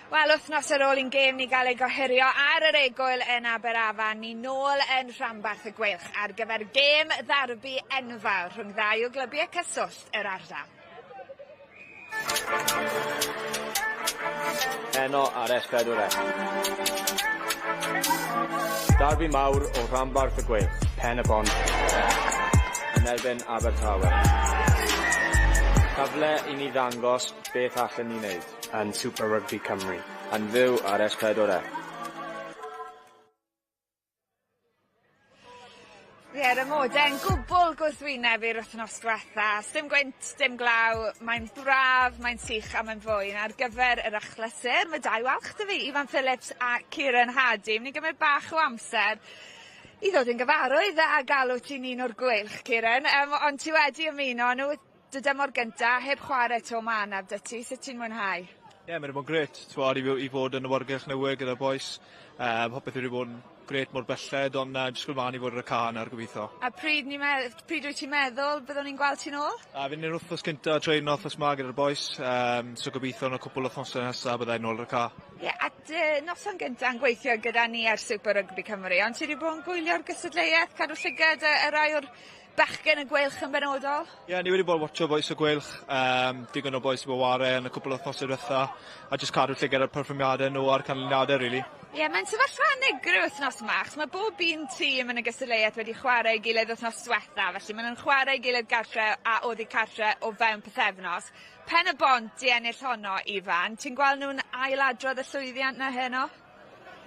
Wel, wythnos ar ôl i'n gêm ni gael ei gohirio ar yr egwyl yn Aberafan, ni nôl yn rhanbarth y Gweilch ar gyfer gêm ddarbi enfawr rhwng ddau o glybiau cyswllt yr ardal. Heno ar S4C. Darbi mawr o rhanbarth y Gweilch. Pen-y-bont yn erbyn Abertawe. Cyfle i ni ddangos beth allen ni wneud. Yn Super Rugby Cymru. Yn fyw ar S4C. Ie, yr amodau'n gwbl gwrthwyneb i'r wythnos diwetha. Sdim gwynt, dim glaw, mae'n braf, mae'n sych a mae'n fwyn. Ar gyfer yr achlysur, mae dau walch 'da fi, Ifan Phillips a Kieran Hardy. Mynd i gymryd bach o amser i ddod yn gyfarwydd a galw ti'n un o'r gweilch, Kieran. Um, ond ti wedi ymuno â nhw dy dymor gynta, heb chwarae 'to ma' anaf 'da ti, sut ti'n mwynhau? Ie, yeah, mae wedi bod yn grêt, t'mod, i, i fod yn y wargylch newydd gyda'r bois. Um, popeth wedi bod yn grêt mor belled, ond uh, jyst mlaen i fod ar y ca nawr gobeithio. A pryd, ni me- pryd wyt ti'n meddwl byddwn ni'n gweld ti'n ôl? A fi'n yr wythnos cynta treino wythnos ma gyda'r bois, um, so gobeithio yn y cwpl o wythnosau nesaf byddai'n ôl ar y ca. Ie, yeah, a dy noson gynta yn gweithio gyda ni ar Super Rugby Cymru, ond ti wedi bod yn gwylio'r gystadleuaeth, cadw llygad y, y rai o'r Bechgyn y Gweilch yn benodol? Ie, yeah, ni wedi bod watcho bois y Gweilch, um, digon o bois wedi bod ware yn y cwpl o wythnosau diwetha, a jyst cadw llygad ar perfformiadau nhw a'r canlyniadau, really. Ie, yeah, mae'n sefyllfa unigryw wythnos yma, achos mae bob un tîm yn y gystadleuaeth wedi chwarae ei gilydd wythnos diwetha, felly maen nhw'n chwarae ei gilydd gartre a oddi cartre o fewn pythefnos. Pen y Bont i ennill honno, Ifan, ti'n gweld nhw'n ailadrodd y llwyddiant 'na heno?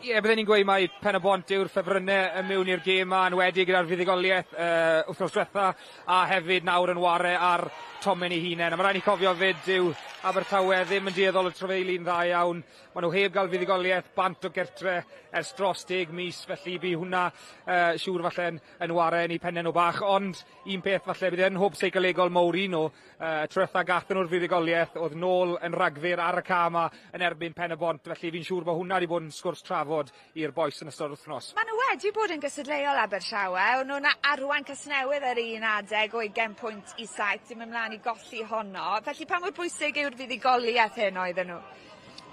Ie, bydden ni'n gweud mai Pen-y-bont yw'r ffefrynnau yn mewn i'r gêm 'ma, yn enwedig gyda'r fuddugoliaeth uh, wythnos diwetha, a hefyd nawr yn ware ar tomen ei hunain. A mae rhaid ni cofio fyd, dyw Abertawe ddim yn dueddol o trafeilu'n dda iawn. Maen nhw heb gael fuddugoliaeth bant o gertre ers dros deg mis, felly bu hwnna uh, siŵr falle yn, yn ware yn eu pennau nhw bach. Ond un peth falle bydd yn hwb seicolegol mowr i nhw, Y tro dwetha gathon nhw'r fuddugoliaeth oedd nôl yn Rhagfyr ar y ca 'ma yn erbyn Pen y Bont, felly fi'n siŵr bod hwnna wedi bod yn sgwrs trafod i'r bois yn ystod yr wythnos. Maen nhw wedi bod yn gystadleuol Abertawe, o'n nhw'n arwain Casnewydd ar un adeg o ugain pwynt i saith, 'di mynd mlaen i golli honno, felly pa mor bwysig yw'r fuddugoliaeth heno iddyn nhw?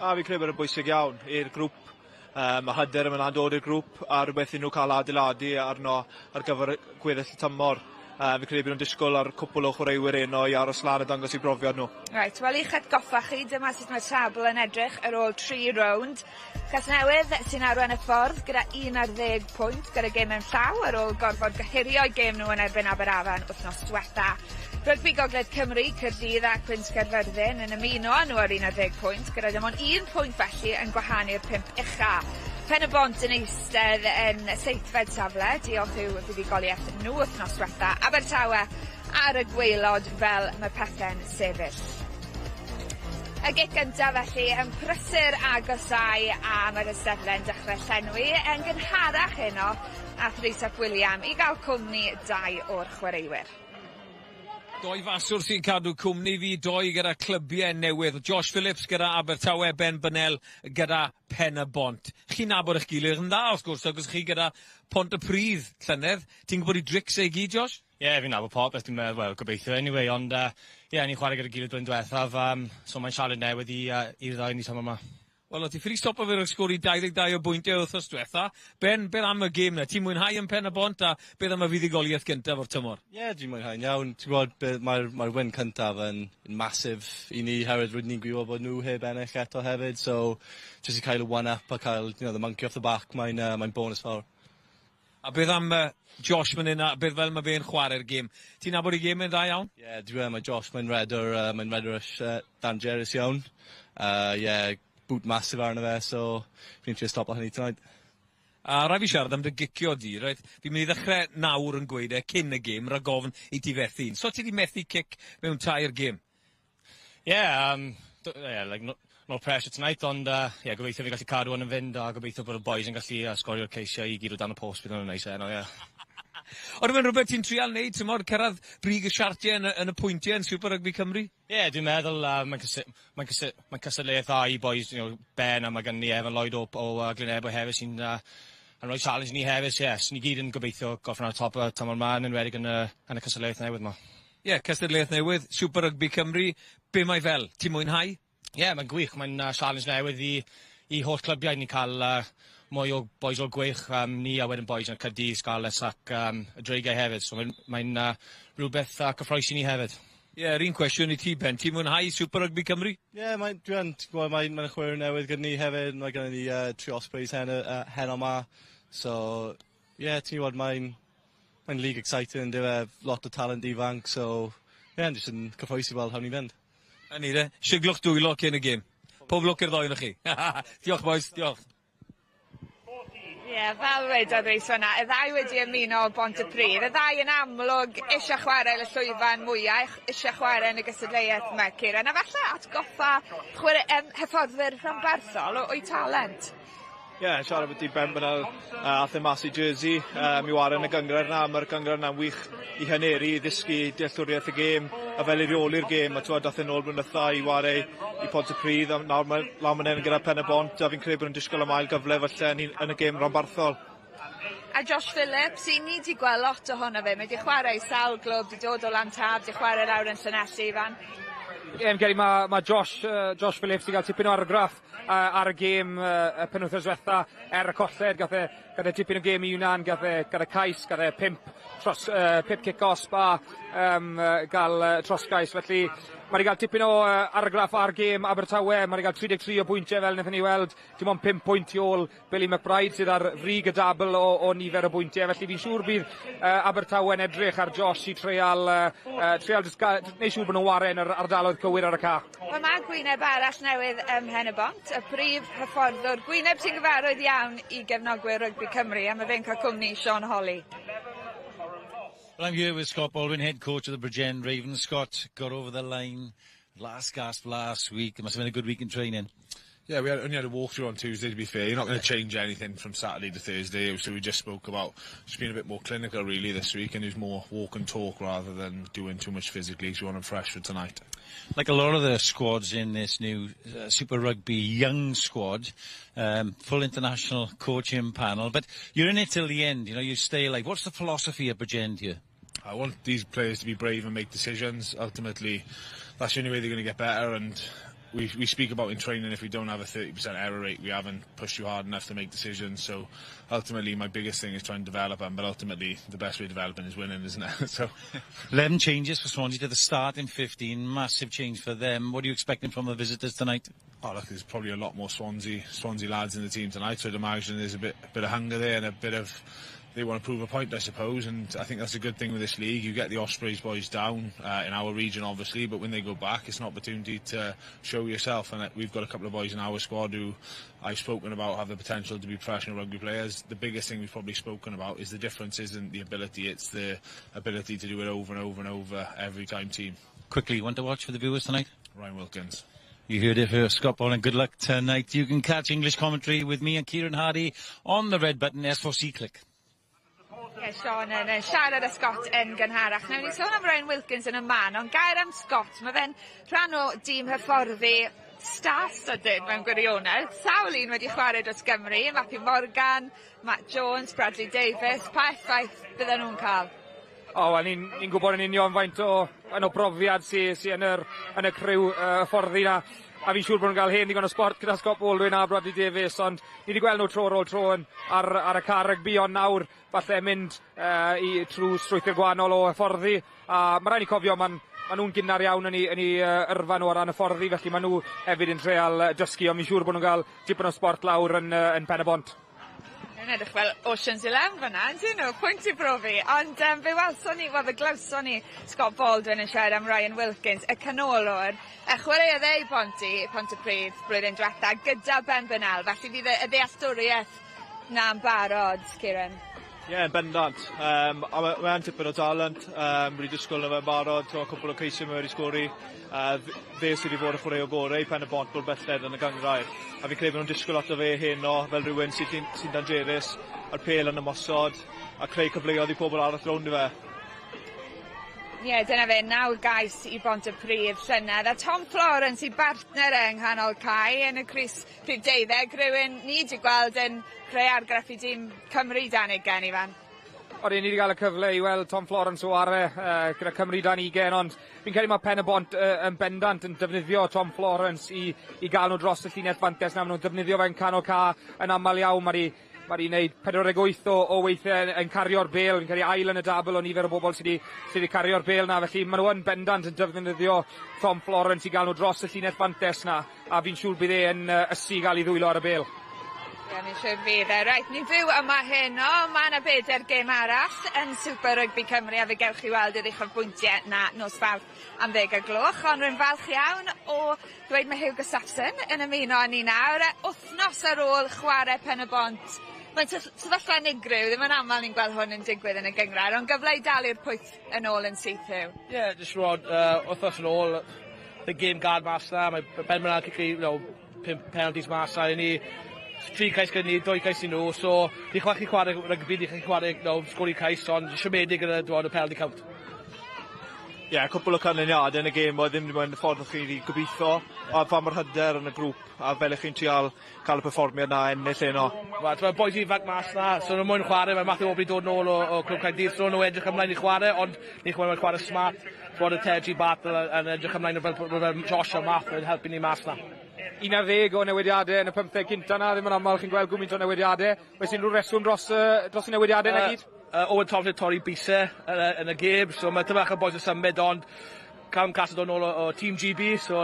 A fi'n credu bod e'n bwysig iawn i'r grŵp. Yy ma' hyder yn myn' lan dod i'r grŵp a rwbeth i nw ca'l adeiladu arno ar gyfer y gweddill y tymor. Yy fi credu by' nw'n disgwl ar cwpwl o chwaraewyr 'eno i aros lan a dangos 'u brofiad nw. Reit, wel i'ch atgoffa chi, dyma sut mae'r tabl yn edrych ar ôl tri rownd. Casnewydd sy'n arwain y ffordd gyda 11 pwynt gyda gêm mewn llaw ar ôl gorfod gohirio'u gêm nhw yn erbyn Aberafan wythnos diwetha. Rygbi Gogledd Cymru, Caerdydd a Cwins Caerfyrddin yn ymuno â nhw ar 11 pwynt, gyda dim ond un pwynt felly yn gwahanu'r pump ucha. Pen-y-bont yn eistedd yn seithfed safle, diolch i'w fuddugoliaeth nhw wythnos diwetha. Abertawe ar y gwaelod fel mae pethe'n sefyll. Y gic gyntaf felly yn prysur agosáu a mae'r eisteddle'n dechrau llenwi yn gynharach heno a Theresa ap William i gael cwmni dau o'r chwaraewyr. Doi faswr sy'n cadw cwmni fi, doi gyda clybiau newydd. Josh Phillips gyda Abertawe, Ben Burnell gyda Pen y Bont. Chi'n nabod eich gilydd yn dda, wrth gwrs, ac os chi gyda Pontypridd llynedd, ti'n gwybod i drics e i gyd, Josh? Ie, yeah, fi'n nabod popeth, dwi'n meddwl, wel, gobeithio anyway, ond ie, uh, yeah, ni'n chwarae gyda gilydd blwyddyn diwethaf, um, so mae'n siarad newydd i, uh, i'r ddau ni tymor yma. Wel, o' ti ffili stopo fe rhag sgori 22 o bwyntiau wythnos diwetha. Ben, beth am y gêm 'na? Ti'n mwynhau yn Pen y Bont a beth am y fuddugoliaeth gyntaf o'r tymor? Ie, yeah, dwi'n mwynhau'n iawn. Ti'n gwybod, mae'r mae win cyntaf yn massive i ni, herwydd rydyn ni'n gwybod bod nhw heb ennill eto hefyd, so jyst i cael y one-up a cael, you know, the monkey off the back, mae'n uh, mae bonus fawr. A beth am uh, Josh fan hyn, a beth fel mae fe'n chwarae'r gêm? Ti'n nabod ei gêm e'n dda iawn? Ie, yeah, dwi mae Josh, mae'n redwr, uh, mae'n redwr uh, dangerous iawn. Uh, yeah, boot massive arno fe, so fi'n trio stopo hynny tonight. A rhaid fi siarad am dy gicio di, reit? Fi'n mynd i ddechrau nawr yn gweud e cyn y gêm, rhag ofn i ti fethu un. So ti di methu cic mewn tair gêm? Yeah, um, yeah, like, no, no pressure tonight, ond uh, yeah, gobeithio fi gallu cadw hwn yn fynd a gobeithio bod y boys yn gallu uh, sgorio'r ceisiau i gyd o dan y post bydd hwnna'n neis heno, ie. Ond mae'n rhywbeth ti'n trial neud, ti'n modd, cyrraedd brig y siartiau yn y, yn y pwyntiau yn Super Rugby Cymru? Ie, yeah, dwi'n meddwl uh, mae'n cysi mae cysi mae cystadleuaeth dda i boys, you know, Ben a mae gen ni Evan Lloyd o, o uh, Glynebwy hefyd sy'n uh, yn rhoi challenge ni hefyd, so yes, ni gyd yn gobeithio gorffen ar y top y tymor 'ma, yn enwedig yn y, yn y cystadleuaeth newydd 'ma. Ie, cystadleuaeth newydd, Super Rugby Cymru, be mae fel? Ti'n mwynhau? Ie, Ie, yeah, mae'n gwych. Mae'n challenge newydd i holl clybiau. Ni'n cael mwy o boys o'r Gweilch, ni a wedyn boys yn Caerdydd, Scarlets ac y Dreigiau hefyd. So mae'n rhywbeth cyffrous i ni hefyd. Ie, yeah, yr un cwestiwn i ti, Ben. Ti'n mwynhau Super Rugby Cymru? Ie, yeah, mae'n dwi gwybod, mae'n chwarae newydd gyda ni hefyd. Mae gennym ni tri Ospreys heno 'ma. So, ie, yeah, ti'n gwybod, mae'n league exciting, dyw e, lot o talent ifanc, so, ie, yeah, jyst yn cyffrous i weld how ni'n fynd. A ni de, siglwch dwylo cyn y gêm. Pob lwc i'r ddoi chi. Diolch, boys, diolch. Ie, yeah, fel wedodd Rhys fyna, y ddau wedi ymuno o Bontypridd. Y ddau yn amlwg eisiau chwarae y llwyfan mwyaf, eisiau chwarae yn y gystadleuaeth yma, Ciran. A falle atgoffa chwarae, hyfforddwyr rhanbarthol o'i talent. Ie, yeah, siarad beth i Ben Burnell, ath e mas i Jersey, i ware yn y gynghrair 'na. Mae'r gynghrair 'na'n wych i haneru, i ddysgu dealltwriaeth y gêm, a fel i reoli'r gêm. A twyd, dath e nôl blwyddyn i ware i Pontypridd, a nawr mae lan fan hyn gyda Pen y Bont, a fi'n credu bod nhw'n disgwyl am ail gyfle falle yn y gêm ranbarthol. A Josh Phillips, i ni wedi gweld lot ohono fe. Mae wedi chwarae i sawl glwb, wedi dod o Lantaf, wedi chwarae lawr yn Llanelli, Ifan. Ie, yeah, mae Josh Phillips wedi cael tipyn o argraff ar y gêm y penwythnos diwetha er y colled. Gath e tipyn o gêm i hunan, gath e cais, gath e 5 cic gosb a gael trosgais. Felly mae wedi cael tipyn o argraff ar gêm Abertawe, mae wedi cael 33 o bwyntiau fel wnaethon ni weld, dim ond 5 pwynt i ôl Billy McBride sydd ar frig y dabl o nifer o bwyntiau. Felly fi'n siŵr bydd Abertawe'n edrych ar Josh i treial neud siŵr bod nhw'n ware yn yr ardaloedd cywir ar y ca. Wel, mae gwyneb arall newydd ym Mhen-y-bont, y prif hyfforddwr. Gwyneb sy'n gyfarwydd iawn i gefnogwyr rygbi Cymru, a mae fe'n cael cwmni Sean Holly. Well, I'm here with Scott Baldwin, head coach of the Bridgend Ravens. Scott got over the line last gasp last week. It must have been a good week in training. Yeah, we only had a walkthrough on Tuesday, to be fair. You're not going to change anything from Saturday to Thursday, so we just spoke about just being a bit more clinical, really, this week, and it was more walk and talk rather than doing too much physically, so we want them fresh for tonight. Like a lot of the squads in this new Super Rugby young squad, full international coaching panel, but you're in it till the end, you stay alive. What's the philosophy at Bridgend here? I want these players to be brave and make decisions. Ultimately, that's the only way they're going to get better, and we speak about in training, if we don't have a 30% error rate, we haven't pushed you hard enough to make decisions. So ultimately, my biggest thing is trying to develop them, but ultimately the best way of developing is winning, isn't it? So 11 changes for Swansea to the start in 15, massive change for them. What are you expecting from the visitors tonight? Oh, look, there's probably a lot more Swansea lads in the team tonight, so I'd imagine there's a bit of hunger there and a bit of, they want to prove a point, I suppose, and I think that's a good thing with this league. You get the Ospreys boys down in our region, obviously, but when they go back, it's an opportunity to show yourself. And we've got a couple of boys in our squad who I've spoken about have the potential to be professional rugby players. The biggest thing we've probably spoken about is the difference isn't the ability, it's the ability to do it over and over and over every time team. Quickly, one to watch for the viewers tonight? Ryan Wilkins. You heard it first, Scott Baldwin. Good luck tonight. You can catch English commentary with me and Kieran Hardy on the red button, S4C Click. Ie, yeah, Sean yn siarad â Scott yn gynharach. Nawn ni sôn am Ryan Wilkins yn y man, ond gair am Scott. Mae fe'n rhan o dîm hyfforddi star-studded mewn gwirionedd. Sawl un wedi chwarae dros Gymru, Matthew Morgan, Matt Jones, Bradley Davies. Pa effaith bydden nhw'n cael? O, wel, ni'n ni gwybod yn union faint o brofiad sy yn y criw hyfforddi na. A fi'n siŵr bod nhw'n cael hen ddigon o sport gyda Scott Baldwin a Bradley Davies, ond ni wedi gweld nhw tro ar ôl tro ar y car rygbi, ond nawr falle mynd i trwy strwythur gwahanol o hyfforddi. A mae rhaid ni cofio, ma nhw'n gynnar iawn yn eu yrfa nhw o ran hyfforddi, felly maen nhw hefyd yn treial dysgu, ond fi'n siŵr bod nhw'n cael tipyn o sport lawr yn Pen y Bont. Yn edrych fel Ocean's Eleven fyna, yndyn nhw? Pwynt i brofi. Ond fe welson ni, wel fe glywson ni Scott Baldwin yn siarad am Ryan Wilkins, y canolwr. Y chwaraeodd e i Pontypridd blwyddyn diwetha gyda Ben Burnell, felly fydd y ddealltwriaeth na'n barod, Kieran. Ie, yeah, bendant. A mae tipyn o talent. Wedi disgwyl na fe'n barod, to, cwpl o ceisiau mae wedi sgori. Fe sydd wedi bod y chwaraewr gorau i Pen y Bont bod belled yn y gynghrair. A fi'n credu bod nhw'n disgwyl lot o fe heno fel rhywun sy'n sy dangerous a'r pêl yn ymosod a creu cyfleoedd i pobl arall rownd i fe. Ie, yeah, dyna fe, 9 gais i Bontypridd llynedd. A Tom Florence i bartner e yng nghanol cae yn y crys rhif 12, rhywun ni wedi gweld yn creu argraff i dîm Cymru dan ugain, Ifan. Odi, ni wedi cael y cyfle i weld Tom Florence o ware gyda Cymru dan ugain, ond fi'n credu mae Pen y Bont yn bendant yn defnyddio Tom Florence i i gael nhw dros y llinell fantes 'na. Ma' nhw'n defnyddio fe'n canol ca yn aml iawn. Ma' 'di ma' 'di neud 48 o weithiau yn cario'r bêl, fi'n credu ail yn y dabl o nifer o bobl sy 'di sy 'di cario'r bêl 'na, felly ma' nhw yn bendant yn defnyddio Tom Florence i gael nhw dros y llinell fantes 'na, a fi'n siŵr bydd e yn ysu i gael ei ddwylo ar y bêl. Ie, fi'n siŵr fydd e. Reit, ni'n fyw yma heno, ma' 'na bedair gêm arall yn Super Rygbi Cymru a fe gewch chi weld yr uchafbwyntie 'na nos Fawrth am ddeg o'r gloch, ond rwy'n falch iawn o ddweud mae Huw Gustafson yn ymuno â ni nawr, wythnos ar ôl chwarae Pen y Bont. Mae'n sefyllfa unigryw, ddim yn aml ni'n gweld hwn yn digwydd yn y gynghrair, ond gyfle i dalu'r pwyth yn ôl yn syth, Huw. Ie, yeah, jyst rod, wythnos yn ôl, y gêm gad mas na, mae Ben Myna'n cicio, you know, pump penalties mas na, i ni, tri cais gyda ni, dwy cais i nhw, so ni chwarae chi chwarae rygbi, ni chi chwarae, you know, sgori cais, ond siomedig gyda dwad y penalty count. Ie, yeah, cwpl o canlyniadau yn y gêm oedd ddim wedi mynd y ffordd o'ch chi wedi gobeithio, a fa mor hyder yn y grŵp, a fel ych chi'n trial cael y perfformiad na ennill heno. Wel, t'mod, bois ifanc mas 'na, so nhw moyn chwarae, mae Matthew Aubrey dod nôl o, o Clwb Caerdydd, so nhw edrych ymlaen i chwarae, ond ni'n chwarae, chwarae smart, bod y Teji Battle yn edrych ymlaen fel, fel Josh a Matt yn helpu ni mas 'na. 11 o newidiadau yn y pymtheg cynta 'na, ddim yn aml chi'n gweld gwmynt o newidiadau. Oes unrhyw reswm dros, dros y newidiadau 'na gyd? Owen Thomas wedi torri bise yn y, yn y gêm, so mae tyfach y boys yn symud, ond Callum Cass yn dod nôl o, o Team GB, so,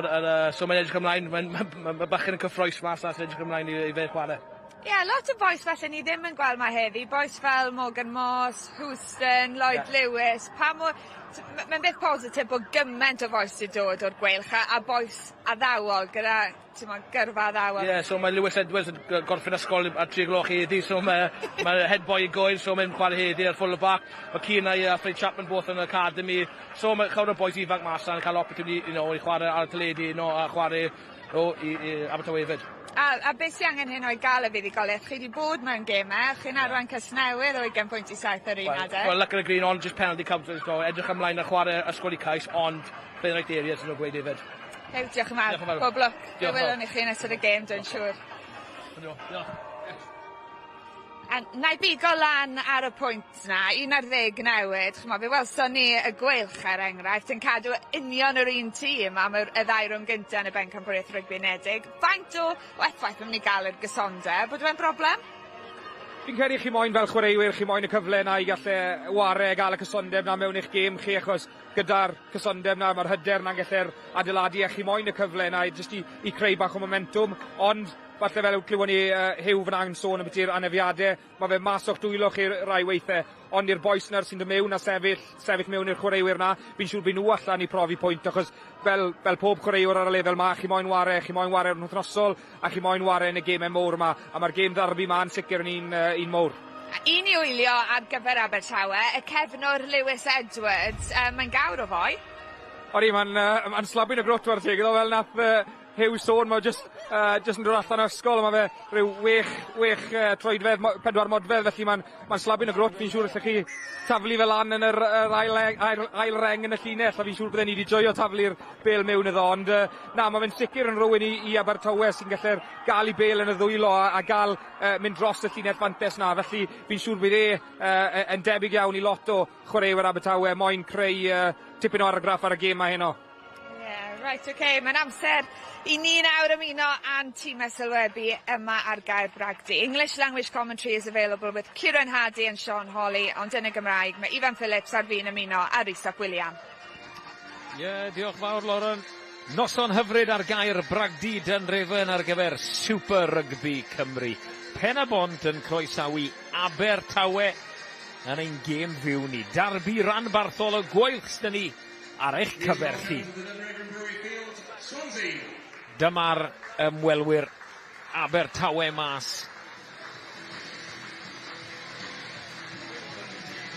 so mae'n edrych ymlaen, mae'n ma, ma, ma bachgen yn cyffroes mas na, sy'n edrych ymlaen i, i fe chwarae. Ie, yeah, lot o bois falle ni ddim yn gweld ma heddi, bois fel Morgan Moss, Houston, Lloyd yeah. Lewis, pa mor... Mae'n beth positif bod gymaint o fois sy'n dod o'r gweilch a, a bois addawol gyda t'mod gyrfa addawol. Ie yeah, so mae Lewis Edwards yn gorffen ysgol ar 3 gloch heddi so mae mae head boy yn gwyl so mae'n chwarae heddi ar full back. Mae Cian a Fred Chapman both yn yr academy. So mae llawer o boys ifanc mas 'na yn cael opportunity you know, i chwarae ar y teledu you know, a chwarae you know, i, i Abertawe hefyd. A, a beth sy'n angen hyn o'i gael y fuddugoliaeth? Chi wedi bod mewn gemau, chi'n arwain Casnewydd o 20 pwynt i 7 ar un adeg. Well, luck in the green ond just penalty count, so edrych ymlaen a chwarae ysgol i cais, ond play the right areas yn nhw'n gweud hefyd. Huw, diolch yn fawr. Diolch yn fawr. Pob lwc. Fe welwn ni chi yn ystod y gêm, dwi'n siŵr. Diolch. A na i bigo lan ar y pwynt 'na, 11 newid, ch'mo' fe welson ni y Gweilch er enghraifft yn cadw union yr un tîm am yr y ddau rownd gynta yn y Bencampwriaeth Rygbi Unedig. Faint o o effaith ma' myn' i ga'l yr gysondeb, ydyw e'n broblem? Fi'n credu chi moyn fel chwaraewyr, chi moyn y cyfle 'na i galle ware a ga'l y cysondeb 'na mewn i'ch gêm chi achos gyda'r cysondeb 'na, ma'r hyder 'na'n gallu'r adeiladu a chi moyn y cyfle 'na i jyst i i creu bach o momentwm, ond falle fel glywon ni Huw fan 'na'n sôn ambiti'r anafiade, ma' fe mas o'ch dwylo chi rai weithe, ond i'r bois 'na sy'n dod mewn a sefyll, sefyll mewn i'r chwaraewyr 'na, fi'n siŵr by' nhw allan i profi pwynt achos fel, fel pob chwaraewr ar y lefel 'ma, chi moyn ware, chi moyn ware yn wythnosol a chi moyn ware yn y geme mowr 'ma, a ma'r gêm ddarbi 'ma yn sicr yn un un mowr. Un i wylio ar gyfer Abertawe, y cefnwr Lewis Edwards, mae'n gawr o foi. Odi, mae'n ma slabyn y grwt war teg iddo, fel nath Huw sôn, mae jyst jyst yn dod allan o ysgol, mae fe rhyw wech, wech troedfedd, pedwar modfedd, felly mae'n ma slabyn y grwt, fi'n siŵr allech chi taflu fe lan yn yr, yr ail, ail, ail reng yn y llinell, a fi'n siŵr bydden ni wedi joio taflu'r bêl mewn iddo, ond na, mae fe'n sicr yn rhywun i, i Abertawe sy'n gallu'r gael ei bêl yn y ddwylo a, a gael mynd dros y llinell fantes 'na, felly fi'n siŵr bydd e yn debyg iawn i lot o chwaraewyr Abertawe moyn creu tipyn o argraff ar y gêm 'ma heno. Ie, yeah, right, oce, okay. Mae'n amser i ni nawr ymuno â'n tîmau sylwebu yma ar Gaer Bragdy. English language commentary is available with Kieran Hardy and Sean Holley, ond yn y Gymraeg mae Ifan Phillips ar fin ymuno â Rhys ap William. Ie, yeah, diolch fawr Lauren. Noson hyfryd ar gaer Bragdy Dunraven ar gyfer Super Rygbi Cymru. Pen-y-bont yn croesawu Abertawe yn ein gêm fyw ni. Darbi ranbarthol y Gweilch s'da ni ar eich cyfer chi. Dyma'r ymwelwyr Abertawe mas.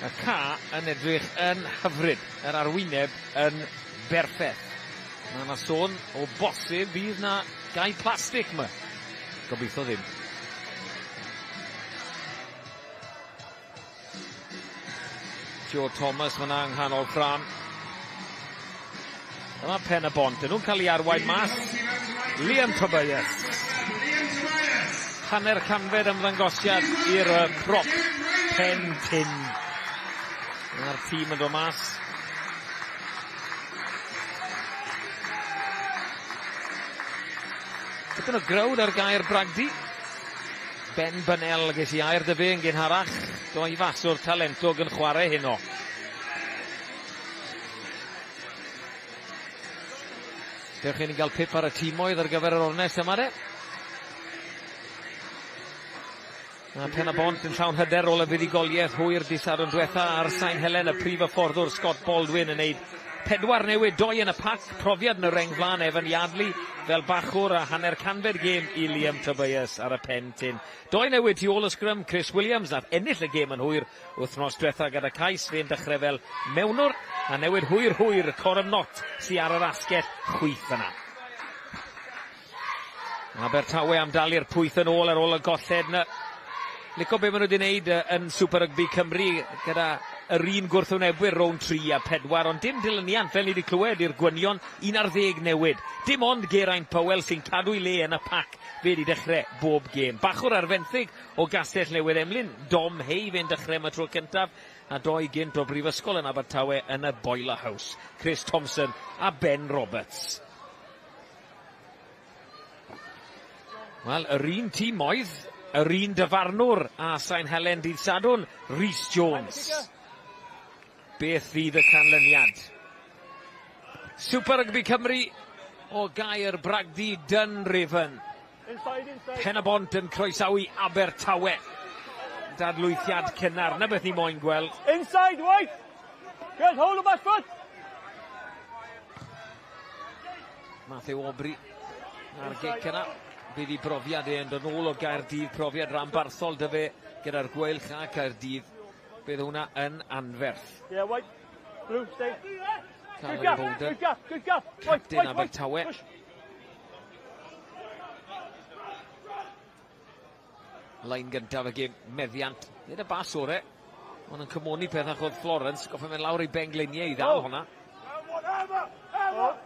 Y ca yn edrych yn hyfryd, yr arwyneb yn berffeth. Mae yna sôn o bosib fydd na gae plastig yma. Gobeithio ddim. Joe Thomas fyna yng nghanol ffrâm. Dyma Pen y Bont. Dyn nhw'n cael ei arwain mas. Liam Tobias. Hanner canfed ymddangosiad i'r prop pen tyn. A'r tîm yn dod mas. Tipyn o growd ar gaer Bragdy. Ben Bynel, ges i air dy fe yn gynharach. Doi faswr talentog yn chwarae heno. Dewch i ni gael pip ar y tîmoedd ar gyfer yr ornest yma de. Mae Pen y Bont yn llawn hyder ôl y fuddugoliaeth hwyr dydd Sadwrn diwetha ar Sain Helen, y prif hyfforddwr Scott Baldwin yn neud 4 newid, 2 yn y pac, profiad yn y reng flaen Evan Yardley fel bachwr a hanner canfed gêm i Liam Tobias ar y pen tyn. 2 newid tu ôl y sgrym, Chris Williams nath ennill y gêm yn hwyr wythnos diwetha gyda cais, fe'n dechrau fel mewnwr a newid hwyr hwyr Coram Knott sy ar yr asgell chwith yna. Abertawe am dalu'r pwyth yn ôl ar ôl y golled 'na. Lico be maen nhw wedi wneud yn Super Rugby Cymru gyda yr un gwrthwynebwyr rownd 3 a 4, ond dim dilyniant fel ni wedi clywed i'r gwynion, 11 newid. Dim ond Geraint Powell sy'n cadw'i le yn y pac, fe wedi dechrau bob gêm. Bachwr ar fenthyg o Gastell Newydd Emlyn, Dom Hay fe'n dechrau am y tro cyntaf, a doi gynt o Brifysgol yn Abertawe yn y Boiler House, Chris Thompson a Ben Roberts. Wel, yr un tîm oedd, yr un dyfarnwr a Sain Helen dydd Sadwrn, Rhys Jones. Beth fydd y canlyniad? Super Rugby Cymru o Gaer Bragdy Dunraven. Pen y Bont yn croesawu Abertawe. Dadlwythiad cynnar, na beth ni moyn gweld. Inside, right! Good, hold the back foot! Matthew Aubrey a'r gic yna. Bydd i brofiad e yn dod nôl o Gaerdydd, profiad ranbarthol dy fe gyda'r Gweilch a Caerdydd. Bydd hwnna yn anferth. Yeah, white, blue, stay. Carwyn Bowden, captain Abertawe. Lein gyntaf y gêm, meddiant. Nid y bas ore, ond yn cymoni peth achos Florence, goffa mynd lawr i bengliniau i ddal hwnna.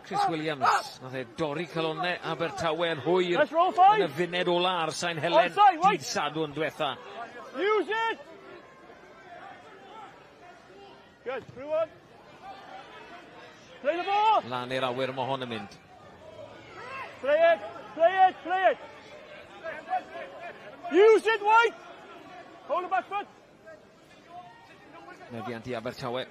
Chris Williams, nath e dorri calonnau Abertawe yn hwyr yn y funed ola ar Sain Helen dydd Sadwrn diwetha. Use it! Good, through one. Play the ball! Lan i'r awyr mae hon yn mynd. Play it, play it, play it! Use it, White! Hold the back foot! Meddiant i Abertawe.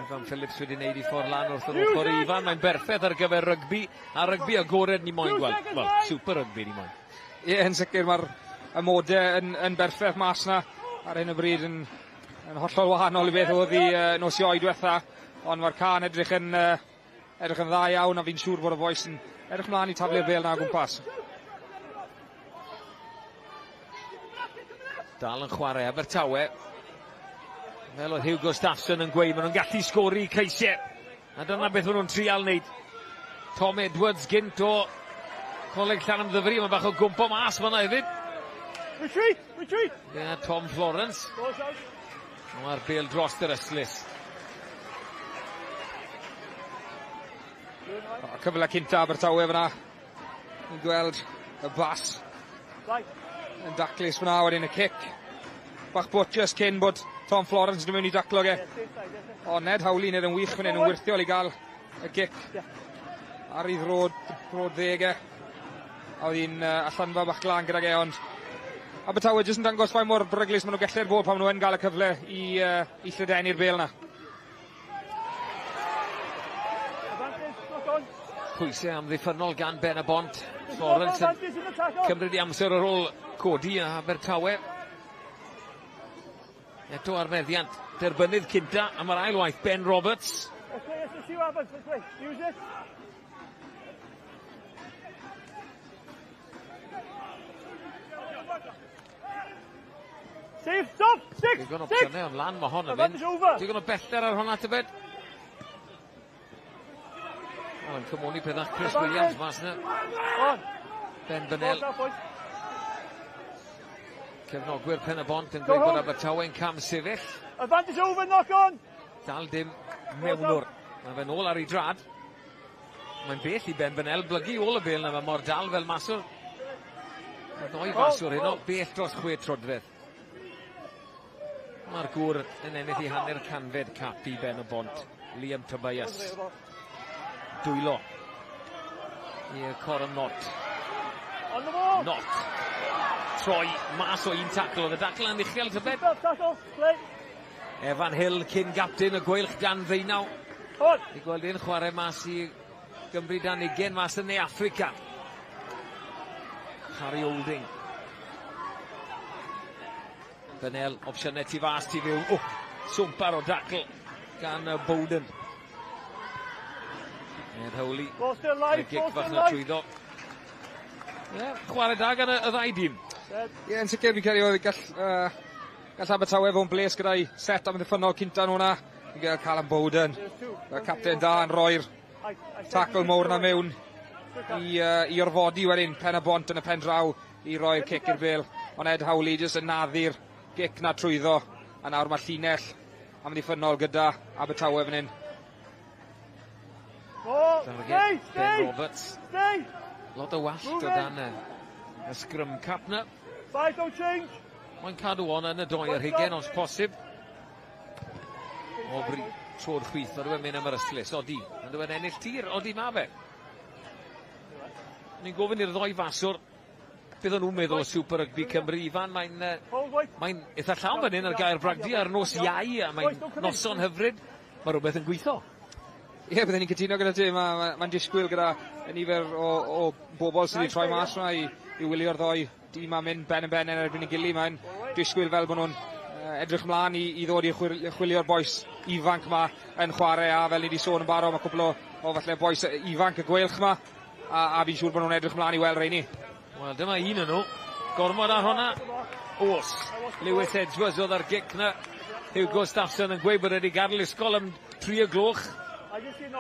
Ifan Phillips wedi wneud i ffordd lan wrth yr ochr i Ifan. Mae'n berffaith ar gyfer rygbi, a rygbi agored ni moyn gweld. Wel, super rygbi ni moyn. Ie, yeah, yn sicr mae'r amodau yn berffaith mas na ar hyn o bryd yn hollol wahanol i beth oedd i nos Iau diwetha, ond mae'r can edrych yn dda iawn a fi'n siŵr bod y bois yn edrych mlaen i taflu'r bêl na o gwmpas. Dal yn chwarae Abertawe. Fel oedd Hugo Staffson yn gweud, maen nhw'n gallu sgori ceisiau. A dyna beth maen nhw'n trial wneud. Tom Edwards gynt o Coleg Llanymddyfri, mae'n bach o gwmpo mas fan'na hefyd. Retreat, retreat! Yeah, Tom Florence. Mae'r bêl dros yr ystlys. Cyfle cynta Abertawe fyna. Ni'n gweld y bas yn daclus fyna, wedyn y cic. Bach bwtches cyn bod Tom Florence yn mynd i daclo ge. O, Ned Howley wneud yn wych fan hyn, yn wyrthiol i gael y gic ar ei ddrod ddeg e. A oedd hi'n allanfa bach glân gydag e, ond Abertawe jyst yn dangos faint mor beryglus maen nhw gellu'r bod pan maen nhw yn gael y cyfle i lledaenu'r bêl yna. Pwysau amddiffynnol gan Ben y Bont. Florence yn cymryd i amser ar ôl codi a Abertawe. Eto ar meddiant derbynnydd cynta am yr ail waith, Ben Roberts. Safe, stop, six, Digon o opsiynau am lan, mae hon yn mynd. Digon o bellter ar honna, tybed? Wel, yn cymoni pethach Chris Williams mas yna. Ben Bynel. Cefnogwyr Pen y Bont yn gweud bod Abertawe'n cam sefyll. Advantage over, knock on! Dal dim mewnwr. Mae fe'n ôl ar ei drad. Mae'n bell i Ben Bynel blygu ôl y bêl na, mae mor dal fel maswr. Mae ddoi faswr heno, bell dros 6 troedfedd. Mae'r gŵr yn ennill i hanner canfed cap i Ben y Bont, Liam Tobias. Dwylo i'r Coron Knott. Knott. Troi mas o un tacl. Oedd y dacl yn uchel tybed? Evan Hill, cyn gapten y Gweilch dan ddeunaw. I gweld un chwarae mas i Gymru dan 20 mas yn Ne Affrica. Harry Olding. Bennell, opsiynau tu fas, tu fewn. O, swmpar o dacl gan Bowden. Ed Howley. Y gic fach na trwyddo. Ie, chwarae da gan y ddau dîm. Ie, yn sicr fi'n credu oedd gall Abertawe fod yn bles gyda'i set amddiffynnol cynta nhw na. Fi'n gael Callum Bowden, y capten da yn rhoi'r tacl mowr na mewn i orfodi wedyn Pen y Bont yn y pen draw i roi'r cic i'r bêl. Ond Ed Howley jyst yn naddu'r gic na trwyddo. A nawr mae llinell amddiffynnol gyda Abertawe fan hyn. Ben Roberts. Lot o wallt o dan y scrum cap na. Mae'n cadw on yn y 22 os posib. Aubrey tro'r chwith, ond dwi'n mynd am yr ystlys, odi. Ond dwi'n ennill tir, odi ma fe. Ni'n gofyn i'r ddoi faswr beth o'n nhw'n meddwl o Super Rugby Cymru. Ifan, mae'n eitha llawn fan hyn ar gair bragdy ar nos Iau, a mae'n noson hyfryd. Mae rhywbeth yn gweithio. Ie, yeah, byddwn ni'n cytuno gyda ti. Mae'n ma disgwyl gyda nifer o bobl sydd wedi troi mas yma i wylio'r ddoi dîm a mynd ben yn ben yn erbyn ei gilydd. Mae'n disgwyl fel bod nhw'n edrych mlaen i ddod i chwilio'r bois ifanc ma yn chwarae, a fel ni wedi sôn yn barod, mae cwpl o falle bois ifanc y Gweilch ma, a fi'n siŵr bod nhw'n edrych mlaen i weld rheini. Wel, dyma un o'n nhw. Gormod ar hwnna. Os. Lewis Edwards oedd ar gic na. Hugo Staffson yn gweud bod wedi gadael ysgol am 3 o gloch.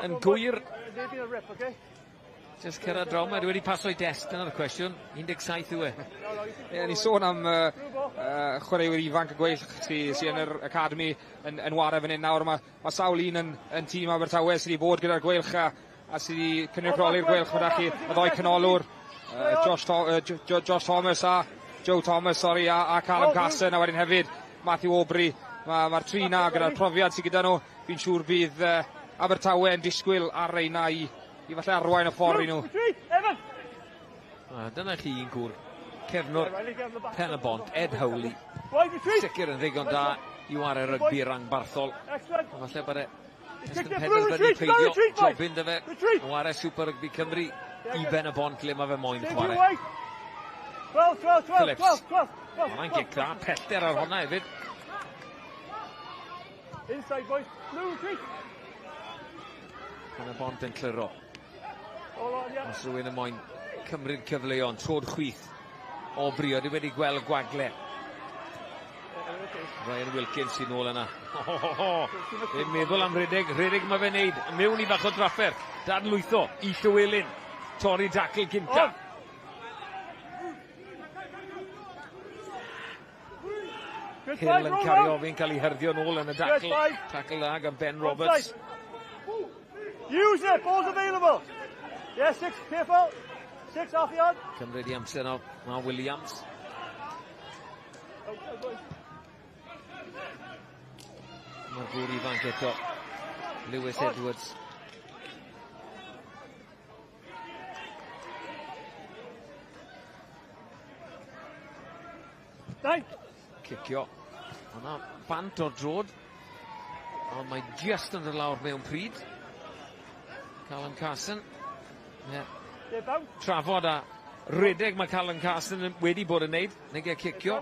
Yn gwyr. Just cyrraedd draw, mae wedi paso'i dest, dyna'r cwestiwn. 17 yw e. Ie, ni sôn am chwaraewyr ifanc y Gweilch sy yn yr academy yn ware fan hyn nawr. Mae sawl un yn tîm Abertawe sydd wedi bod gyda'r Gweilch a sydd wedi cynrychioli'r Gweilch. Mae chi y ddoi canolwr, Josh Thomas a Joe Thomas, sorry, a Callum Carson, a wedyn hefyd Matthew Aubrey. Mae'r tri na gyda'r profiad sydd gyda nhw. Fi'n siŵr bydd Abertawe yn disgwyl ar reina i falle arwain y ffordd i nhw. Dyna chi un gŵr. Cefnwr Pen y Bont, Ed Howley. Sicr yn ddigon da i ware rygbi rangbarthol. Falle bod e jyst yn penderfynu peidio. Jobyn dy fe. Yn ware Super Rugby Cymru i Ben y Bont le mae fe moyn chwarae. Phillips. Hwnna'n gic dda. Pellter ar hwnna hefyd. Pen y Bont yn cliro. Os rhywun yn moyn cymryd cyfleon, trod chwith Aubrey, oedd wedi gweld gwagle. Ryan Wilkins sy'n nôl yna. Fe'n meddwl am rhedeg mae fe'n neud. Mewn i fach o drafferth, dadlwytho i Llywelyn. Torri dacl gynta. Hill yn cario, fe'n cael ei hyrddio nôl yn y dacl. Tacl dda gan Ben Roberts. Use it, ball's available. Yeah, six, careful. Six off the yard. Cymryd i amser nawr, mae Williams. Mae'r gŵr ifanc eto, Lewis Edwards. Cicio. Hwna bant o'r drod. Ond mae just yn dod lawr mewn pryd. Callum Carson. Yeah. Trafod a redeg mae Callum Carson wedi bod yn neud. Neu gael cicio.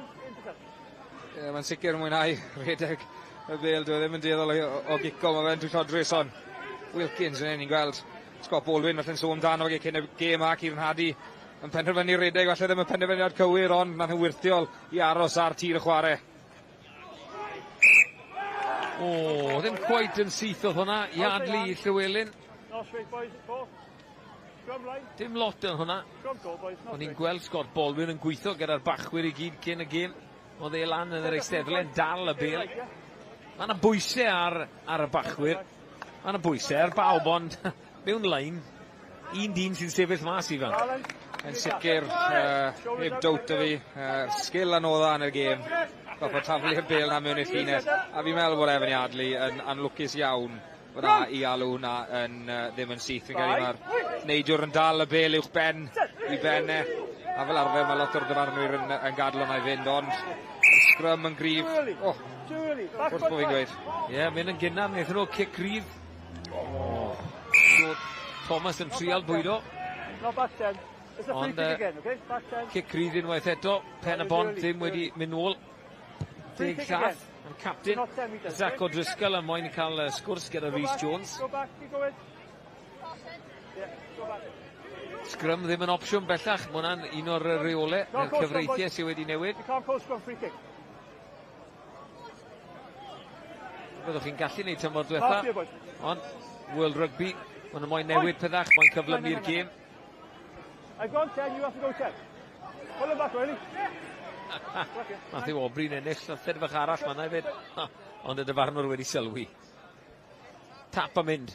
Yeah, mae'n sicr yn mwynhau redeg y bêl. Dwi ddim yn dueddol o gico. Mae fe'n dwyllodrus, ond Wilkins yn ni'n gweld Scott Baldwin falle'n sôn amdano fe cyn y gêm a Kieran Hardy yn penderfynu redeg. Falle ddim yn penderfyniad cywir, ond nath yn wyrthiol i aros ar tir y chwarae. O, ddim quite yn syth oedd hwnna. Yardley i Llywelyn. Dim lot yn hwnna. O'n i'n gweld Scott Baldwin yn gweithio gyda'r bachwyr i gyd cyn y gêm. Oedd e lan yn yr eisteddle'n dal y bêl. Mae yna bwysau ar y bachwyr. Mae yna bwysau ar bawb, ond mewn lein, un dyn sy'n sefyll mas i fan. Yn sicr, heb dowt o fi, sgil anodda yn y gêm. Gorfod taflu'r bêl 'na mewn i'r llinell. A fi'n meddwl bod Evan Yardley yn anlwcus iawn fyna i alw hwnna yn ddim yn syth. Fi'n credu mae'r neidiwr yn dal y bêl uwch ben i ben e. A fel arfer mae lot o'r dyfarnwyr yn, yn gadw hwnna i fynd, ond y sgrym yn gryf. Oh, wrth bod fi'n gweud. Ie, yeah, mynd yn gynnar, wnaethon nhw cic gryf. Oh, Thomas yn trial bwydo. Ond cic gryf unwaith eto, Pen y Bont ddim wedi mynd nôl. Deg llath, yn captain Zach O'Driscoll yn moyn cael sgwrs gyda Rhys Jones. Sgrym ddim yn opsiwn bellach, mae hwnna'n un o'r reolau, neu'r cyfreithiau sydd wedi newid. Byddwch chi'n gallu gwneud tymor diwetha, ond World Rugby, maen nhw moyn newid pethach, moyn cyflymu'r gêm. I've gone 10, you have to go 10. Pull him back, Riley. Matthew Aubrey'n ennill llythyr fach arall fan'na hefyd. Ond y dyfarnwr wedi sylwi. Tap a mynd.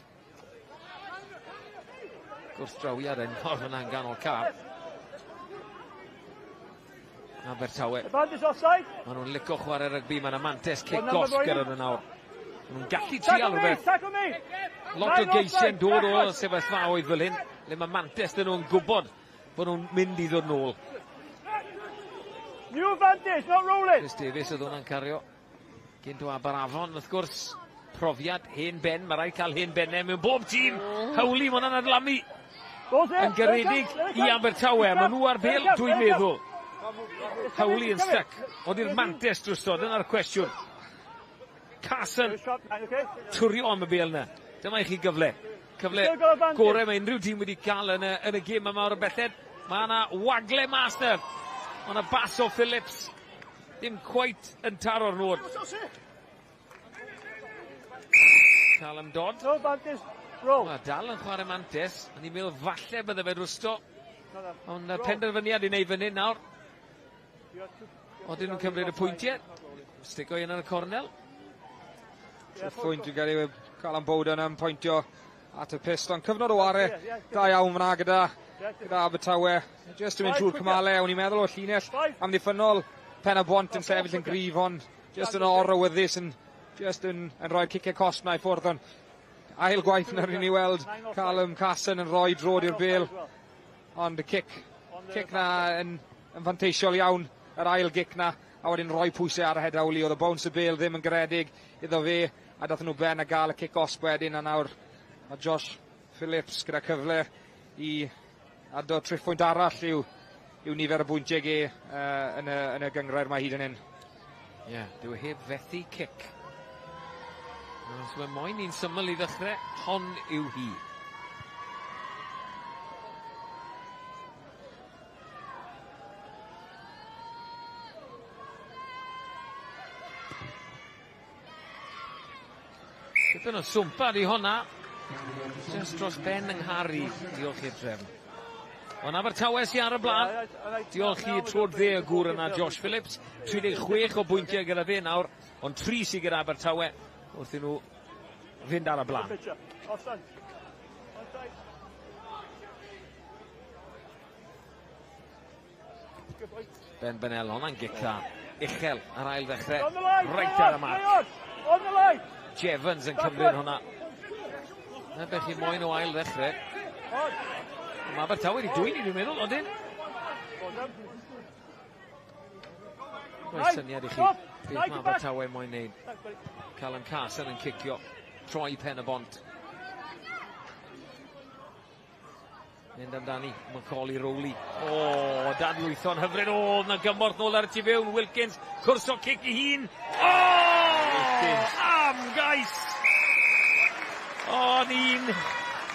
Gwrthdrawiad enfawr fyna yn ganol car. Abertawe. Maen nhw'n licio chwarae rygbi, mae yna mantes cic gosb gyda nhw nawr. Maen nhw'n gallu trial rhywbeth. Lot o geisiau'n dod o sefyllfaoedd fel hyn, le mae mantes dyn nhw'n gwybod bod nhw'n mynd i ddod nôl. New advantage, not rolling. Chris Davies oedd hwnna'n cario. Gynt o Aberafon, wrth gwrs. Profiad hen ben, mae rhaid cael hen bennau mewn bob tîm. Howley, mae hwnna'n adlamu. Yn garedig i Abertawe, maen nhw ar bêl, dwi'n meddwl. Howley yn stuck. Ond i'r mantes drwysto, dyna'r cwestiwn. Carson, twrio am y bêl yna. Dyma i chi gyfle. Cyfle gorau mae unrhyw dîm wedi cael yn y, yn y gêm yma o'r belled. Mae yna wagle mas na. Mae yna bas o Phillips. Ddim cweit yn taro'r nod. Callum Dodd. No advantage, roll. Mae dal yn chwarae mantes. O'n i'n meddwl falle bydde fe rwsto. Ond penderfyniad i wneud fan hyn nawr. Odyn nhw'n cymryd y pwyntiau. Stico un ar y cornel. Pwynt dwi'n cael ei Callum Bowden yn pwyntio at y pyst, ond cyfnod o ware da iawn fyna gyda, gyda Abertawe. Just yn mynd trwy'r cymalau, o'n i'n meddwl o llinell amddiffynnol Pen y Bont yn sefyll yn gryf, ond just yn or-awyddus yn, just yn, yn rhoi'r ciciau cosb na i ffwrdd, ond ail gwaith na rydyn ni weld Callum Carson yn rhoi drod i'r bêl, ond y cic, cic na yn, yn fanteisiol iawn, yr ail gic na, a wedyn rhoi pwysau ar y head Howley, oedd y bounce y bêl ddim yn garedig iddo fe, a dathon nhw ben a gael y cic osb wedyn, a nawr mae Josh Phillips gyda cyfle i ado triphwynt arall i'w, i'w nifer o bwyntiau ge yn, y, yn y gynghrair mae hyd yn hyn. Ie, yeah, dyw e heb fethu cic. Os mae moyn ni'n syml i ddechrau, hon yw hi. Dipyn o swmpa di honna. Just dros ben yng Nghari, diolch i'r drefn. Ond Abertawe sy'n ar y blaen. Diolch i trod dde y gŵr yna, Josh Phillips. 36 o bwyntiau gyda fe nawr, ond 3 sydd gyda Abertawe wrth i nhw fynd ar y blaen. Ben Bennell, hwnna'n gic dda. Uchel ar ail ddechrau. Reit ar y marc. Jevons yn cymryd hwnna. Na beth chi moyn o ail ddechrau. Mae Abertawe wedi dwyn i dwi'n meddwl, odyn? Rhoi syniad i chi beth mae Abertawe moyn neud. Callum Carson yn cicio. Troi Pen y Bont. Mynd amdani, Macaulay Rowley. O, dadlwytho'n hyfryd. O, na gymorth nôl ar y tu fewn. Wilkins, cwrso cic i hun. O, am gais! O, ni'n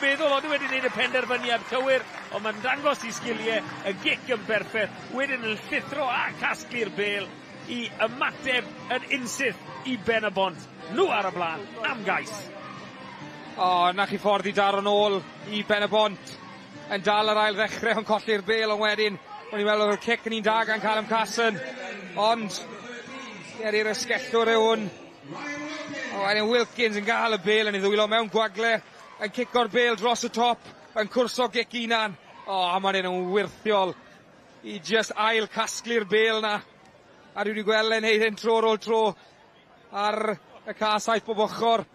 meddwl o'n nhw wedi gwneud y penderfyniad cywir, ond mae'n dangos i sgiliau y gic yn berffaith, wedyn yn llithro a casglu'r bêl i ymateb yn unsyth i Ben y Bont. Nhw ar y blaen, am gais. O, na chi ffordd i daro nôl i Ben y Bont. Yn dal yr ail ddechrau, ond colli'r bêl, ond wedyn, o'n i'n meddwl oedd y cic yn un da gan Callum Carson. Ond, er i'r ysgellwr yw hwn. O, wedyn Wilkins yn gael y bêl yn ei ddwylo mewn gwagle, yn cico'r bêl dros y top, yn cwrso gic unan. O, a mae'n un yn wyrthiol i just ail casglu'r bêl na. A dwi wedi gweld e'n neud hyn tro ar ôl tro ar y ca 7 bob ochr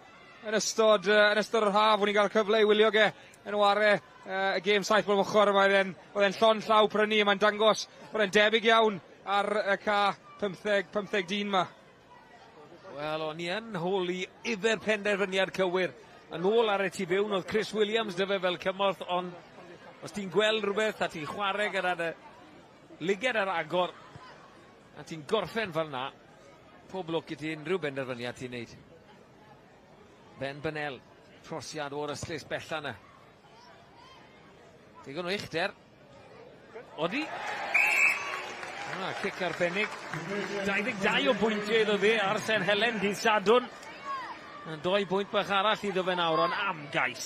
yn ystod yn ystod yr haf. O'n i'n cael cyfle i wylio ge yn ware y gêm 7 bob ochr. Oedd e'n oedd e'n llond llaw prynu, mae'n dangos bod e'n debyg iawn ar y ca 15, 15 dyn ma. Wel, o'n i yn holi ifer penderfyniad cywir. Yn ôl ar y tu fewn oedd Chris Williams 'da fe fel cymorth, ond os ti'n gweld rhywbeth a ti'n chwarae gyda dy liged ar agor a ti'n gorffen fel 'na, pob lwc i ti unrhyw benderfyniad ti'n neud. Ben Bennell, trosiad o'r ystlys bella 'na. Digon o uchder. Odi. Ah, cic arbennig. 22 o bwyntiau iddo fe ar Sen Helen dydd Sadwrn. Yn 2 bwynt bach arall iddo fe nawr, ond am gais.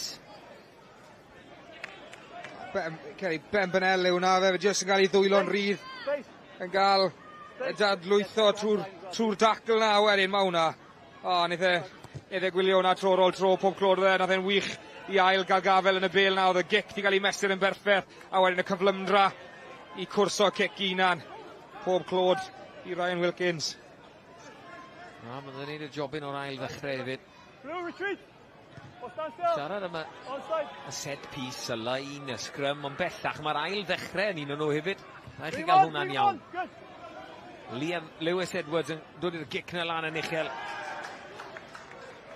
Ben, Kerry, Ben Bennell yw hwnna, fe jyst yn cael ei ddwylo'n rhydd, yn cael y dadlwytho trwy'r trwy dacl na wedyn, mae hwnna. O, wnaeth e, wnaeth e gwylio hwnna tro ar ôl tro, pob clod fe, nath e'n wych i ail gael gafel yn y bel na, oedd y gic di gael ei mesur yn berffaith, a wedyn y cyflymdra i cwrso cic unan. Pob clod i Ryan Wilkins. Na, mae'n gwneud y jobyn o'r ail ddechrau hefyd. Blue retreat. Stand still. Siarad am y, Onside. y set piece, y line, y scrum, ond bellach mae'r ail ddechrau yn un o'n nhw hefyd. Rhaid chi gael hwnna'n iawn. Good. Liam Lewis Edwards yn dod i'r gic na lan yn uchel.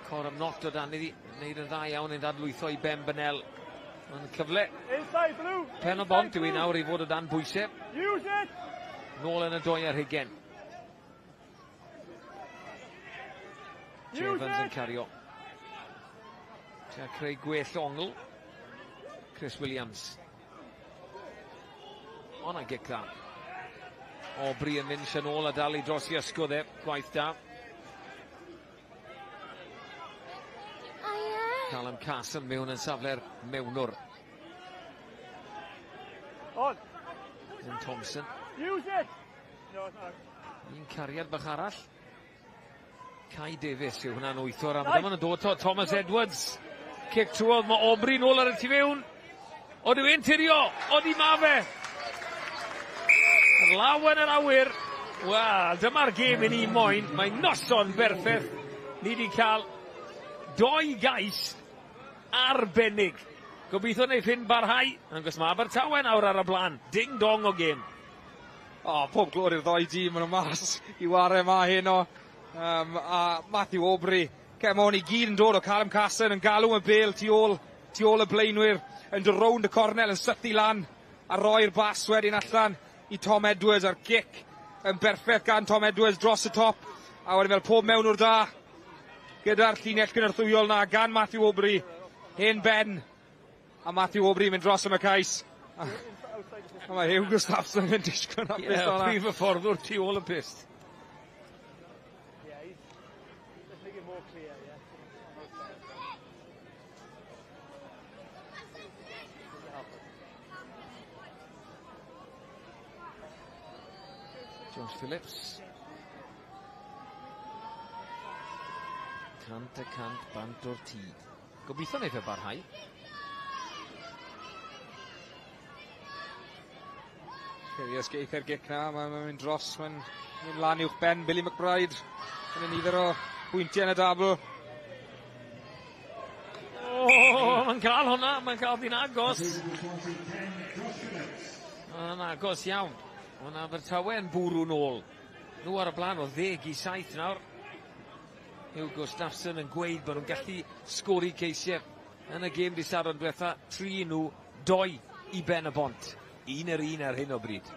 Coram Not o dan iddi, wneud yn dda iawn yn ddadlwytho i Ben Bennell. Mae'n cyfle. Inside blue. Pen o bont yw i nawr i fod o dan bwysau. Use it. Nôl yn y 22. Evans yn cario. Tua creu gwell ongl. Chris Williams. Ona gic dda. Aubrey yn mynd yn ôl a dal i dros i ysgwdd e. Gwaith da. Callum Carson mewn yn safle'r mewnwr. On. Yn Thompson. Use it. No, it's not. Un cariad bach arall. Kai Davies yw hwnna'n wythwr am dyma nhw'n dod to Thomas Edwards. Cic trwodd, mae Aubrey nôl ar y tu fewn. Odyw e'n tirio, odi ma fe. Law yn yr awyr. Wel, dyma'r gêm i ni moyn. Mae noson berffaith. Ni wedi cael 2 gais arbennig. Gobeithio wneith hyn barhau. Achos mae Abertawe nawr ar y blaen. Ding dong o gêm. O, pob glod i'r ddoi dîm, maen nhw mas i ware ma heno. A Matthew Aubrey, come on, i gyd yn dod o Callum Casson yn galw y bel tu ôl y blaenwyr, yn dod rownd y cornel, yn sythu lan, a roi'r bas wedyn allan i Tom Edwards, a'r gic yn berffaith gan Tom Edwards dros y top, a wedyn fel pob mewnwr da, gyda'r llinell gynorthwyol na gan Matthew Aubrey, hen ben, a Matthew Aubrey mynd dros am y cais. A mae Hugh Gustafsson yn disgwyl hapus Ie, o'na. prif hyfforddwr tu ôl y pyst. Yeah, he's, let's make it more clear, yeah. Josh Phillips. 100% bant o'r tŷ. Gobeithio wneith e barhau. Curious geith e'r gic na, mae'n mynd dros, mae'n mynd lan uwch ben Billy McBride. Yn y nifer o bwyntiau yn y dabl. O, mae'n cael hwnna, mae'n cael di'n agos. Mae'n agos iawn. Mae'n Abertawe yn bwrw nôl. Nhw ar y blaen o 10-7 nawr. Hugh Gustafsson yn gweud bod nhw'n gallu sgori ceisiau yn y gêm di Sadwrn diwetha. 3 nhw, 2 i Ben y Bont. 1-1 ar hyn o bryd.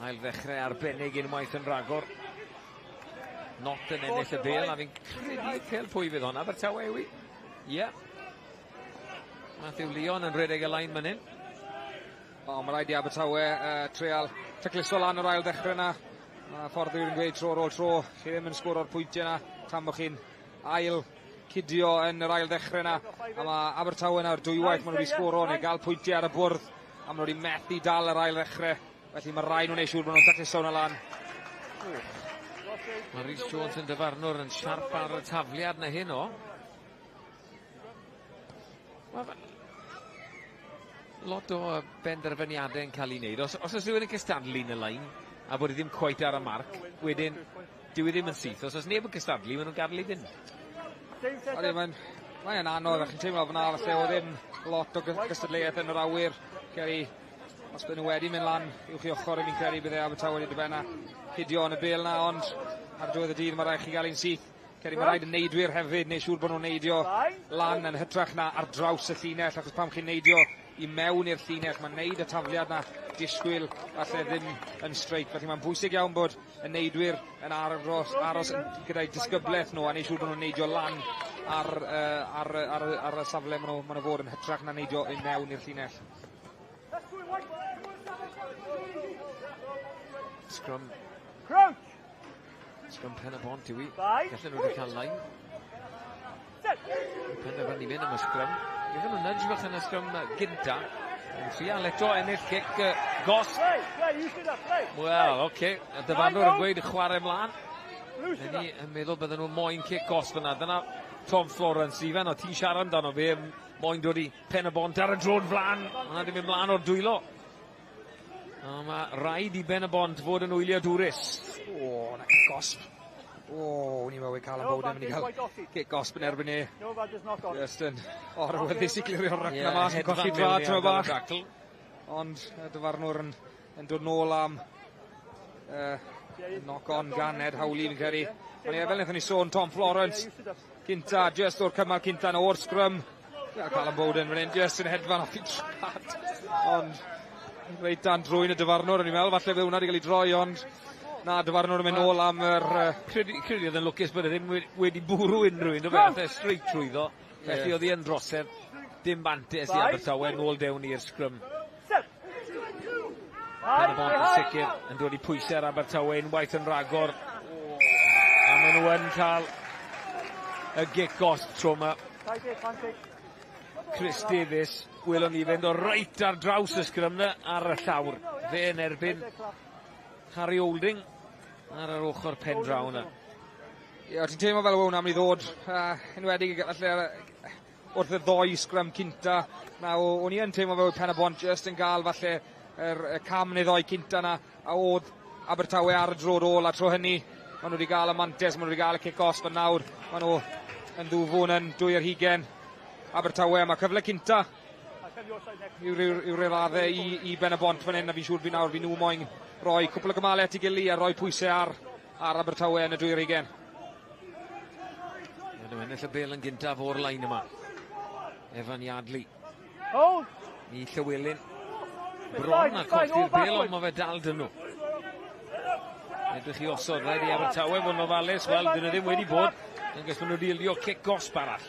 Ail ddechrau arbennig unwaith yn rhagor. Not yn ennill y bel, a fi'n credu cael pwy fydd hwnna. Abertawe yw i? Ie. Matthew Leon yn rhedeg y lain man hyn. O, mae rhaid i Abertawe treial tacluso lan yr ail ddechrau yna. A ffordd dwi'n gweud tro ar ôl tro, chi ddim yn sgoro'r pwyntiau yna tan bod chi'n ail cydio yn yr ail ddechrau yna. A mae Abertawe nawr dwywaith maen nhw wedi sgoro neu gael pwyntiau ar y bwrdd, a maen nhw wedi methu dal yr ail ddechrau. Felly mae rhaid nhw'n neud siŵr bod nhw'n tacluso hwnna lan. Mae Rhys Jones yn dyfarnwr yn siarp ar y tafliad na hyn o. Mae lot o benderfyniadau yn cael ei wneud. Os oes rhywun yn cystadlu yn y lein, a bod e ddim cweit ar y marc, wedyn dyw e ddim yn syth. Os oes neb yn cystadlu, maen nhw'n gadael i fynd. Odi, mae'n anodd, a chi'n teimlo fyna, falle o ddim lot o gystadleuaeth yn yr awyr. Credu, os bydden nhw wedi mynd lan uwch i ochr, fi'n credu bydde Abertawe wedi dod a hidio yn y bêl na, ond ar diwedd y dydd mae rhaid chi gael un syth. Credu mae rhaid y neidwyr hefyd, neu siŵr bod nhw'n neidio lan yn hytrach na ar draws y llinell, achos pam chi'n neidio i mewn i'r llinell, mae'n neud y tafliad na disgwyl falle ddim yn straight. Felly mae'n bwysig iawn bod y neidwyr yn aros gyda'i disgyblaeth nhw a neud siŵr bod nhw'n neidio lan ar y safle maen nhw fod yn hytrach na neidio i mewn i'r llinell. Scrum. Crouch! Scrum Pen y Bont yw i. Gallen nhw wedi cael line. Penderfynu mynd am y scrum. Gyda nhw nudge fach yn y scrum gynta. Yn trial eto ennill cic gosb. Wel, oce. Okay. Y dyfarnwr yn gweud chwarae ymlaen. Ni yn meddwl bydden nhw moyn cic gosb yna. Dyna Tom Florence, Ifan, o ti'n siarad amdano fe, moyn dod i Pen y Bont ar y drôn flan. Hwna di mynd mlaen o'r dwylo. A mae rhaid i Ben y Bont fod yn wyliadwrus. O, na cic gosb. O, o'n i'n meddwl cael y bod yn mynd i gael cic gosb yn erbyn ni. Just yn orwyddus i glirio'r ryc na mas, yn colli drad tro bach. Ond y dyfarnwr yn dod nôl am knock-on gan Ed Howley, fi'n credu. Ond ie, fel wnaethon ni sôn, Tom Florence, cynta, just o'r cymal cynta o'r scrum. Callum Bowden fan hyn, just yn hedfan off i trad. Ond reit dan drwy'n y dyfarnwr, o'n i'n meddwl, falle fe hwnna wedi cael ei droi, ond na, dyfarnwr yn mynd nôl am yr... Credu oedd yn lwcus bod e ddim wedi bwrw unrhyw un, do fe, straight trwyddo. Felly oedd hi yn drosedd, dim mantes i Abertawe, nôl dewn i'r scrum. Pen y Bont yn sicr yn dod i pwysau ar Abertawe unwaith yn ragor. A maen nhw yn cael y gic gosb tro yma. Chris Davies, welon ni fynd o reit ar draws y sgrym na ar y llawr. Fe yn erbyn Harry Olding ar yr ochr pen draw yna. Ie, ti'n teimlo fel hwnna am i ddod, enwedig falle wrth y ddoi sgrym cynta. Na, o'n i yn teimlo fel Pen y Bont just yn gael falle y cam neu ddoi cynta na, a oedd Abertawe ar y dro ôl, a tro hynny, maen nhw wedi gael y mantes, maen nhw wedi gael y cic-off, fan nawr, maen nhw yn ddwfwn yn 22. Abertawe, mae cyfle cynta i'w ryfaddau i Ben y Bont fan hyn, a fi'n siŵr fi nawr, fi nhw moyn roi cwpl o gymalau at ei gili a roi pwysau ar Abertawe yn y 22. Maen nhw ennill y bel yn gyntaf o'r lein yma. Evan Yardley. I Llywelyn. Bron a colli'r bel, ond mae fe dal dyn nhw. Edrych i osod, rhaid i Abertawe fod yn ofalus. Wel, dyn nhw ddim wedi bod. Yn gos maen nhw wedi ildio cic gosb arall.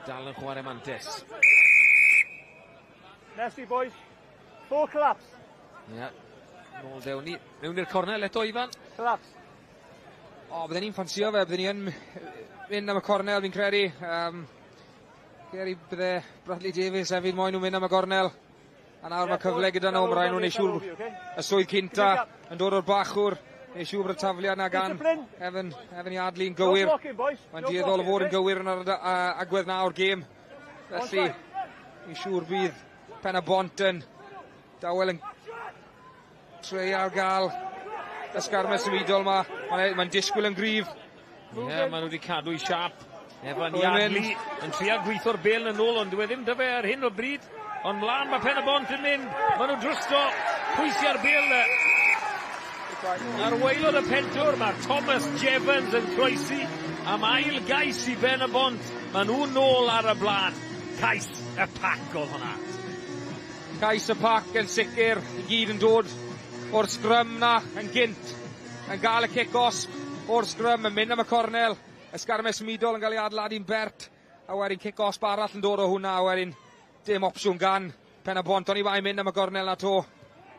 Dal yn chwarae mantes. Messy, boys. Four collapse. Ie. Yeah. Nôl dewn ni. Mewn i'r cornel eto, Ifan. Collapse. O, bydden ni'n ffansio fe. Bydden ni yn mynd am y cornel, fi'n credu. Credu bydde Bradley Davies hefyd moyn nhw mynd am y gornel. A nawr mae cyfle gyda nhw, mae rhaid nhw'n neud siŵr y swydd cynta yn dod o'r bachwr. Neud siŵr bod y tafliad na gan Evan Yardley yn gywir. Mae'n dueddol o fod yn gywir yn yr agwedd na o'r gêm. Felly, fi'n siŵr bydd Pen y Bont yn dawel yn treial gael ysgarmes symudol yma. Mae'n disgwyl yn gryf. Ie, yeah, maen nhw wedi cadw i siap. Evan Yardley yn trial gweithio'r bel yn ôl, ond dyw e ddim dy fe ar hyn o bryd. Ond mlaen mae Pen y Bont yn mynd. Maen nhw drosto pwysau'r bel. Ar waelod y pentwr, mae Thomas Jevons yn croesi am ail gais i Ben y Bont. Maen nhw nôl ar y blaen. Cais y pac oedd hwnna. Cais y pac yn sicr, i gyd yn dod o'r sgrym na yn gynt. Yn gael y cic-off o'r sgrym, yn mynd am y cornel. Ysgarmes symudol yn cael ei adeiladu'n bert. A wedyn cic-off arall yn dod o hwnna, a wedyn dim opsiwn gan Pen y Bont, ond i bai mynd am y gornel na to.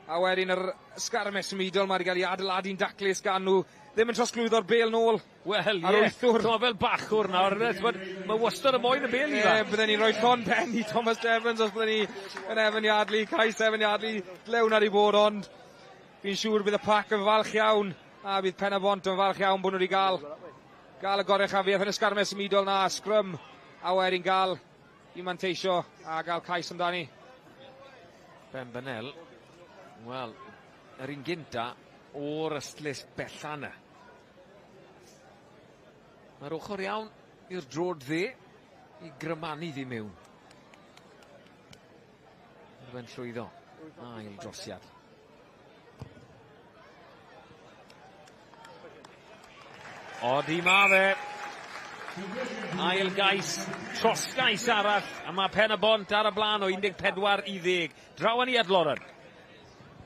A wedyn yr ysgarmes symudol mae wedi cael ei adeiladu'n daclus gan nhw. Ddim yn trosglwyddo'r bel nôl. Wel, ie. Wythwr. Fel bachwr nawr. Mae wastad y moyn y bel i fa. Ie, bydden ni'n rhoi llond pen i Thomas Evans os bydden ni yn Evan Yardley. Cais Evan Yardley, dlewn ar ei bod, ond fi'n siŵr bydd y pac yn falch iawn. A bydd Pen y Bont yn falch iawn bod nhw wedi gael y goruchafiaeth yn ysgarmes symudol na, sgrym, a wedyn gael i manteisio a gael cais amdani. Ben Bennell, wel, yr un gynta o'r ystlys bella yna. Mae'r ochr iawn i'r drod dde i grymanu ddi mewn. Mae'n llwyddo. Ail drosiad. Odi ma fe. Ail gais, trosgais arall, a mae Pen y Bont ar y blaen o 14 i 10. Draw ni at Lauren.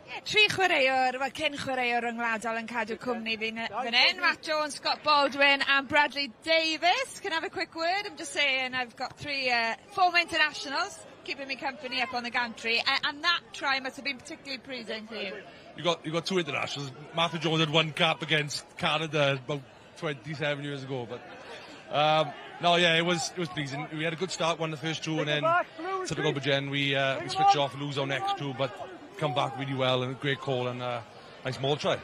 Yeah, tri chwaraewr, wel cyn chwaraewr ryngwladol yn cadw cwmni fi fan hyn. Matt Jones, Scott Baldwin and Bradley Davis. Can I have a quick word? I'm just saying I've got three former internationals keeping me company up on the gantry, and that try must have been particularly pleasing for you. You got two internationals. Matthew Jones had one cap against Canada about 27 years ago, but no, yeah, it was pleasing. We had a good start, won the first two, and then typical Bridgend, we switch off, lose our next two, but come back really well, and a great call and a nice maul try.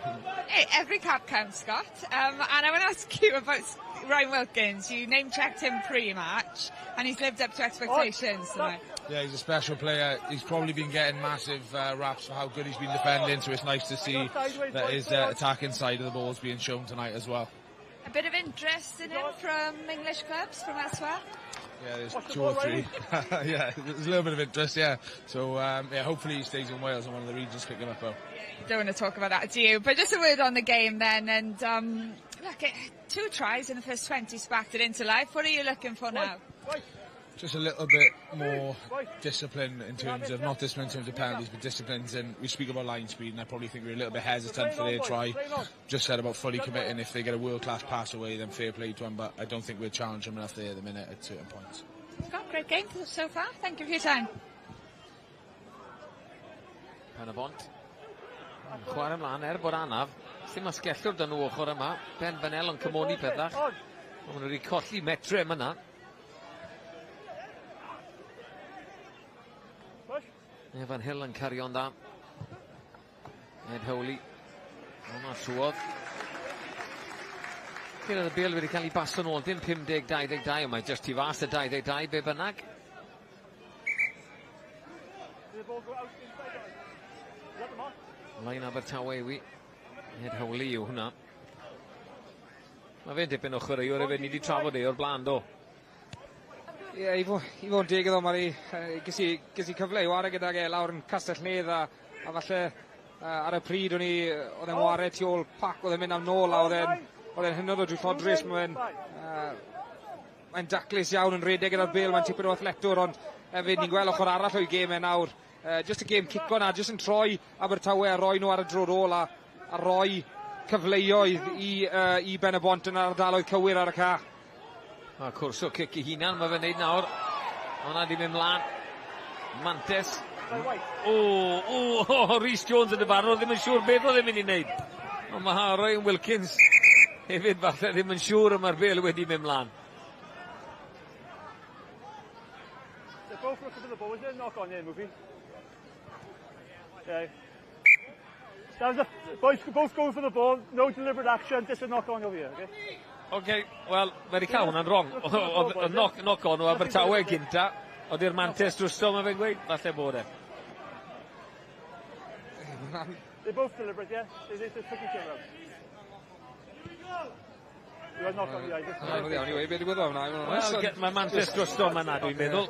Hey, every cap counts, Scott. And I want to ask you about Ryan Wilkins. You name-checked him pre-match, and he's lived up to expectations tonight. Yeah, he's a special player. He's probably been getting massive raps for how good he's been defending, so it's nice to see that his attacking side of the ball is being shown tonight as well. A bit of interest in him from English clubs, from elsewhere? Yeah, there's two or three. Yeah, there's a little bit of interest, yeah. So, yeah, hopefully he stays in Wales and one of the regions pick him up. Though. You don't want to talk about that, do you? But just a word on the game then, and look, 2 tries in the first 20 sparked it into life. What are you looking for now? Just a little bit more discipline in terms of, not discipline in terms of penalties, but disciplines. And we speak about line speed, and I probably think we're a little bit hesitant for their try. Just said about fully committing. If they get a world-class pass away, then fair play to them, but I don't think we'll challenge them enough there at the minute at certain points. Scott, great game so far. Thank you for your time. Pen-y-bont. Chwarae ymlaen er bod anaf. Dim asgellwr dyn nhw ochr yma. Ben Bennell yn cymoni pethach. Maen nhw wedi colli metre yma na. Evan Hill yn cario'n dda. Ed Howley. Hwna trwodd. Cyrraedd y bêl wedi cael ei baso nôl. Dim 50-22, ond mae jyst tu fas y 22, be bynnag. Lein Abertawe yw i. Ed Howley yw hwnna. Mae fe'n dipyn o chwaraewr hefyd, ni wedi trafod e o'r blaen, do. Ie, i fod yn deg iddo, Mari, ges i cyfle i ware gydag e lawr yn Castell Nedd a falle ar y pryd oedd e'n ware tu ôl pac, oedd e'n mynd am nôl a oedd e'n hynod o drwyllodrus. Mae'n daclus iawn yn redeg gyda'r bêl, mae'n tipyn o athletwr, ond hefyd ni'n gweld ochr arall o'i gêm e nawr. Just y gêm cico na, just yn troi Abertawe a roi nhw ar y dro'r ôl a roi cyfleoedd i Ben-y-bont yn ardaloedd cywir ar y ca. A cwrs o cic i hunan, mae fe'n neud nawr. Hwna di mynd mlaen. Mantes. O, Rhys Jones yn y barn, ddim yn siŵr beth oedd e'n mynd i wneud. Ond mae Ryan Wilkins hefyd falle ddim yn siŵr y mae'r bêl wedi mynd mlaen. They're both looking for the ball. Is there a knock on here, Movie? Okay. That was a, boys both going for the ball, no deliberate action, just a knock on over here, okay? Oce, wel, mae wedi cael hwnna'n wrong. Oedd knock on o Abertawe gynta, oedd i'r mantes drosto, mae fe'n gweud, falle bod e. They're both deliberate, yeah? They just took each other out. You had knock on the eye. Anodd iawn i weud beth ddigwyddodd hwnna. Wel, mae mantes drosto yma na, dwi'n meddwl.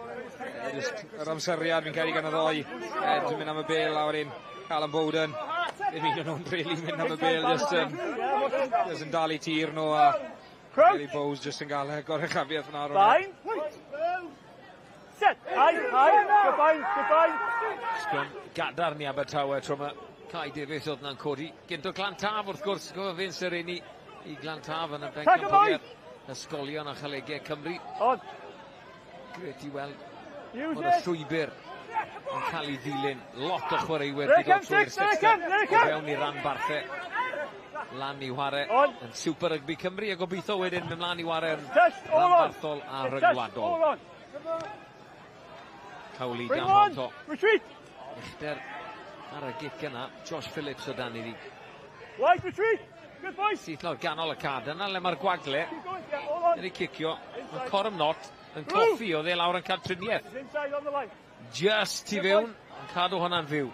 Yr amseriad fi'n credu gan y ddoi. Dwi'n mynd am y bêl a wedyn Callum Bowden. Ddim un o'n nhw'n rili mynd am y bêl, just yn dal i tir nhw a Billy Bowes just yn gael goruchafiaeth yna. Fine. Set. Aye, aye. Goodbye, goodbye. Sgrym gadarn i Abertawe tro yma. Kai Davies oedd na'n codi. Gynt o Glantaf wrth gwrs, gofio fe'n sereni i Glantaf yn y bencampwriaeth ysgolion a cholegau Cymru. Gret i weld bod y llwybr yn cael ei ddilyn. Lot o chwaraewyr wedi dod trwy'r system o fewn i ranbarthau. Lan i ware yn Super Rugby Cymru a gobeithio wedyn mynd mlaen i ware yn ranbarthol a rhyngwladol. Cawli dan honto. Uchder ar y gic yna, Josh Phillips o dan iddi. Syth lawr ganol y cad yna le mae'r gwagle. Wedi cicio, mae Corum Not yn coffi oedd e lawr yn cael triniaeth. Just tu fewn, Yn cadw hwnna'n fyw.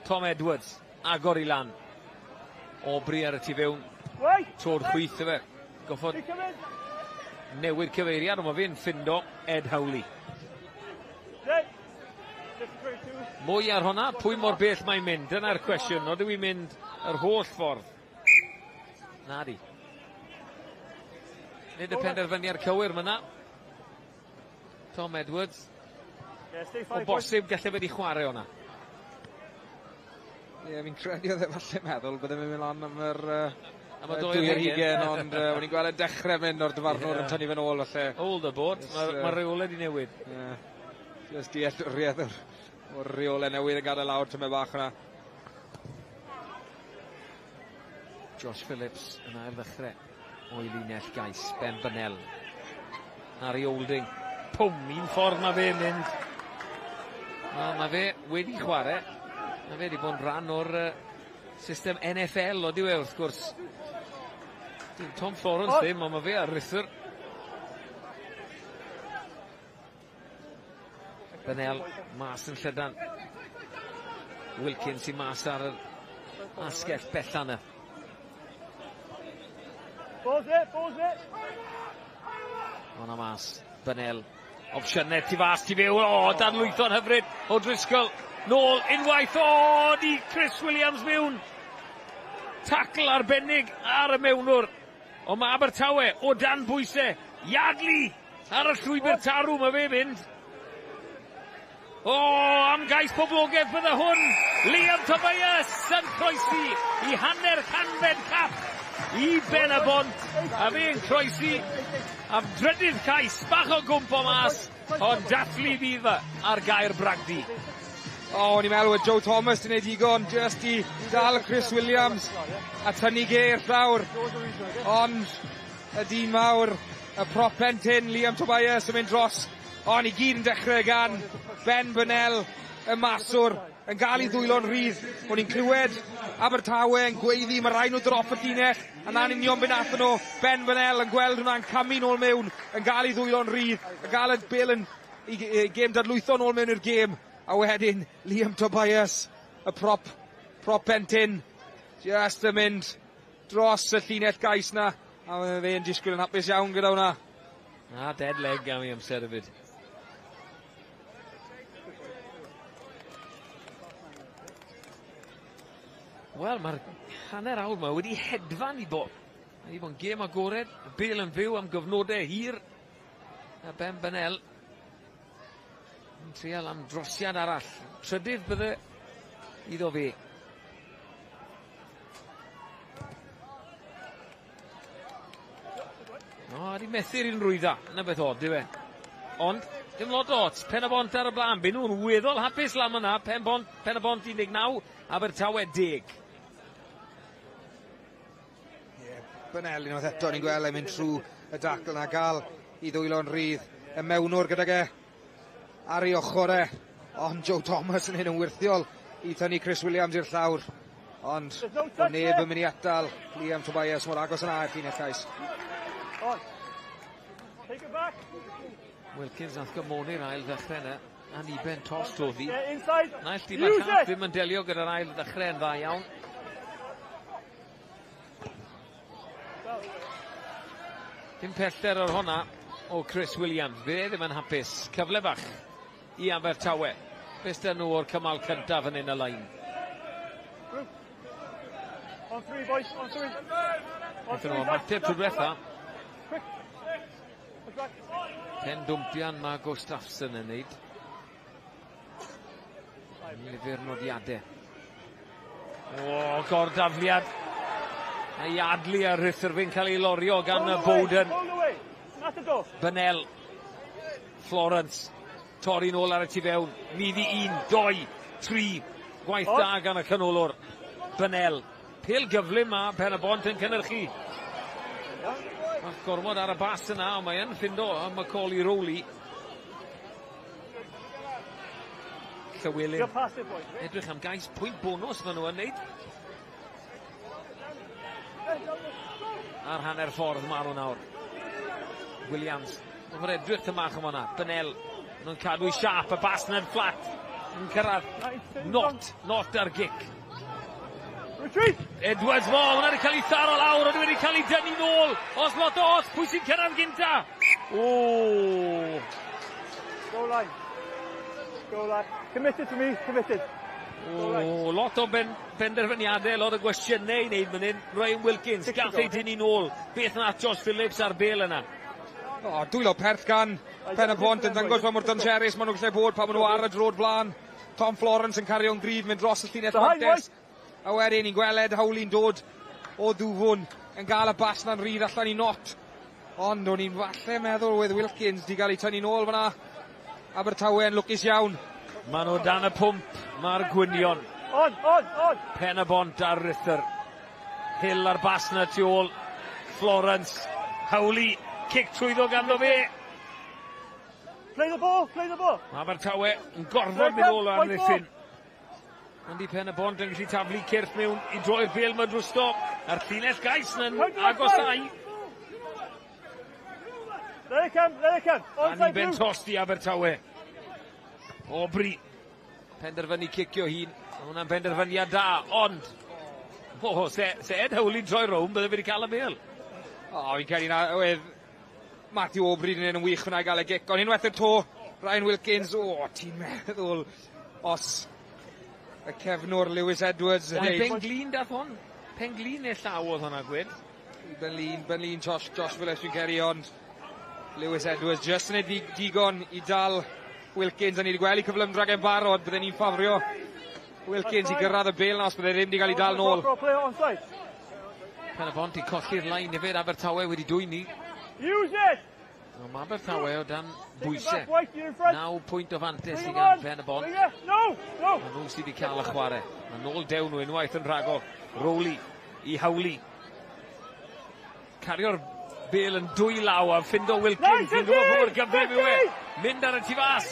Tom Edwards, agor i lan. Aubrey ar y tu fewn. Tro'r chwith efe. Goffod newid cyfeiriad, ond mae fe'n ffindo Ed Howley. Mwy ar hwnna, pwy mor bell mae'n mynd? Dyna'r cwestiwn. Odw i'n mynd yr holl ffordd? Na di. Nid y penderfyniad cywir myna. Tom Edwards. O bosib gallai wedi chwarae o'na. Ie, yeah, fi'n credu oedd e falle meddwl bydde fe'n mynd lan am yr am y 2 ar 20, ond o'n i'n gweld e'n dechrau mynd o'r dyfarnwr yn tynnu fe'n ôl falle. Hold the boat, mae'r ma reolau wedi newid. Ie. Yeah. Just dealltwriaeth o'r reolau newydd yn gadael lawr tymed bach yna. Josh Phillips yn ail ddechrau o'i linell gais, Ben Burnell. Harry Olding. Pwm, un ffordd mae fe'n mynd. Wel, mae fe wedi chwarae. Mae fe wedi bod yn rhan o'r system NFL o diwe, wrth gwrs. Dim Tom Florence ddim, ond mae fe ar ruthr. Burnell mas yn llydan. Wilkins i mas ar yr asgell bella yna. Balls it, balls it. Hwna mas. Burnell. Opsiynau tu fas, tu fewn. O, dadlwytho'n hyfryd o Driscoll. Nôl unwaith. O, di Chris Williams mewn. Tacl arbennig ar y mewnwr. Ond mae Abertawe o dan bwysau. Yardley ar y llwybr tarw mae fe mynd. O, am gais poblogaidd bydde hwn. Liam Tobias yn croesi i hanner canfed cap i Ben y Bont. A fe'n croesi am drydydd cais, bach o gwmp o mas, ond dathlu fydd ar gair Bragdy. O, o'n i'n meddwl bod Joe Thomas di wneud digon just i dal Chris Williams a tynnu ge i'r llawr. Ond y dyn mawr, y prop pen tyn, Liam Tobias yn mynd dros. Ond i gyd yn dechrau gan Ben Burnell, y maswr, yn gael ei ddwylo'n rhydd. O'n i'n clywed Abertawe yn gweiddi, mae rhaid nhw drop y llinell, a na'n union be nathon nhw. Ben Burnell yn gweld hwnna'n camu nôl mewn, yn gael ei ddwylo'n rhydd, yn gael y bel yn i gêm dadlwytho nôl mewn i'r gêm. A wedyn Liam Tobias, y prop pen tyn, just yn mynd dros y llinell gais na. A mae fe'n disgwyl yn hapus iawn gyda hwnna. A dead leg am ei amser hefyd. Wel, mae'r hanner awr yma wedi hedfan i bod. Mae wedi bod yn gêm agored, y bel yn fyw am gyfnodau hir. A Ben Burnell yn trial am drosiad arall. Trydydd bydde iddo fe. O, wedi methu'r un rwydda. Yna beth od, yw e. Ond, dim lot o ots. Pen y Bont ar y blaen. Byn nhw'n weddol hapus lan yna. Pen y Bont 19, Abertawe 10. Burnell unwaith eto, ni'n gweld e'n mynd trwy y dacl na gael i ddwylo'n rhydd. Y mewnwr gydag e ar ei ochr e. Ond Joe Thomas yn hyn yn wyrthiol i tynnu Chris Williams i'r llawr. Ond o neb yn mynd i atal Liam Tobias mor agos yna i'r llinell cais. On. Take it back. Wilkins nath gymoni'r ail ddechrau yna. Aniben tost oedd hi. Yeah, inside. Naill di mae'r llall ddim yn delio gyda'r ail ddechrau yn dda iawn. Dim pellter o'r honna o Chris Williams. Fe ddim yn hapus. Cyfle bach i Abertawe. Beth dyn nhw o'r cymal cyntaf yn un y lein? On three, boys. On three. Wnaethon nhw ymateb trwy diwetha. Pen dwmpian mae Gustafsson yn neud. Nifer nodiadau. O, gordafliad. A Yardley ar Rhythyrfyn cael ei lorio gan y Bowden. Burnell. Florence. Torri nôl ar y tu fewn. Middi 1, 2, 3. Gwaith da gan y canolwr. Burnell. Pêl gyflym ma Pen y Bont yn cynhyrchu. Mae gormod ar y bas yna, ond mae yn ffindo am Macaulay Rowley. Llywelyn. Edrych am gais pwynt bonus maen nhw yn neud. Ar hanner ffordd maen nhw nawr. Williams. Mae'n edrych tymach am hwnna. Burnell. Nhw'n cadw i siap. Y bas yna'n fflat. yn cyrraedd. Not ar gic. Retreat! Edwards, mo, hwnna wedi cael ei tharo lawr, ond wedi cael ei dynnu nôl. Os lot o os, pwy sy'n cyrraedd gynta? O! Go line. Go line. Committed to me, committed. O, lot o benderfyniadau, lot o gwestiynau i wneud fan hyn. Ryan Wilkins, gath ei dynnu nôl. Beth nath Josh Phillips ar bel yna? O, dwylo perth gan Pen y Bont yn dangos pa mor dangerous maen nhw'n gallu bod pan maen nhw ar y drod blaen. Tom Florence yn cario'n gryf, mynd dros y llinell fantes. A wedyn ni'n gweled Howley'n dod o ddwfwn yn gael y bas na'n rhydd allan i Not. Ond o'n i'n falle meddwl oedd Wilkins di gael ei tynnu nôl fyna. Abertawe yn lwcus iawn. Maen nhw dan y pwmp, mae'r gwynion. On, on, on! Pen y Bont ar Rither. Hill ar bas na tu ôl. Florence. Howley, cic trwyddo ganddo fe. Play the ball, play the ball. Mae Abertawe yn gorfod mynd ôl ar amddiffyn. Ond i Pen y Bont yn gallu taflu cyrff mewn i droi'r bêl ma drosto. A'r llinell gais yn agosau. Let it come, let it come. Onside blue. Ben tost i Abertawe. Aubrey. Penderfynu cicio hun. Mae hwnna'n penderfyniad da, ond... O, se Ed Howley'n troi rownd, bydde fe wedi cael y bêl. O, fi'n credu na, oedd Matthew Aubrey yn un yn wych fyna i gael y gic, ond unwaith y to, Ryan Wilkins, o, ti'n meddwl, os y cefnwr Lewis Edwards yn neud... Pen glin dath hon? Pen glin neu llaw oedd hwnna, Gwyn? Ben lin, Josh Phillips fi'n credu, ond Lewis Edwards just yn ei digon i dal Wilkins, a ni wedi gweld i cyflymdra gen barod, bydden ni'n ffafrio Wilkins i gyrraedd y bêl na os bydde ddim wedi cael ei dal nôl. Pen y Bont i colli'r lein hefyd, Abertawe wedi dwyn ni. Use it! Mae Abertawe o dan bwysau. 9 pwynt o fantes i gan Pen y Bont. No, no! Mae nhw sydd wedi cael y chwarae. Mae nôl dew nhw unwaith yn rhagor. Rowley i Howley. Cario'r bêl yn dwy law a ffindo Wilkins. Ni'n gwybod pa mor gyflym yw e. Mynd ar y tu fas.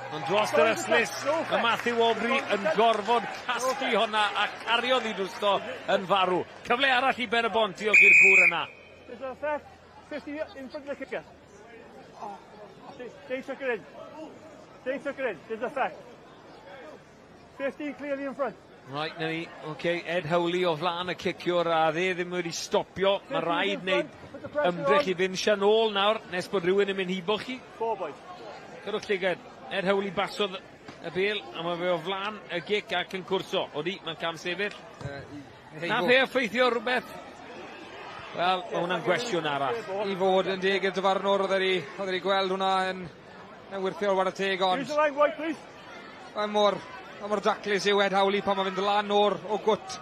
Ond dros yr ystlys, mae Matthew Aubrey yn gorfod casglu honna a cariodd i drosto yn farw. Cyfle arall i Ben y Bont, diolch i'r gŵr yna. There's an effect, 50 in front of the kicker. They took it in. They took it in. There's effect. 15 clearly in front. Right, na ni. Okay, Ed Howley o flaen y ciciwr a dde ddim wedi stopio. Mae rhaid wneud ymdrech i fynd sian ôl nawr nes bod rhywun yn mynd hibo chi. Four boys. Cyrwch llygad. Ed Howley basodd y bêl a mae fe o flaen y gic ac yn cwrso. Odi, mae'n cam sefyll. Na fe effeithio rhywbeth. Wel, mae hwnna'n gwestiwn arall. I fod yn deg i'r dyfarnwr, oedd wedi gweld hwnna yn wyrthiol war y teg, ond... Mae mor daclus yw Ed Howley pan mae'n fynd lan o'r o gwt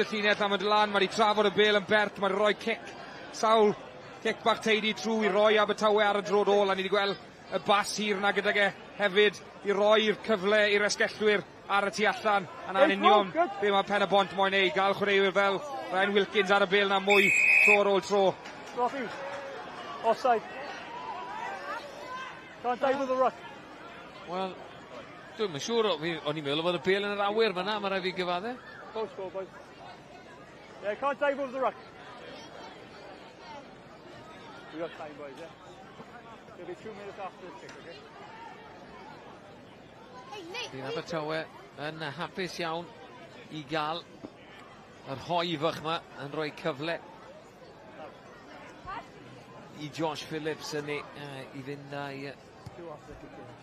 y llinell a mae'n lan, mae wedi trafod y bêl yn bert, mae wedi rhoi cic, sawl cic bach teidi trwy i roi Abertawe ar y drod ôl, a ni wedi gweld y bas hir na gydag e hefyd i roi'r cyfle i'r esgellwyr ar y tu allan. A na'n union be mae Pen y Bont moyn neud, gael chwaraewyr fel Ryan Wilkins ar y bêl na mwy tro ar ôl tro. Matthews, offside. Can't dive with the ruck. Wel, dwi'm yn siŵr, o'n i'n meddwl bod y bêl yn yr awyr fan'na, mae rhaid fi gyfadde. Go score, boys. Yeah, can't dive over the ruck. We got time, boys, yeah? It'll be 2 minutes after the kick, okay? Bydd Abertawe yn hapus iawn i gael yr hoi fach yma yn rhoi cyfle i Josh Phillips yn ei, i fynd â'i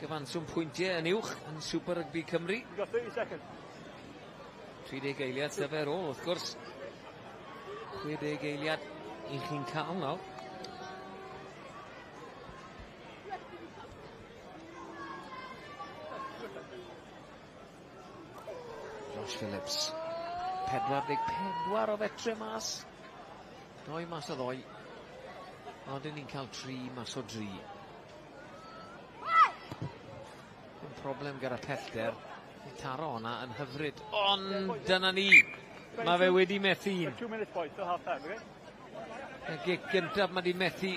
gyfanswm pwyntiau yn uwch yn Super Rugby Cymru. You've got 30 seconds. 30 eiliad sef ar ôl, wrth gwrs. 60 eiliad i chi'n cael nawr. Josh Phillips, 44 o fetre mas. 2 mas o 2. Ond ni'n cael 3 mas o 3. Dim problem gyda pellter. Ni taro hwnna yn hyfryd. Ond dyna ni. Mae fe wedi methu un. Y gic gyntaf mae wedi methu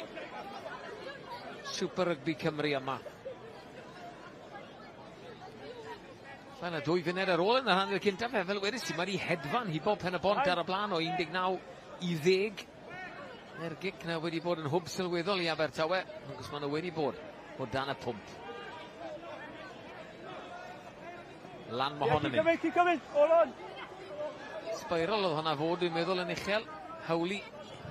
Super Rugby Cymru yma. Llai na 2 funud ar ôl yn yr hanner cyntaf, fel wedys i, mae wedi hedfan hibo Pen y Bont ar y blaen o 19 i 10. Mae'r gic na wedi bod yn hwb sylweddol i Abertawe, achos maen nhw wedi bod o dan y pwmp. Lan mae hon yn mynd. Keep coming, all on. Spiral oedd hwnna fod, dwi'n meddwl, yn uchel. Howley.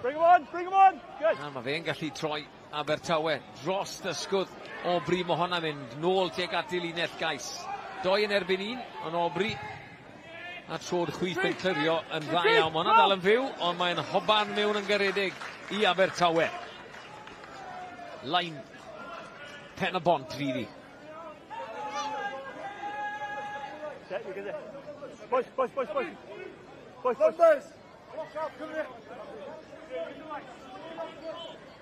Bring him on, bring him on. Good. Na, mae fe'n gallu troi Abertawe dros ysgwdd. Aubrey mae hwnna'n mynd nôl tuag at ei linell gais. 2 yn erbyn 1, ond Aubrey a tro'r chwith yn clirio yn dda iawn. Mae hwnna dal yn fyw, ond mae'n hoban mewn yn garedig i Abertawe. Line Pen y Bont fydd hi. Boys, boys, boys, boys. Boys, boys, boys.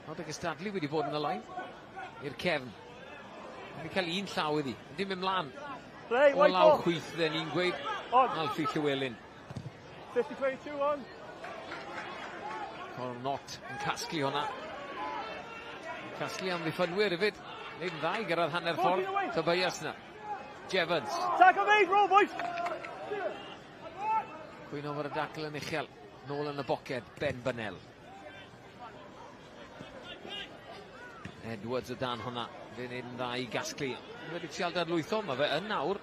Oedd y gystadlu wedi bod yn y line i'r cefn. Wedi cael un llaw iddi. Ddim mynd mlaen. O law chwith dden ni'n gweud. Alfie Llywelyn. 50-22 on. Conor Knott yn casglu hwnna. Casglu am ddiffynwyr hefyd. Neud yn dda i gyrraedd hanner ffordd. Tobias na. Jevons. Tackle made, roll boys. Cwyno fod y dacl yn uchel. Nôl yn y boced, Ben Bynel. Edwards o dan hwnna. Fe'n neud yn dda i gasglu. Wedi trial dadlwytho, mae fe yn nawr.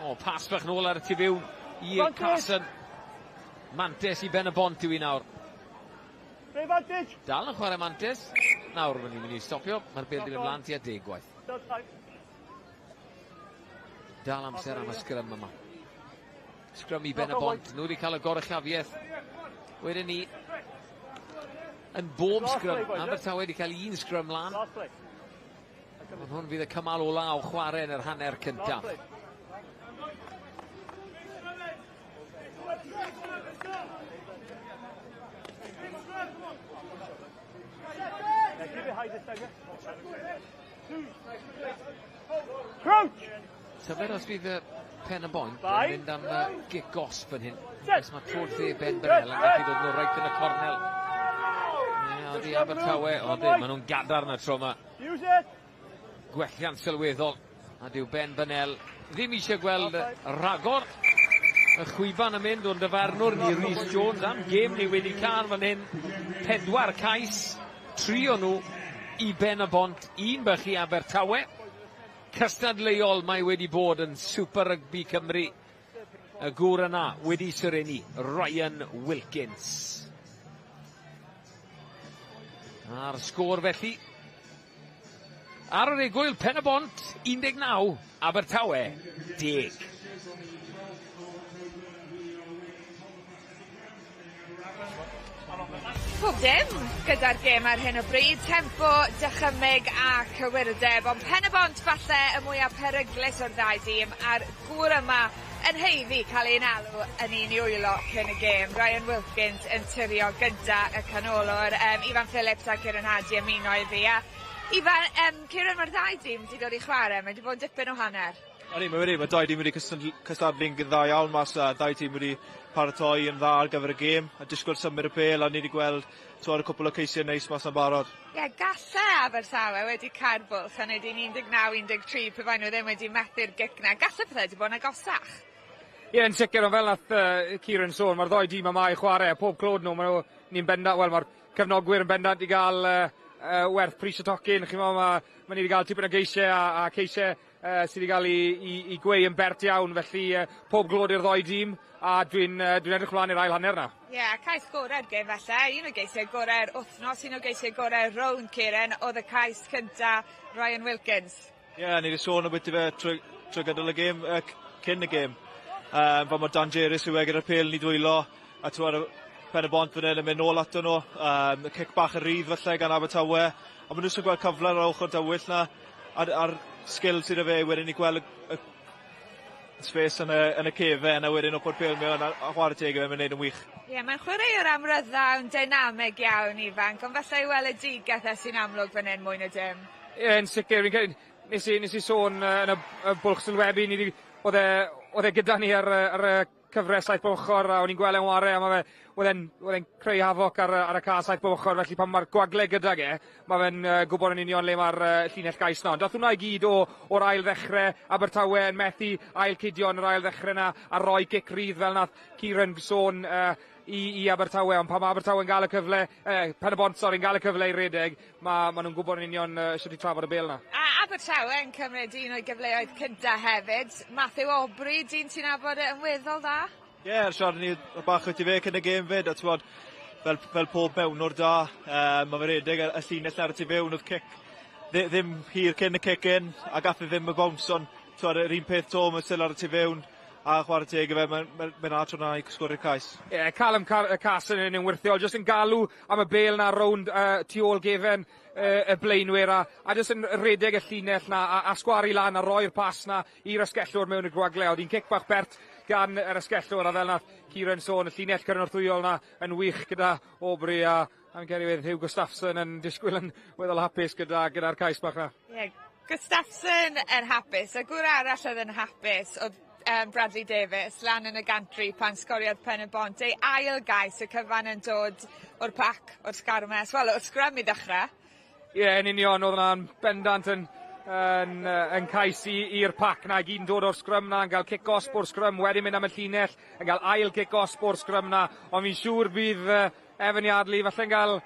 O, pas bach nôl ar y tu fewn i Carson. Mantes i Ben y Bont yw i nawr. Dal yn chwarae Mantes. Nawr maen ni'n mynd i stopio. Mae'r bel ddim ymlaen tua 10 gwaith. Dal amser am y sgrym yma. Sgrym i Ben y Bont. Nhw wedi cael y goruchafiaeth. Wedyn ni, yn bob sgrym, Abertawe wedi cael un sgrym lan. Ond hwn fydd y cymal ola o chwarae yn yr hanner cyntaf. Tybed os fydd y Pen y Bont yn mynd am gic gosb fan hyn. Os mae tro'r dde Ben Bynel yn gallu dod nhw reit yn y cornel. Ie, odi Abertawe, odi, maen nhw'n gadarn y tro yma. Gwelliant sylweddol, a dyw Ben Bynel ddim eisiau gweld rhagor. Y chwiban yn mynd o'n dyfarnwr ni Rhys Jones am gêm ni wedi cael fan hyn. 4 cais, 3 o nhw i Ben y Bont, 1 bach i Abertawe. Cystadleuol mae wedi bod yn Super Rugby Cymru. Y gŵr yna wedi serennu, Ryan Wilkins. A'r sgôr felly, ar yr egwyl Pen y Bont, 19, Abertawe, 10. Pob dim gyda'r gêm ar hyn o bryd, tempo, dychymyg a cywirdeb, ond Pen y Bont falle y mwyaf peryglus o'r ddau dîm, a'r gŵr yma yn haeddu cael ein alw yn un i wylo cyn y gêm. Ryan Wilkins yn tirio gyda y canolwr, Ifan Phillips a Kieran Hardy ymuno i fi. A Ifan, Kieran, mae'r ddau dîm wedi dod i chwarae, mae wedi bod yn dipyn o hanner. Odi, mae wedi, mae dau dîm wedi cystadlu'n dda iawn mas, a dau tîm wedi paratoi yn dda ar gyfer y gêm, a disgwyl symud y bêl, a ni wedi gweld y cwpl o ceisiau neis mas yn barod. Ie, galle Abertawe wedi cael bwlch a wneud un 19-13 pe bai nhw ddim wedi methu'r gic na. Galle pethau wedi bod yn agosach. Ie, yn sicr, ond fel nath Kieran sôn, mae'r ddoi dîm yma i chwarae, a pob clod nhw, ni'n bendant, wel, mae'r cefnogwyr yn bendant i gael werth pris y tocyn. Chi'n meddwl, mae ni wedi cael tipyn o geisiau a ceisiau sydd wedi cael ei gweu yn bert iawn, felly pob glod i'r ddoi dîm, a dwi'n edrych mlaen i'r ail hanner na. Ie, yeah, cais gorau'r gêm falle, un o geisiau gorau'r wythnos, un o geisiau gorau'r rownd, Kieran, oedd y cais cynta Ryan Wilkins. Ie, yeah, ni wedi sôn ambiti fe trwy gydol y gêm, cyn y gêm. Fel mae Dan Jerris yw e gyda'r pêl yn ei dwylo, a ti'n Pen y Bont fan hyn yn mynd nôl ato nhw, y cic bach yn rhydd falle gan Abertawe, a maen nhw'n jyst yn gweld cyfle ar ochr dywyll na, a'r sgil sydd 'da fe wedyn i gweld y space yn y cefen a wedyn o'r pêl mewn a chwarae teg i fe, mae'n neud yn wych. Ie, yeah, mae'n chwaraewr amryddawn, dynamig iawn ifanc, ond falle i weledigaeth e sy'n amlwg fan hyn mwy na dim. Ie, yn sicr, fi'n credu, nes i sôn yn y bwlch sylwebu, oedd e gyda ni ar y cyfres 7 bob ochr, a o'n i'n gweld e'n ware, a mae fe, oedd e'n creu hafoc ar y cae 7 bob ochr, felly pan mae'r gwagle gydag e, mae fe'n gwybod yn union le mae'r llinell gais na. Ond dath hwnna i gyd o'r ail ddechrau, Abertawe yn methu ail cidio yn yr ail ddechrau na, a roi gic rydd fel nath Kieran sôn i Abertawe, ond pan mae Abertawe yn gael y cyfle, Pen y Bont, sori, yn gael y cyfle i redeg, ma nhw'n gwybod yn union sut i trafod y bêl na. A Mae Abertawe yn cymryd un o'i gyfleoedd cynta hefyd. Matthew Aubrey, dyn ti'n nabod e yn weddol dda? Ie, yeah, siarad ni bach o ti fe cyn y gêm fyd, a ti'n fel pob mewnwr da, mae fe'n rhedeg y llinell ar y tu fewn, oedd cic ddim hir cyn y cic-in, a gath e ddim y bounce, ond t'wod, yr un peth to, mae still ar y tu fewn, a chwarae teg i fe, mae'n atro na i sgorio'r cais. Ie, yeah, Callum Carson yn wyrthiol, jyst yn galw am y bêl na rownd tu ôl gefen y blaenwyr a jyst yn rhedeg y llinell na a sgwaru lan a roi'r pas na i'r asgellwr mewn y gwagle. Oedd hi'n cic bach bert gan yr asgellwr a fel nath Kieran sôn, y llinell cynorthwyol na yn wych gyda Aubrey a fi'n credu wedd Hugh Gustafsson yn disgwyl yn weddol hapus gyda'r cais bach na. Ie, yeah, Gustafsson yn hapus, a gŵr arall oedd yn hapus oedd Bradley Davis lan yn y gantry pan sgoriodd Pen y Bont. Ei ail gais y cyfan yn dod o'r pac, o'r sgarmes, wel, o'r sgrym i ddechrau. Ie, yeah, yn union, oedd hwnna'n bendant yn cais i'r pac na, i gyd yn dod o'r sgrym na, yn cael cic gosb o'r sgrym, wedyn mynd am y llinell, yn cael ail cic gosb o'r sgrym na, ond fi'n siŵr bydd Evan Yardley falle'n gael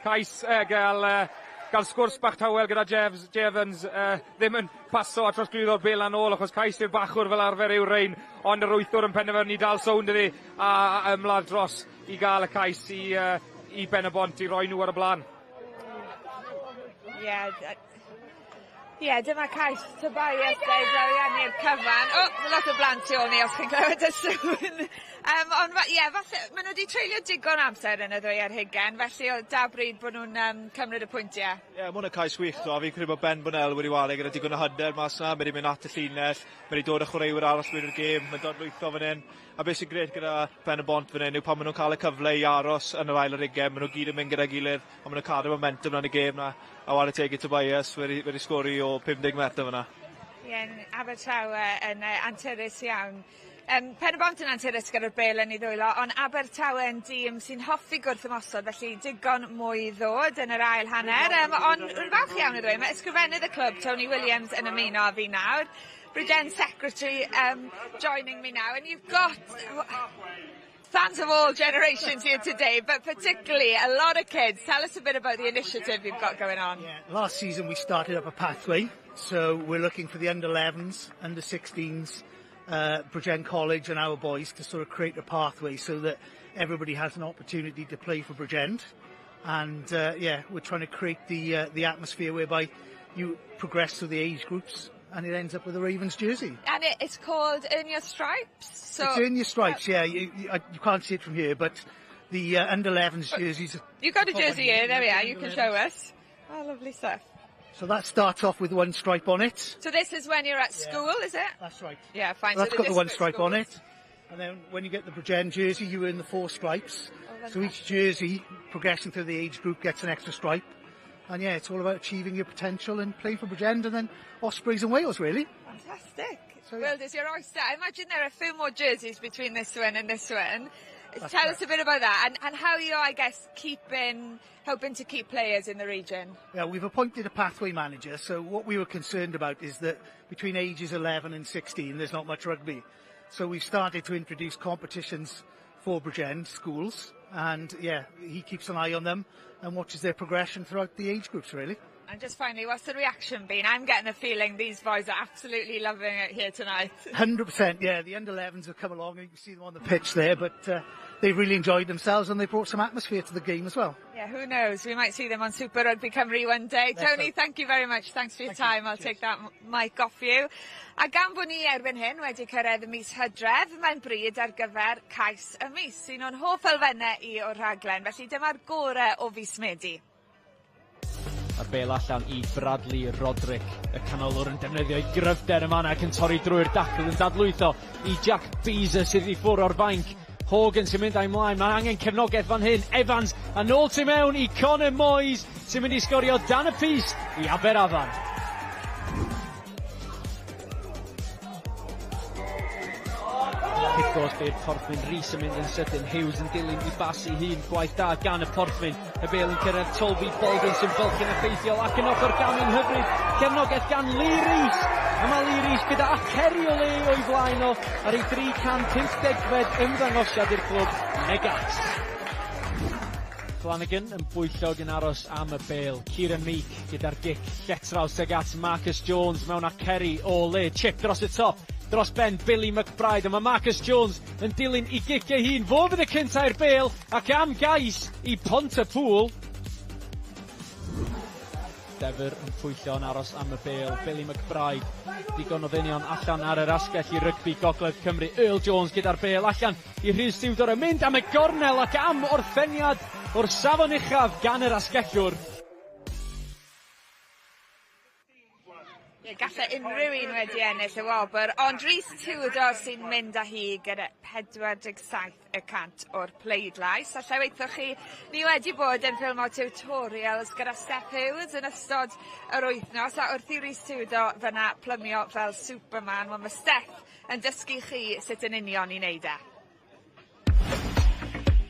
cais, gael sgwrs bach tawel gyda Jevons, ddim yn paso a trosglwyddo'r bêl yn ôl, achos cais i'r bachwr fel arfer yw'r rein, ond yr wythwr yn penderfynu dal sownd iddi a ymladd dros i gael y cais i Ben y Bont i roi nhw ar y blaen. Ie, yeah, dyma cais Tobias Dave cyfan. O, oh, lot o blant tu ôl ni os chi'n clywed y sŵn. Ond ie, yeah, falle, maen nhw wedi treulio digon amser yn y ddwy ar hugen, felly o da bryd bod nhw'n cymryd y pwyntiau. Ie, yeah, mae hwn yn cais wych, so, a fi'n credu bod Ben Bonnell wedi ware gyda digon o hyder mas na, mae wedi mynd at y llinell, mae wedi dod â chwaraewyr arall mewn i'r gêm, mae'n dod lwytho fan hyn. A beth sy'n grêt gyda Ben y Bont fan hyn yw pan maen nhw'n cael y cyfle i aros yn yr ail ar hugen, maen nhw gyd yn mynd gyda'i gilydd, a maen nhw'n cadw momentum yn y gêm na. A ware teg i Tobias wedi sgori o 50 metr fyna. Ie, yeah, Abertawe yn anturus iawn. Pen y Bont yn anturus gyda'r bêl yn ei ddwylo, ond Abertawe yn dîm sy'n hoffi gwrth ymosod, felly digon mwy i ddod yn yr ail hanner. Ond rwy'n falch iawn i ddweud, mae ysgrifennydd y clwb, Tony Williams, yn ymuno â fi nawr. Bridgend Secretary joining me now, and you've got fans of all generations here today, but particularly a lot of kids. Tell us a bit about the initiative you've got going on. Yeah, last season we started up a pathway, so we're looking for the under 11s, under 16s, Bridgend College and our boys to sort of create a pathway so that everybody has an opportunity to play for Bridgend. And yeah, we're trying to create the atmosphere whereby you progress through the age groups and it ends up with a Ravens jersey. And it's called Earn Your Stripes? So it's Earn Your Stripes, yeah. You can't see it from here, but the under 11s jerseys... You've got a jersey here, there we are, you can show us. Oh, lovely stuff. So that starts off with one stripe on it. So this is when you're at school, is it? That's right. Yeah, fine. So that's got the one stripe on it. And then when you get the Bridgend jersey, you earn the 4 stripes. Oh, so each jersey, progressing through the age group, gets an extra stripe. And yeah, it's all about achieving your potential and playing for Bridgend and then Ospreys and Wales, really. Fantastic. So, yeah. Well, there's your oyster. I imagine there are a few more jerseys between this one and this one. That's Tell correct. us a bit about that and how you're, I guess, hoping to keep players in the region. Yeah, we've appointed a pathway manager. So what we were concerned about is that between ages 11 and 16, there's not much rugby. So we've started to introduce competitions for Bridgend schools. And yeah, he keeps an eye on them and watches their progression throughout the age groups, really. And just finally, what's the reaction been? I'm getting the feeling these boys are absolutely loving it here tonight. 100%, yeah. The under-11s have come along and you can see them on the pitch there, but they've really enjoyed themselves and they brought some atmosphere to the game as well. Yeah, who knows? We might see them on Super Rugby Cymru one day. Let's Tony, hope. Thank you very much. Thanks for your Thank time. you. I'll Cheers. take that mic off you. A gan bod ni erbyn hyn wedi cyrraedd y mis Hydref, mae'n bryd ar gyfer cais y mis, un o'n hoff elfennau i o'r rhaglen. Felly dyma'r gorau o fis Medi. A'r bêl allan i Bradley Roderick, y canolwr yn defnyddio ei gryfder yma ac yn torri drwy'r dacl yn dadlwytho i Jack Beezer sydd i ffwrdd o'r fainc. Hogan sy'n mynd â'i mlaen, mae angen cefnogaeth fan hyn. Evans a nôl tu mewn i Conor Moyes sy'n mynd i sgorio dan y pyst i Aberafan. Cic gosb i'r Porthmyn, Rhys yn mynd yn sydyn, Hughes yn dilyn i bas ei hun, gwaith da gan y Porthmyn, y bêl yn cyrraedd Toby Baldwin sy'n fylchu'n effeithiol ac yn ochr gamu'n hyfryd, cefnogaeth gan Lee Rees, a mae Lee Rees gyda aceri o le o'i flaen o ar ei 350fed ymddangosiad i'r clwb Negas. Flanagan yn bwyllog yn aros am y bêl. Kieran Meek gyda'r gic lletraws tuag at Marcus Jones mewn aceri o le. Chip dros y top, dros ben Billy McBride. A mae Marcus Jones yn dilyn i gic ei hun. Fo fydd y cynta i'r bêl ac am gais i Pontypool. Defr yn pwyllo yn aros am y bêl. Billy McBride, digon o ddynion allan ar yr asgell i rygbi Gogledd Cymru. Earl Jones gyda'r bêl allan i Rhys Tudor yn mynd am y gornel ac am orffeniad o'r safon uchaf gan yr asgellwr. Ie, gallai unrhyw un wedi ennill y wobr, ond Rhys Tudor sy'n mynd â hi gyda 47% o'r pleidlais. Alla i weithio chi, ni wedi bod yn ffilmo tutorials gyda Steph Hughes yn ystod yr wythnos, a wrth i Rhys Tudor fyna plymio fel Superman, wel mae Steph yn dysgu chi sut yn union i wneud e.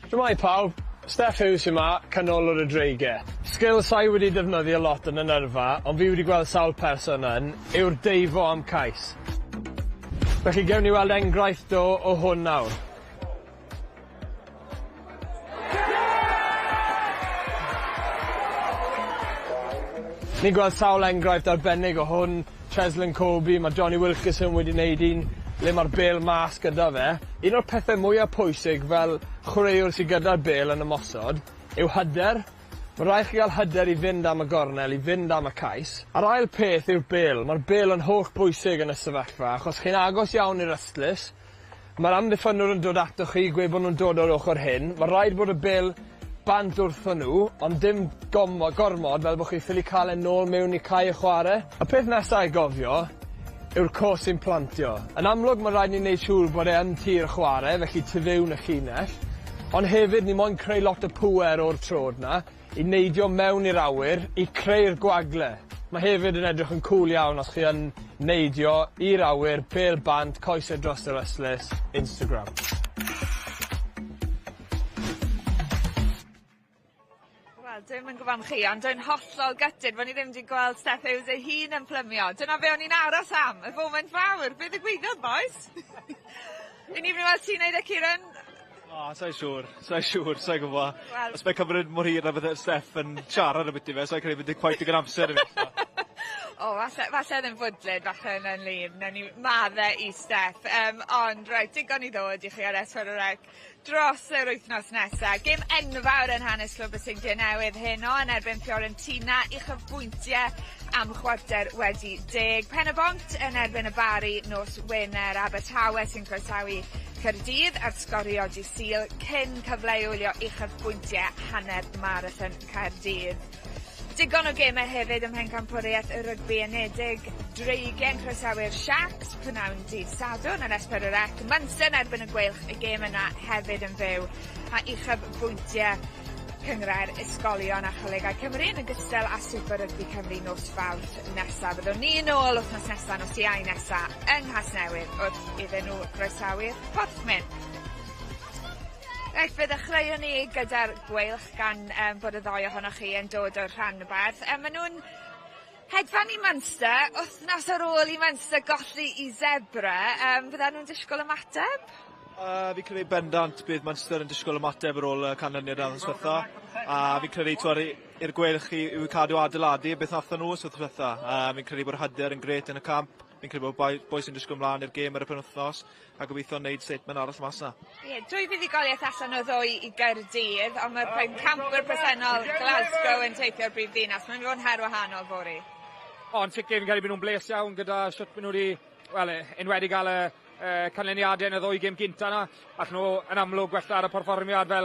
Shwmae pawb, Steph Hughes yma, canolwr y Dreigiau. Sgil sa'i wedi defnyddio lot yn y nyrfa, ond fi wedi gweld sawl person yn, yw'r deifo am cais. Felly gewn ni weld enghraifft o hwn nawr. Ni'n gweld sawl enghraifft arbennig o hwn, Cheslin Kolbe, mae Jonny Wilkinson wedi wneud un, le mae'r bêl mas gyda fe. Un o'r pethau mwyaf pwysig fel chwaraewr sydd gyda'r bêl yn ymosod yw hyder. Mae rhaid chi gael hyder i fynd am y gornel, i fynd am y cais. A'r ail peth yw'r bêl. Mae'r bêl yn holl bwysig yn y sefyllfa, achos chi'n agos iawn i'r ystlys. Mae'r amddiffynwr yn dod atoch chi, gweud bod nhw'n dod o'r ochr hyn. Mae rhaid bod y bêl bant wrthon nhw, ond dim gormod fel bod chi ffili cael e nôl mewn i cae y chwarae. Y peth nesaf i gofio yw'r cos sy'n plantio. Yn amlwg mae rhaid ni wneud siŵr bod e yn tir chwarae, felly tu fewn y llinell, ond hefyd ni moyn creu lot o pŵer o'r trod na i neidio mewn i'r awyr i creu'r gwagle. Mae hefyd yn edrych yn cŵl iawn os chi yn neidio i'r awyr, bêl bant, coesau dros yr ystlys, Instagram. Wel, dwi'm yn gwybod am chi, ond dwi'n hollol gutted bod ni ddim wedi gweld Steph Hughes ei hun yn plymio. Dyna be o'n i'n aros am, y foment fawr. Be ddigwyddodd, boys? I ni fynd i weld ti'n neud e, Kieran? O, sa'i siŵr, sa'i siŵr, sa'i gwybod. Wel. Os mae'n cymryd mor hir na bydde Steph yn siarad ambiti fe, sa'i credu bydd quite digon amser i fi. O, falle ddim fwdlyd, falle yn lif. Newn ni madde i Steph. Ond, reit, digon i ddod i chi ar S4C dros yr wythnos nesa. Gêm enfawr yn hanes Clwb y Seintiau Newydd heno yn erbyn Fiorentina, uchafbwyntiau am 10:15. Pen-y-bont yn erbyn y Bari nos Wener. Abertawe sy'n croesawu Caerdydd ar Sgorio dydd Sul cyn cyfle i wylio uchafbwyntiau hanner marathon Caerdydd. Digon o gemau hefyd ym Mhencampwriaeth y Rygbi Unedig. Dreigiau'n croesawu'r Sharks prynawn dydd Sadwrn yn S4C. Munster yn erbyn y Gweilch, y gêm yna hefyd yn fyw. A uchafbwyntiau Cynghrair Ysgolion a Cholegau Cymru yn ogystal â Super Rygbi Cymru nos Fawrth nesaf. Byddwn ni nôl wythnos nesaf, nos Iau nesaf yng Nghasnewydd wrth iddyn nhw groesawu'r Porthmyn. Reit, fe ddechreuwn ni gyda'r Gweilch gan bod y ddou ohonoch chi yn dod o'r rhanbarth. Maen nhw'n hedfan i Munster, wythnos ar ôl i Munster golli i Zebre. Fyddan nhw'n disgwyl ymateb? Fi'n credu bendant bydd Munster yn disgwyl ymateb ar ôl y canlyniad wythnos diwetha. A fi'n credu twar i'r Gweilch i yw cadw adeiladu beth nathon nhw wythnos diwetha. Fi'n credu bod hyder yn grêt yn y camp. Fi'n credu bod bois yn disgwyl mlaen i'r gêm ar y penwythnos a gobeithio wneud statement arall mas 'na. Ie, dwy fuddugoliaeth allan o ddwy i Gaerdydd, ond mae'r pencampwyr presennol Glasgow yn teithio'r brif ddinas. Mae'n mynd i fod yn her wahanol fory. O, yn sicr, fi'n credu bod nhw'n bles iawn gyda shwt maen nhw wedi, wel, enwedig gael y canlyniadau yn y ddwy gêm gynta yna. Allan nhw yn amlwg gwella ar y perfformiad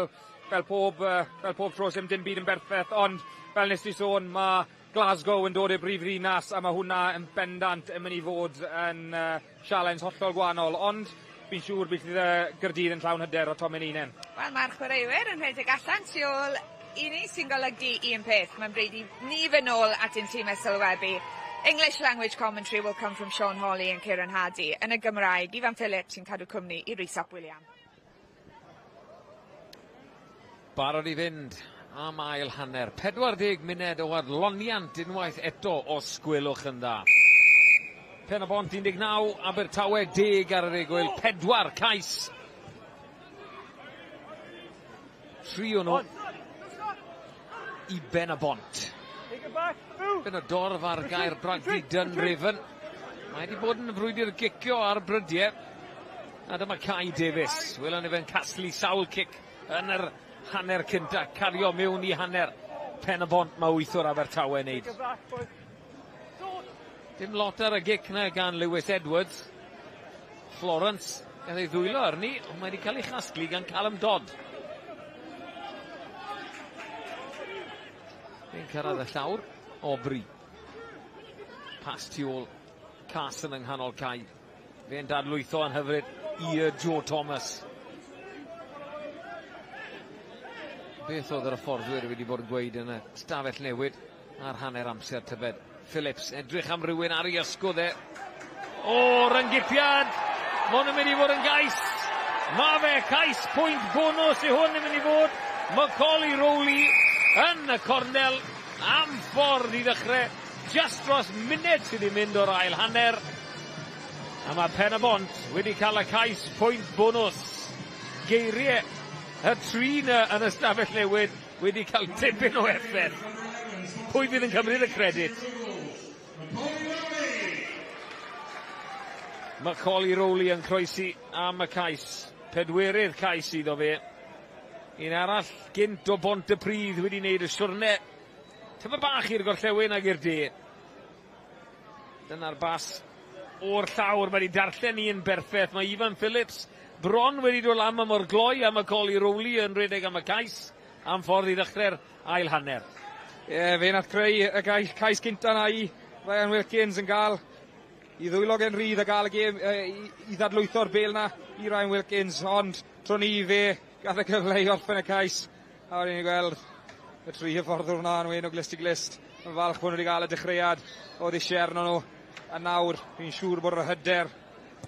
fel pob tro, sim dim byd yn berffaith, ond fel nes ti sôn, mae Glasgow yn dod i'r brif ddinas a mae hwnna yn bendant yn mynd i fod yn sialens hollol gwahanol, ond fi'n siŵr bydd Gaerdydd yn llawn hyder o tomen unen. Wel, mae'r chwaraewyr yn rhedeg allan tu ôl i ni sy'n golygu un peth. Mae'n bryd i ni fynd nôl at ein tîmau sylwebu. English language commentary will come from Sean Holley and Kieran Hardy. Yn y Gymraeg, Ifan Phillips sy'n cadw cwmni i Rhys ap William. Barod i fynd am ail hanner. 40 munud o adloniant unwaith eto os gwelwch yn dda. Pen-y-bont 19, Abertawe 10 ar yr egwyl, 4 cais. Tri o nhw i Ben y Bont. Ben o dorf ar gair Bragdy Dunraven. Mae wedi bod yn frwydr gicio ar brydiau. A dyma Kai Davies. Welon ni fe'n casglu sawl cic yn yr hanner cynta. Cario mewn i hanner Pen y Bont mae wythwr Abertawe wneud. Dim lot ar y gic na gan Lewis Edwards. Florence gael ei ddwylo arni, ond mae wedi cael ei chasglu gan Callum Dodd. Fe'n cyrraedd y llawr. Aubrey. Pas tu ôl Carson yng nghanol cae. Fe'n dadlwytho yn hyfryd i Joe Thomas. Beth oedd yr hyfforddwyr wedi bod yn gweud yn y stafell newid ar hanner amser tybed? Phillips edrych am rywun ar ei ysgwydd e. O, ryngipiad! Mae hwn yn mynd i fod yn gais! Mae fe, cais pwynt bonws i hwn yn mynd i fod. Macaulay Rowley yn y cornel am ffordd i ddechrau. Just dros munud sydd wedi mynd o'r ail hanner. A mae Pen y Bont wedi cael y cais pwynt bonws. Geiriau y tri na yn y stafell newid wedi cael tipyn o effaith. Pwy fydd yn cymryd y credit? Macaulay Rowley yn croesi am y cais. Pedwerydd cais iddo fe. Un arall gynt o Bont y Pridd wedi wneud y siwrne. Tyma bach i'r gorllewin ag i'r de. Dyna'r bas o'r llawr. Mae wedi darllen un berffaith. Mae Ifan Phillips bron wedi dod lan am o'r gloi am Macaulay Rowley yn rhedeg am y cais am ffordd i ddechrau'r ail hanner. Ie, yeah, fe nath creu y gais, cais cynta na i Ryan Wilkins yn gael i ddwylo gen rhydd a gael y gêm i, i ddadlwytho'r bel na i Ryan Wilkins, ond tro ni fe gath y cyfle i orffen y cais. A wedyn ni'n gweld y tri hyfforddwr na yn wên o glust i glust. Yn falch bod nhw wedi gael y dechreuad oedd eisiau arno nhw. A nawr, fi'n siŵr bod yr hyder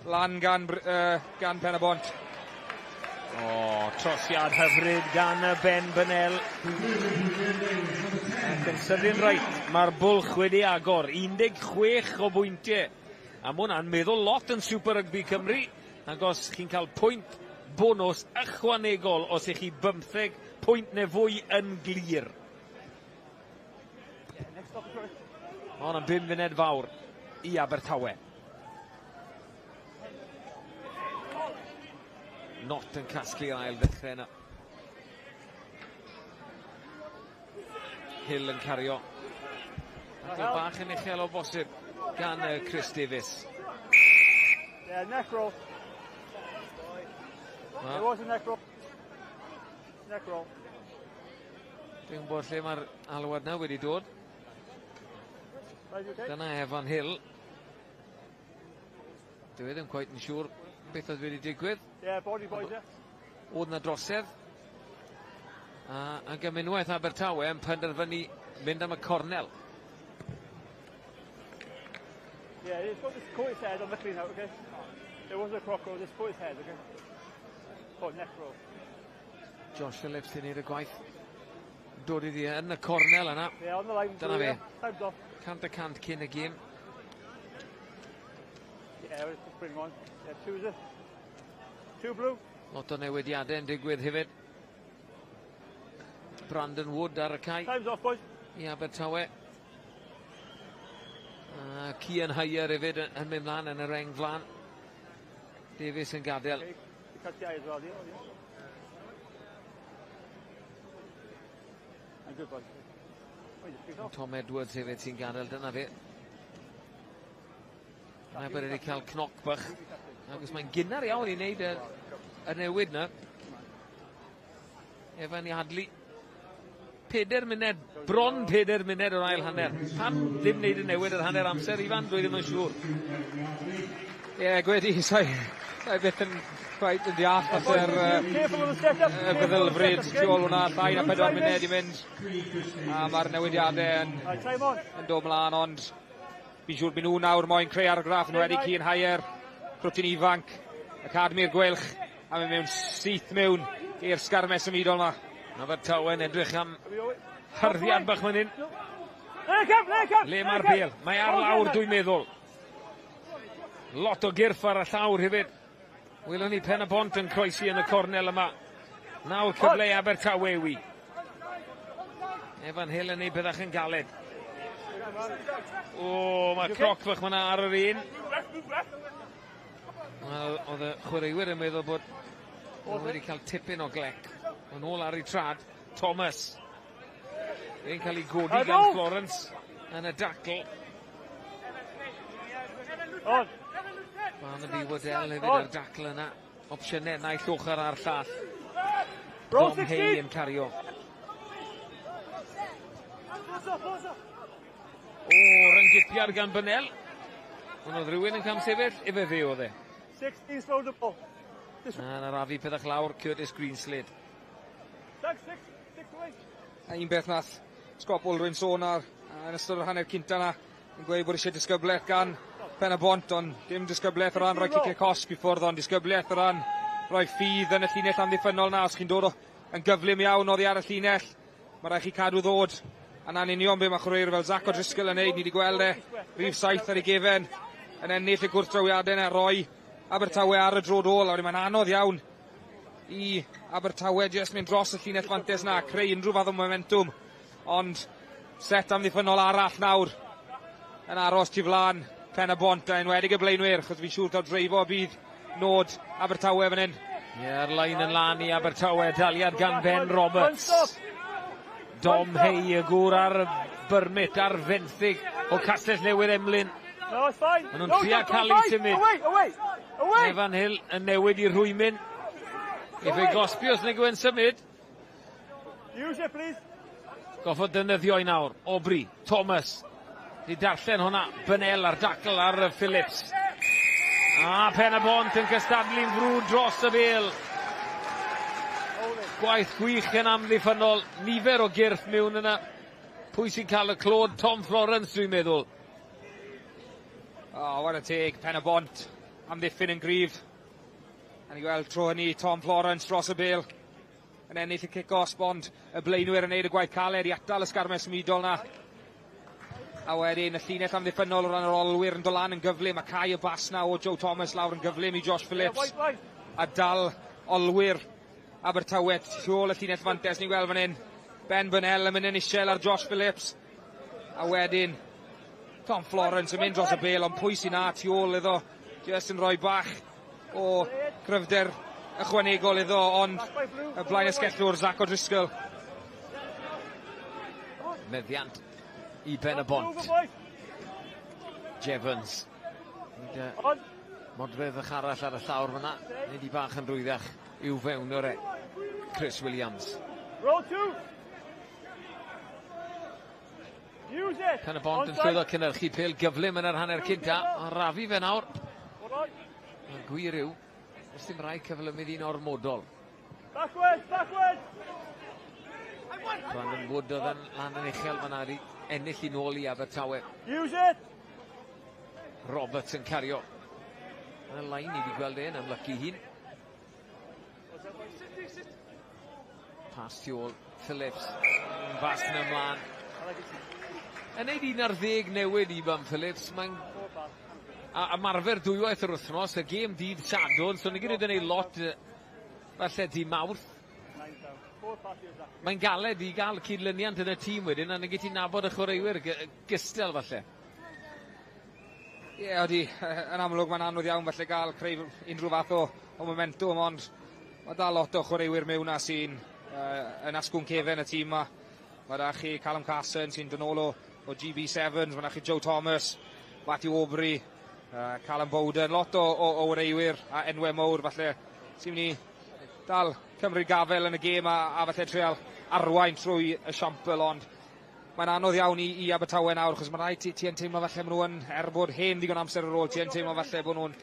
lan gan, gan Pen y Bont. O, trosiad hyfryd gan y Ben Bynel. Ac yn sydyn reit, mae'r bwlch wedi agor. 16 o bwyntiau. A mae hwnna'n meddwl lot yn Super Rugby Cymru, agos chi'n cael pwynt bonws ychwanegol os ych chi 15 pwynt neu fwy yn glir. Mae hwnna'n 5 munud fawr i Abertawe. Not yn casglu'r ail ddechrau yna. Hill yn cario. Ac bach yn uchel o bosib gan Chris Davies. Yeah, neck roll. It was a neck roll. Neck roll. Dwi'n gwybod lle mae'r alwad na wedi dod. Dyna Evan Hill. Dwi ddim quite yn siŵr beth oedd wedi digwydd. Yeah, body boys, yeah. Oedd na drosedd. A, ac am unwaith Abertawe yn penderfynu mynd am y cornel. Yeah, he's got this caught his head on the clean out, okay? It wasn't a croc roll, just caught his head, okay? Oh, neck roll. Josh Phillips yn neud y gwaith. Dod iddi yn y cornel yna. Yeah, on the line. Dyna fe. Time's off. 100% cyn y gêm. Yeah, let's just bring on. Yeah, two is it? Two blue. Lot o newidiadau yn digwydd hefyd. Brandon Wood ar y cae. Time's off, boys. I Abertawe. A Cian Heyer hefyd yn mynd mlaen yn y reng flan. Davies yn gadael. Okay. Cut the eye as well, yeah. And good, boys. Tom Edwards hefyd sy'n gadael, dyna fe. Mae wedi cael cnoc bach. Ac mae'n gynnar iawn i wneud y, y newid na. Evan Yadley. 4 munud, bron 4 munud o'r ail hanner. Pam ddim wneud y newid yr hanner amser, Ifan? Dwi ddim yn siŵr. Ie, yeah, gwedi, sai, sai byth yn quite yn deall fath yr feddylfryd tu ôl hwnna, llai na 4 munud i mynd. A mae'r newidiadau yn, yn dod mlaen, ond fi'n siŵr byd nhw nawr moyn creu argraff yn wedi Cian Heyer, crwtyn ifanc, Academi'r Gweilch, a mynd mewn syth mewn i'r sgarmes symudol yma. Abertawe'n edrych am hyrddiad bach fan hyn. Le mae'r bel? Mae ar lawr dwi'n meddwl. Lot o gyrff ar y llawr hefyd. Welwn ni Pen y Bont yn croesi yn y cornel yma. Nawr cyfle i Abertawe wi. Evan Hill yn ei byddach yn galed. O, mae croc fach fyna ar yr un. Wel, oedd y chwaraewyr yn meddwl bod nhw wedi cael tipyn o glec. Yn ôl ar ei trad, Thomas. Fe'n cael ei godi gan Florence yn y dacl. Barnaby Waddell hefyd ar dacl yna. Opsiynau naill ochr a'r llall. Dom Hay yn cario. O, ryngipiad gan Bynel. Ond oedd rhywun yn camsefyll, efe fe oedd e. 16, slow the ball. A'n arafu pethach lawr, Curtis Greenslade. 6, 6, 6 away. A un beth nath Scott Baldwin sôn ar yn ystod yr hanner cynta 'na, yn gweud bod eisiau disgyblaeth gan Pen y Bont, ond dim disgyblaeth o ran rhoi ciciau cosb i ffwrdd, ond disgyblaeth o ran rhoi ffydd yn y llinell amddiffynnol 'na. Os chi'n dod o, yn gyflym iawn oddi ar y llinell, mae rhaid chi cadw ddod. A 'na'n union be mae chwaraewyr fel Zach O'Driscoll yn neud. Ni wedi gweld e, rhif 7 ar ei gefen, yn ennill y gwrthdrawiadau yna, roi Abertawe ar y droad ôl. A wedyn mae'n anodd iawn i Abertawe jyst mynd dros y llinell fantes 'na, creu unrhyw fath o momentum. Ond set amddiffynnol arall nawr yn aros tu flaen Pen y Bont, a enwedig y blaenwyr, achos fi'n siŵr taw dreifo bydd nod Abertawe fan hyn. Ie, yeah, lein yn lan i Abertawe, daliad gan Ben Roberts. Dom Hay, y gŵr ar y byrmit, ar fenthyg o Castell Newydd Emlyn. No, it's fine. Maen nhw'n trio cael ei symud. Away, away, away. Evan Hill yn newid i rhwymyn. Efe ei gosbi os nag yw e'n symud. Use it, please. Goffod defnyddio i nawr. Aubrey, Thomas. Di darllen hwnna. Bynel ar dacl ar Phillips. A Pen y Bont yn cystadlu'n frwd dros y bêl. Gwaith gwych yn amddiffynnol. Nifer o gyrff mewn yna. Pwy sy'n cael y clod? Tom Florence, dwi'n meddwl. O, oh, whare teg, Pen y Bont. Amddiffyn yn gryf. A ni gweld tro hynny Tom Florence dros y bêl yn ennill y cic-osb, ond y blaenwyr yn neud y gwaith caled i atal y sgarmes symudol na. A wedyn y llinell amddiffynnol o ran yr olwyr yn dod lan yn gyflym, a cae y bas na o Joe Thomas lawr yn gyflym i Josh Phillips. A dal olwyr Abertawe tu ôl y llinell fantes, ni'n gweld fan hyn. Ben Burnell yn mynd yn isel ar Josh Phillips. A wedyn Tom Florence yn mynd dros y bêl, ond pwy sy'n na tu ôl iddo? Jyst yn rhoi bach o gryfder ychwanegol iddo, ond y blaen esgellwr Zach O'Driscoll. Meddiant i Ben y Bont. Jevons. Modfedd ych arall ar y llawr fyna. Nid i bach yn rwyddach i'w fewn o'r e. Chris Williams. Roll two. Use it. Pen y Bont yn llwyddo cynhyrchu pêl gyflym yn yr hanner cynta. Arafu fe nawr. Mae'r gwir yw, os dim rhaid cyflymydd un ormodol. Backwards, backwards. Brandon Wood oedd yn lan yn uchel fan'na wedi ennill i nôl i Abertawe. Use it. Roberts yn cario. Yn y line ni wedi gweld e'n amlygu hun. Pas tu ôl Phillips. Fas yn ymlaen. Yn neud 11 newid Ifan Phillips, mae'n a ymarfer dwywaith yr wythnos, y gêm dydd Sadwrn, so ni gyd yn ei lot falle di Mawrth. Mae'n galed i gael cydlyniant yn y tîm wedyn, a nag ti'n nabod y chwaraewyr gystel falle. Ie, yeah, odi, yn amlwg mae'n anodd iawn falle gael creu unrhyw fath o momentum, ond mae dal lot o chwaraewyr mewn na sy'n yn asgwrn cefen y tîm yma. Mae da chi Callum Carson sy'n dod nôl o GB Sevens, mae da chi Joe Thomas, Matthew Aubrey, Callum Bowden, lot o waraewyr a enwau mawr falle sy'n mynd i dal cymryd gafel yn y gêm a falle treial arwain trwy y siampl, ond mae'n anodd iawn i Abertawe nawr, achos mae rhaid ti yn teimlo falle maen nhw yn, er bod hen ddigon amser ar ôl, ti yn teimlo falle bod nhw'n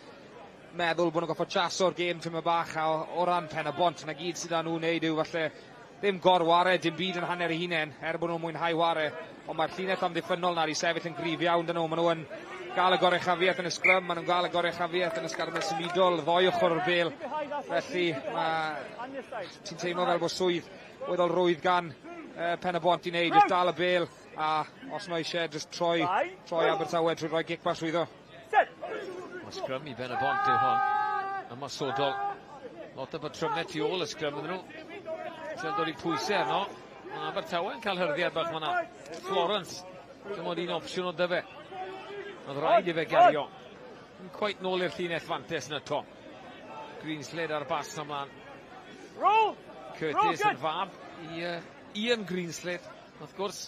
meddwl bod nhw'n gorfod chaso'r gêm tyma bach, a o ran Pen y Bont, na gyd sydd â nhw'n neud yw falle ddim gorware, dim byd yn hanner eu hunain, er bod nhw'n mwynhau ware, ond mae'r llinell amddiffynnol nawr i sefyll yn gryf iawn dyn nhw, maen nhw yn gael y goruchafiaeth yn y sgrym, maen nhw'n gael y goruchafiaeth yn y sgarmes symudol, ddoi ochr o'r bêl, felly ti'n teimlo fel bod swydd weddol rwydd gan Pen y Bont i wneud, jyst dal y bêl, a os mae eisiau, jyst troi Abertawe trwy roi gic bach trwyddo. Mae sgrym i Ben y Bont yw hon, ymosodol. Lot o batrymau tu ôl y sgrym ydyn nhw. Treial dod i pwysau arno. Mae Abertawe yn cael hyrddiad bach fan'na. Florence, dim ond un opsiwn o dyfe. Oedd rhaid i fe gario. Yn quite nôl i'r llinell fantes na to. Greenslade ar bas ymlaen. Roll! Curtis yn fab i Ian Greenslade, wrth gwrs,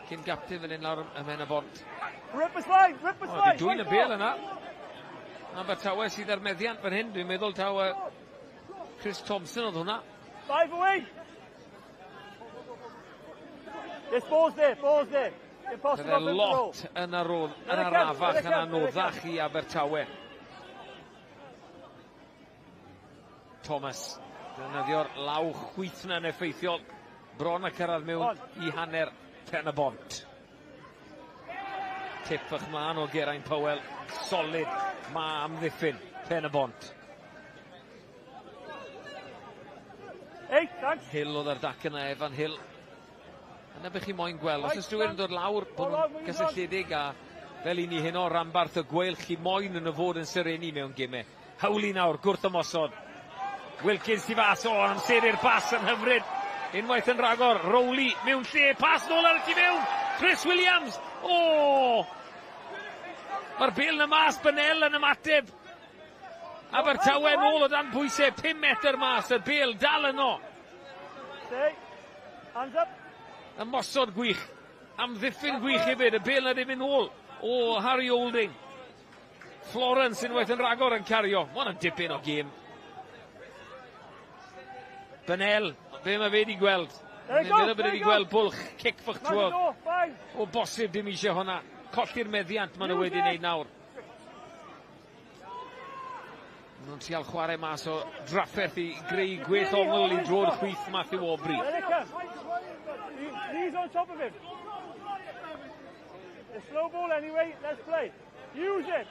cyn gapten fan hyn lawr ym Mhen y Bont. Rip a slide, rip a slide. Dwy'n y bel yna. Abertawe sydd ar meddiant fan hyn, dwi'n meddwl taw Chris Thompson oedd hwnna. Five away. Yes, balls there, balls there. Impossible. Bydde lot yn ar yn arafach yn anoddach i Abertawe. Thomas, defnyddio'r law chwith na'n effeithiol. Bron a cyrraedd mewn i hanner Pen y Bont. Tip fach mlaen o Geraint Powell. Solid ma amddiffyn Pen y Bont. Hey, thanks. Hill oedd ar dac yna, Evan Hill. Yna beth chi moyn gweld. Os oes rhywun yn dod lawr, bod nhw'n gysylltiedig a fel i ni heno, ranbarth y Gweilch, chi moyn yn y fod yn serenu mewn gemau. Howley nawr, gwrth ymosod. Wilkins tu fas, o, amser i'r bas yn hyfryd. Unwaith yn rhagor, Rowley mewn lle, pas nôl ar y tu mewn. Chris Williams, o! Mae'r bêl na mas, Bynel yn ymateb. Abertawe nôl o dan bwysau, 5 metr mas, y bêl dal yno. Stay. Hands up. Ymosod gwych, amddiffyn gwych hefyd, y bêl na ddim yn ôl o Harry Olding. Florence unwaith yn rhagor yn cario. Mae hwnna'n dipyn o gêm. Bynel, be mae fe wedi gweld? There you go, Meddwl bod there wedi you go. gweld bwlch, cic fach Man trwodd. the door, fine. O bosib dim eisiau hwnna. Colli'r meddiant maen nhw wedi wneud nawr. Maen nhw'n trial chwarae mas o drafferth i greu gwell ongl i dro'r chwith Matthew Aubrey. There it comes. He's on top of him. A slow ball anyway, let's play. Use it.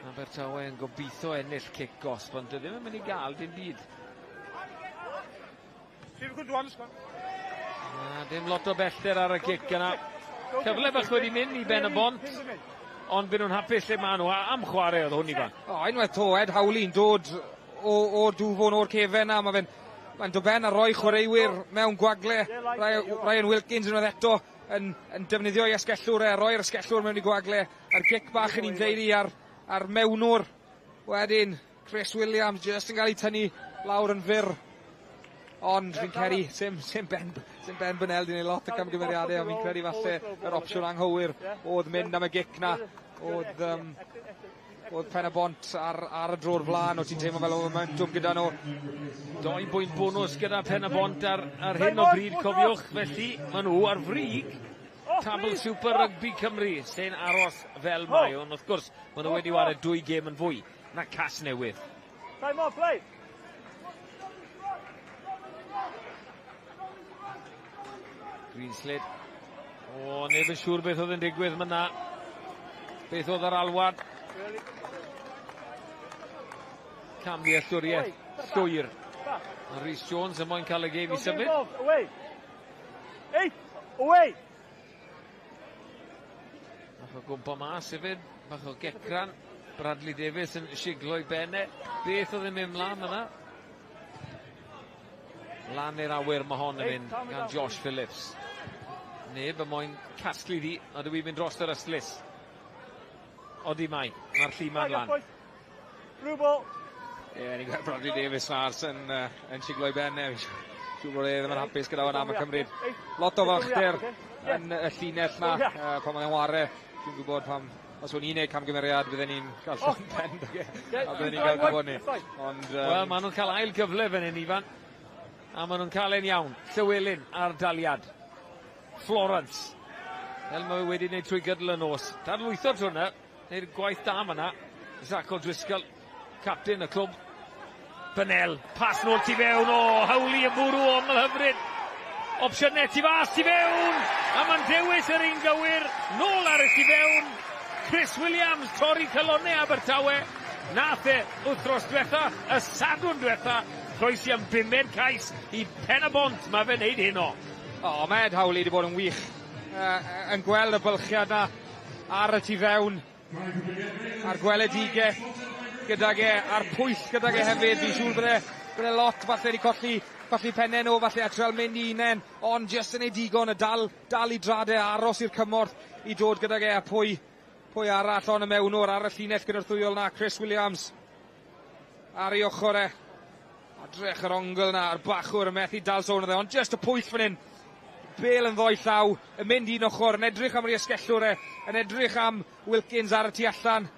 Abertawe yn gobeithio ennill cic gosb, ond ddim yn mynd i gael dim byd. Na, dim lot o bellter ar y cic yna. Cyfle bach wedi mynd i Ben y Bont, ond byd nhw'n hapus lle maen nhw, a am chwarae oedd hwn i fan. O, unwaith to, Ed Howley'n dod o'r dwfwn o'r cefen na, mae fe'n mae'n dod ben a roi chwaraewyr mewn gwagle. Ryan Wilkins unwaith eto yn defnyddio ei asgellwr e, roi'r asgellwr mewn i gwagle, a'r gic bach yn un ddeiri ar mewnwr. Wedyn, Chris Williams just yn cael ei tynnu lawr yn fyr. Ond fi'n credu, sim Ben Bynel di wneud lot o camgymeriadau, ond fi'n credu falle yr opsiwn anghywir oedd mynd am y gic na. Oedd Pen y Bont ar y dro'r flaen, o ti'n teimlo fel oedd momentum gyda nhw. 2 bwynt bonws gyda Pen y Bont ar hyn o bryd, cofiwch, felly maen nhw ar frig tabl Super Rugby Cymru, sy'n aros fel mae, ond wrth gwrs, maen nhw wedi wario 2 gêm yn fwy na Casnewydd. Time off, play. Greenslade. O, neb yn siŵr beth oedd yn digwydd myna. Beth oedd yr alwad. Camddealltwriaeth llwyr. Rhys Jones yn moyn cael y gêm i symud. Away. Eight, away. Bach o gwmpo mas hefyd, bach o gecran. Bradley Davies yn siglo i benne. Beth oedd yn mynd mlaen yna? Lan i'r awyr mae hon yn mynd gan Josh Phillips. Neb yn moyn casglu ddi, a dwi mynd dros yr ystlys. Odi mai, mae'r llima'n lan. Blue ball. Ie, ni'n gweld Bradley Davies na yn siglo i ben. Siŵr bod e ddim yn hapus gyda hwnna, mae'n cymryd lot o falchder yn y llinell na, pan mae'n ware. Dwi'n gwybod pam, os o'n i'n neud camgymeriad, bydden ni'n cael llond pen, a bydden ni'n cael gwybod ni. Ond, Wel, maen nhw'n cael ail gyfle fan hyn, Ifan. A maen nhw'n cael e'n iawn. Llywelyn ar daliad. Florence. Fel mae wedi wneud trwy gydol y nos. Dadlwytho tro yna. Wneud gwaith da fan'na. Zach O'Driscoll, captain y clwb. Bynel, pas nôl tu fewn. O, Howley yn bwrw ongl hyfryd. Opsiynau tu fas, tu fewn. A mae'n dewis yr un gywir. Nôl ar y tu fewn. Chris Williams, torri calonnau Abertawe. Nath e wythnos diwetha, y Sadwrn diwetha, croesi am 5 cais i Pen y Bont. Mae fe'n neud heno. O, mae Ed Howley wedi bod yn wych. Yn gweld y bylchiad na ar y tu fewn. A'r gweledigaeth gydag e, a'r pwyll gydag e hefyd. Fi'n siŵr bydde lot falle wedi colli Falle pennau nhw, falle a trial mynd i unen, ond jyst yn ei digon, y dal, dal i drade, aros i'r cymorth i dod gydag e, a pwy, pwy arall ond y mewnwr ar y llinell gynorthwyol na, Chris Williams ar ei ochr e. A drech yr ongl na, a'r bachwr yn methu dal sôn iddo, ond jyst y pwyll fan hyn. Bel yn ddoi llaw, yn mynd un ochr, yn edrych am yr esgellwr e, yn edrych am Wilkins ar y tu allan.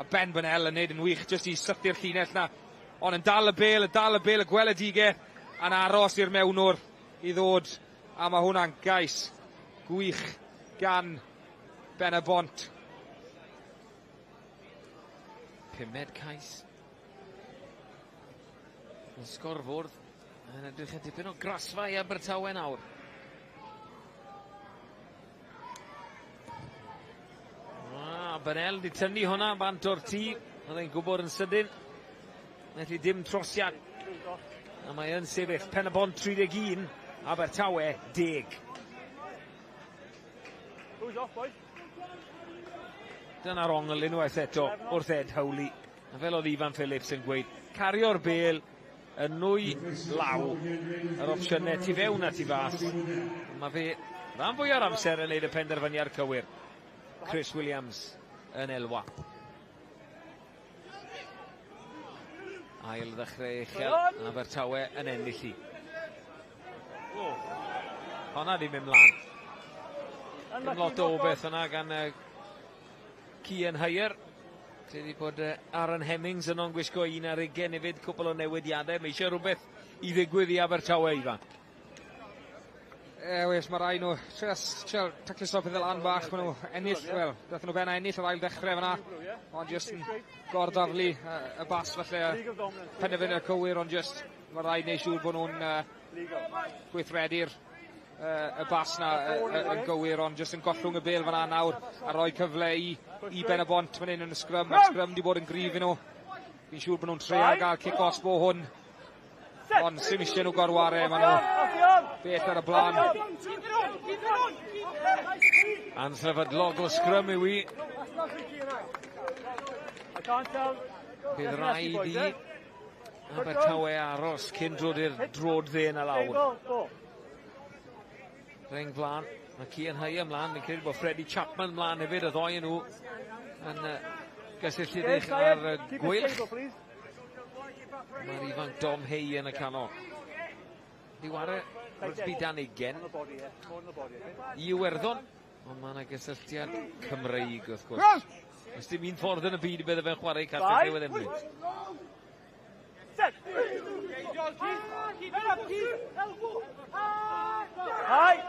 A Ben Burnell yn neud yn wych jyst i sythu'r llinell na. Ond yn dal y bel, yn dal y bel, y gweledigeth, a'n aros i'r mewnwr i ddod. A mae hwnna'n gais gwych gan Ben y Bont. Pumed cais. Yn sgorfwrdd. Yn edrych yn dipyn o grasfa i Abertawe nawr. Ah, Bennell di tynnu hwnna bant o'r tŷ. Oedd e'n gwybod yn sydyn. Felly dim trosiad. A mae yn sefyll Pen y Bont 31, Abertawe 10. Who's off, boys? Dyna'r ongl unwaith eto wrth Ed Howley. A fel oedd Ifan Phillips yn gweud, cario'r bel yn nwy law, yr opsiynau tu fewn a tu fas. Mae fe rhan fwy o'r amser yn neud y penderfyniad cywir. Chris Williams yn elwa. Ail ddechrau uchel, Abertawe yn ennill i. Honna di mynd mlaen. Dim lot o beth yna gan Cian Heyer. Credu bod Aaron Hemmings yno'n gwisgo 21 hefyd, cwpl o newidiadau. Mae eisiau rhywbeth i ddigwydd i Abertawe, Ifan. E, wes, mae rai nhw, trial tacluso pethau lan bach, maen nhw ennill, wel, dath nhw ben a ennill yr ail ddechrau fyna, ond jyst yn gordaflu y bas falle, penderfyniad cywir, ond jyst mae rhaid neud siŵr bod nhw'n gweithredu'r y bas na yn gywir, ond jyst yn gollwng y bel fyna nawr a rhoi cyfle i, i Ben y Bont fan hyn yn y sgrym. Mae'r sgrym wedi bod yn gryf i nhw. Fi'n siŵr bod nhw'n treial gael kick-off bo hwn. Ond sy'n eisiau nhw gorware, maen nhw bell ar y blaen. Ansefydlog o sgrym yw i. Bydd rhaid i Abertawe aros cyn dod i'r drod dde yna lawr. Rheng flan, mae Cian Haya ymlaen, fi'n credu bod Freddie Chapman ymlaen hefyd, y ddoi nhw yn gysylltiedig ar y gweilch. Mae'r ifanc Dom Hay yn y canol. Di ware rygbi dan ugen i Iwerddon, ond mae yna gysylltiad Cymreig wrth gwrs. Oes dim un ffordd yn y byd i bydde fe'n chwarae i Castell Newydd Emlyn.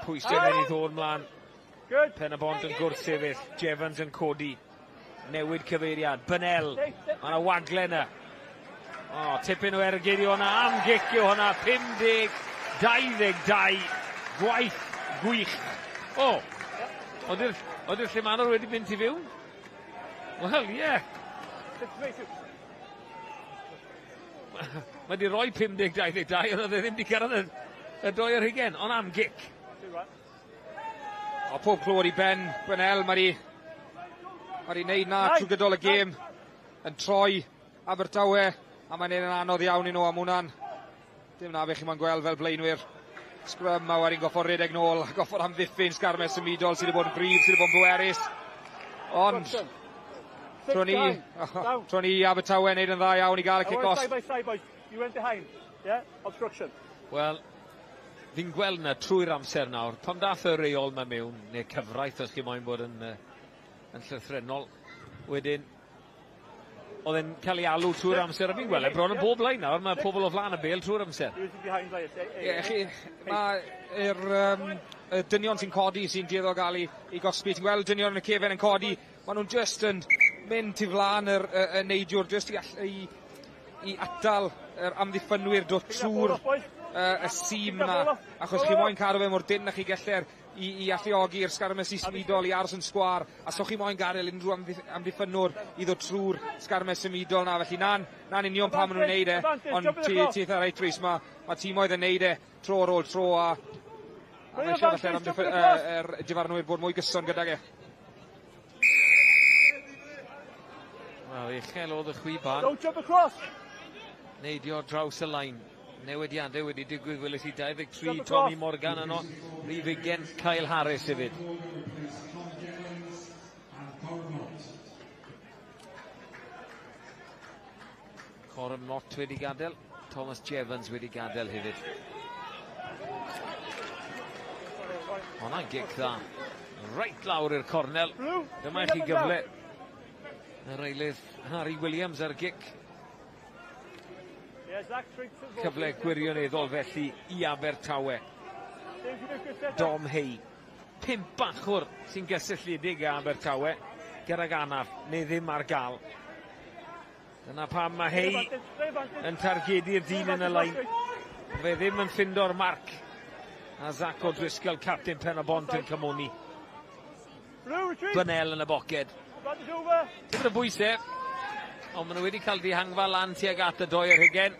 Pwysau mynd i ddod mlaen. Pen y Bont yn gwrthsefyll. Jevons yn codi. Newid cyfeiriad. Bynel. Mae yna wagle yna. O, tipyn o ergyd i hwnna. Am gic yw hwnna. 50, 22. Gwaith gwych. O, oedd i'r Llemanwr wedi mynd i fyw? Wel, ie. Yeah. Mae wedi rhoi 50-22, ond oedd e ddim wedi cyrraedd y, y doi ar hugen, ond am gic. O, pob clywed i Ben Bennell, mae wedi mae wedi neud na trwy gydol y gêm, yn troi Abertawe, a mae'n neud yn anodd iawn i nhw am hwnna'n. Dim na be chi moyn gweld fel blaenwyr. Sgrym a wedyn goffod redeg nôl, goffod amddiffyn sgarmes symudol sydd wedi bod yn gryf, sydd wedi bod yn bwerus. Ond, tro ni, tro ni Abertawe wneud yn dda iawn i gael y kick-off. Side by side, boys. You went behind. Yeah? Obstruction. Wel, fi'n gweld na trwy'r amser nawr, pan dath y reol ma mewn, neu cyfraith os chi moyn bod yn, yn llythrennol, wedyn, oedd e'n cael ei alw trwy'r amser, a fi'n gweld e bron yn bob lein nawr, mae pobl o flaen y bel trwy'r amser. Ie, chi, mae'r y dynion sy'n codi sy'n dueddol gael ei, ei gosbi, ti'n gweld dynion yn y cefen yn codi, maen nhw'n just yn mynd tu flaen yr, y, y neidiwr, just i, i, i atal yr amddiffynwyr dod trwy'r y sîm na, achos chi moyn cadw fe mor dynn a chi geller i, i alluogi'r sgarmes i symudol i aros yn sgwar, a so chi moyn gadael unrhyw amddiffynwr i ddod trwy'r sgarmes symudol na, felly na'n na union pam maen nhw'n neud e, ond ti, ti eitha reit Rhys, mae ma tîmoedd yn neud e tro ar ôl tro, a, a mae eisiau falle'r yr dyfarnwyr bod mwy gyson gydag e. Wel, uchel oedd y chwiban. Don't jump across! Neidio draws y lain. Newidiadau wedi digwydd, weles i 23 Tommy Morgan yno, rhif 20 Kyle Harris hefyd. Coram Nott wedi gadael, Thomas Jevons wedi gadael hefyd. Hwnna'n gic dda. Reit lawr i'r cornel. Dyma i chi gyfle. Yr eilydd Harry Williams ar gic. Cyfle gwirioneddol felly i Abertawe. Dom Hay. 5 bachwr sy'n gysylltiedig â Abertawe gydag anaf neu ddim ar gael. Dyna pam mae Hay yn targedu'r dyn yn y lein. Fe ddim yn ffindo'r marc. A Zach O'Driscoll, captain Pen-y-bont yn cymoni. Bynel yn y boced. Tipyn o bwysau, ond maen nhw wedi cael dihangfa lan tuag at y 22.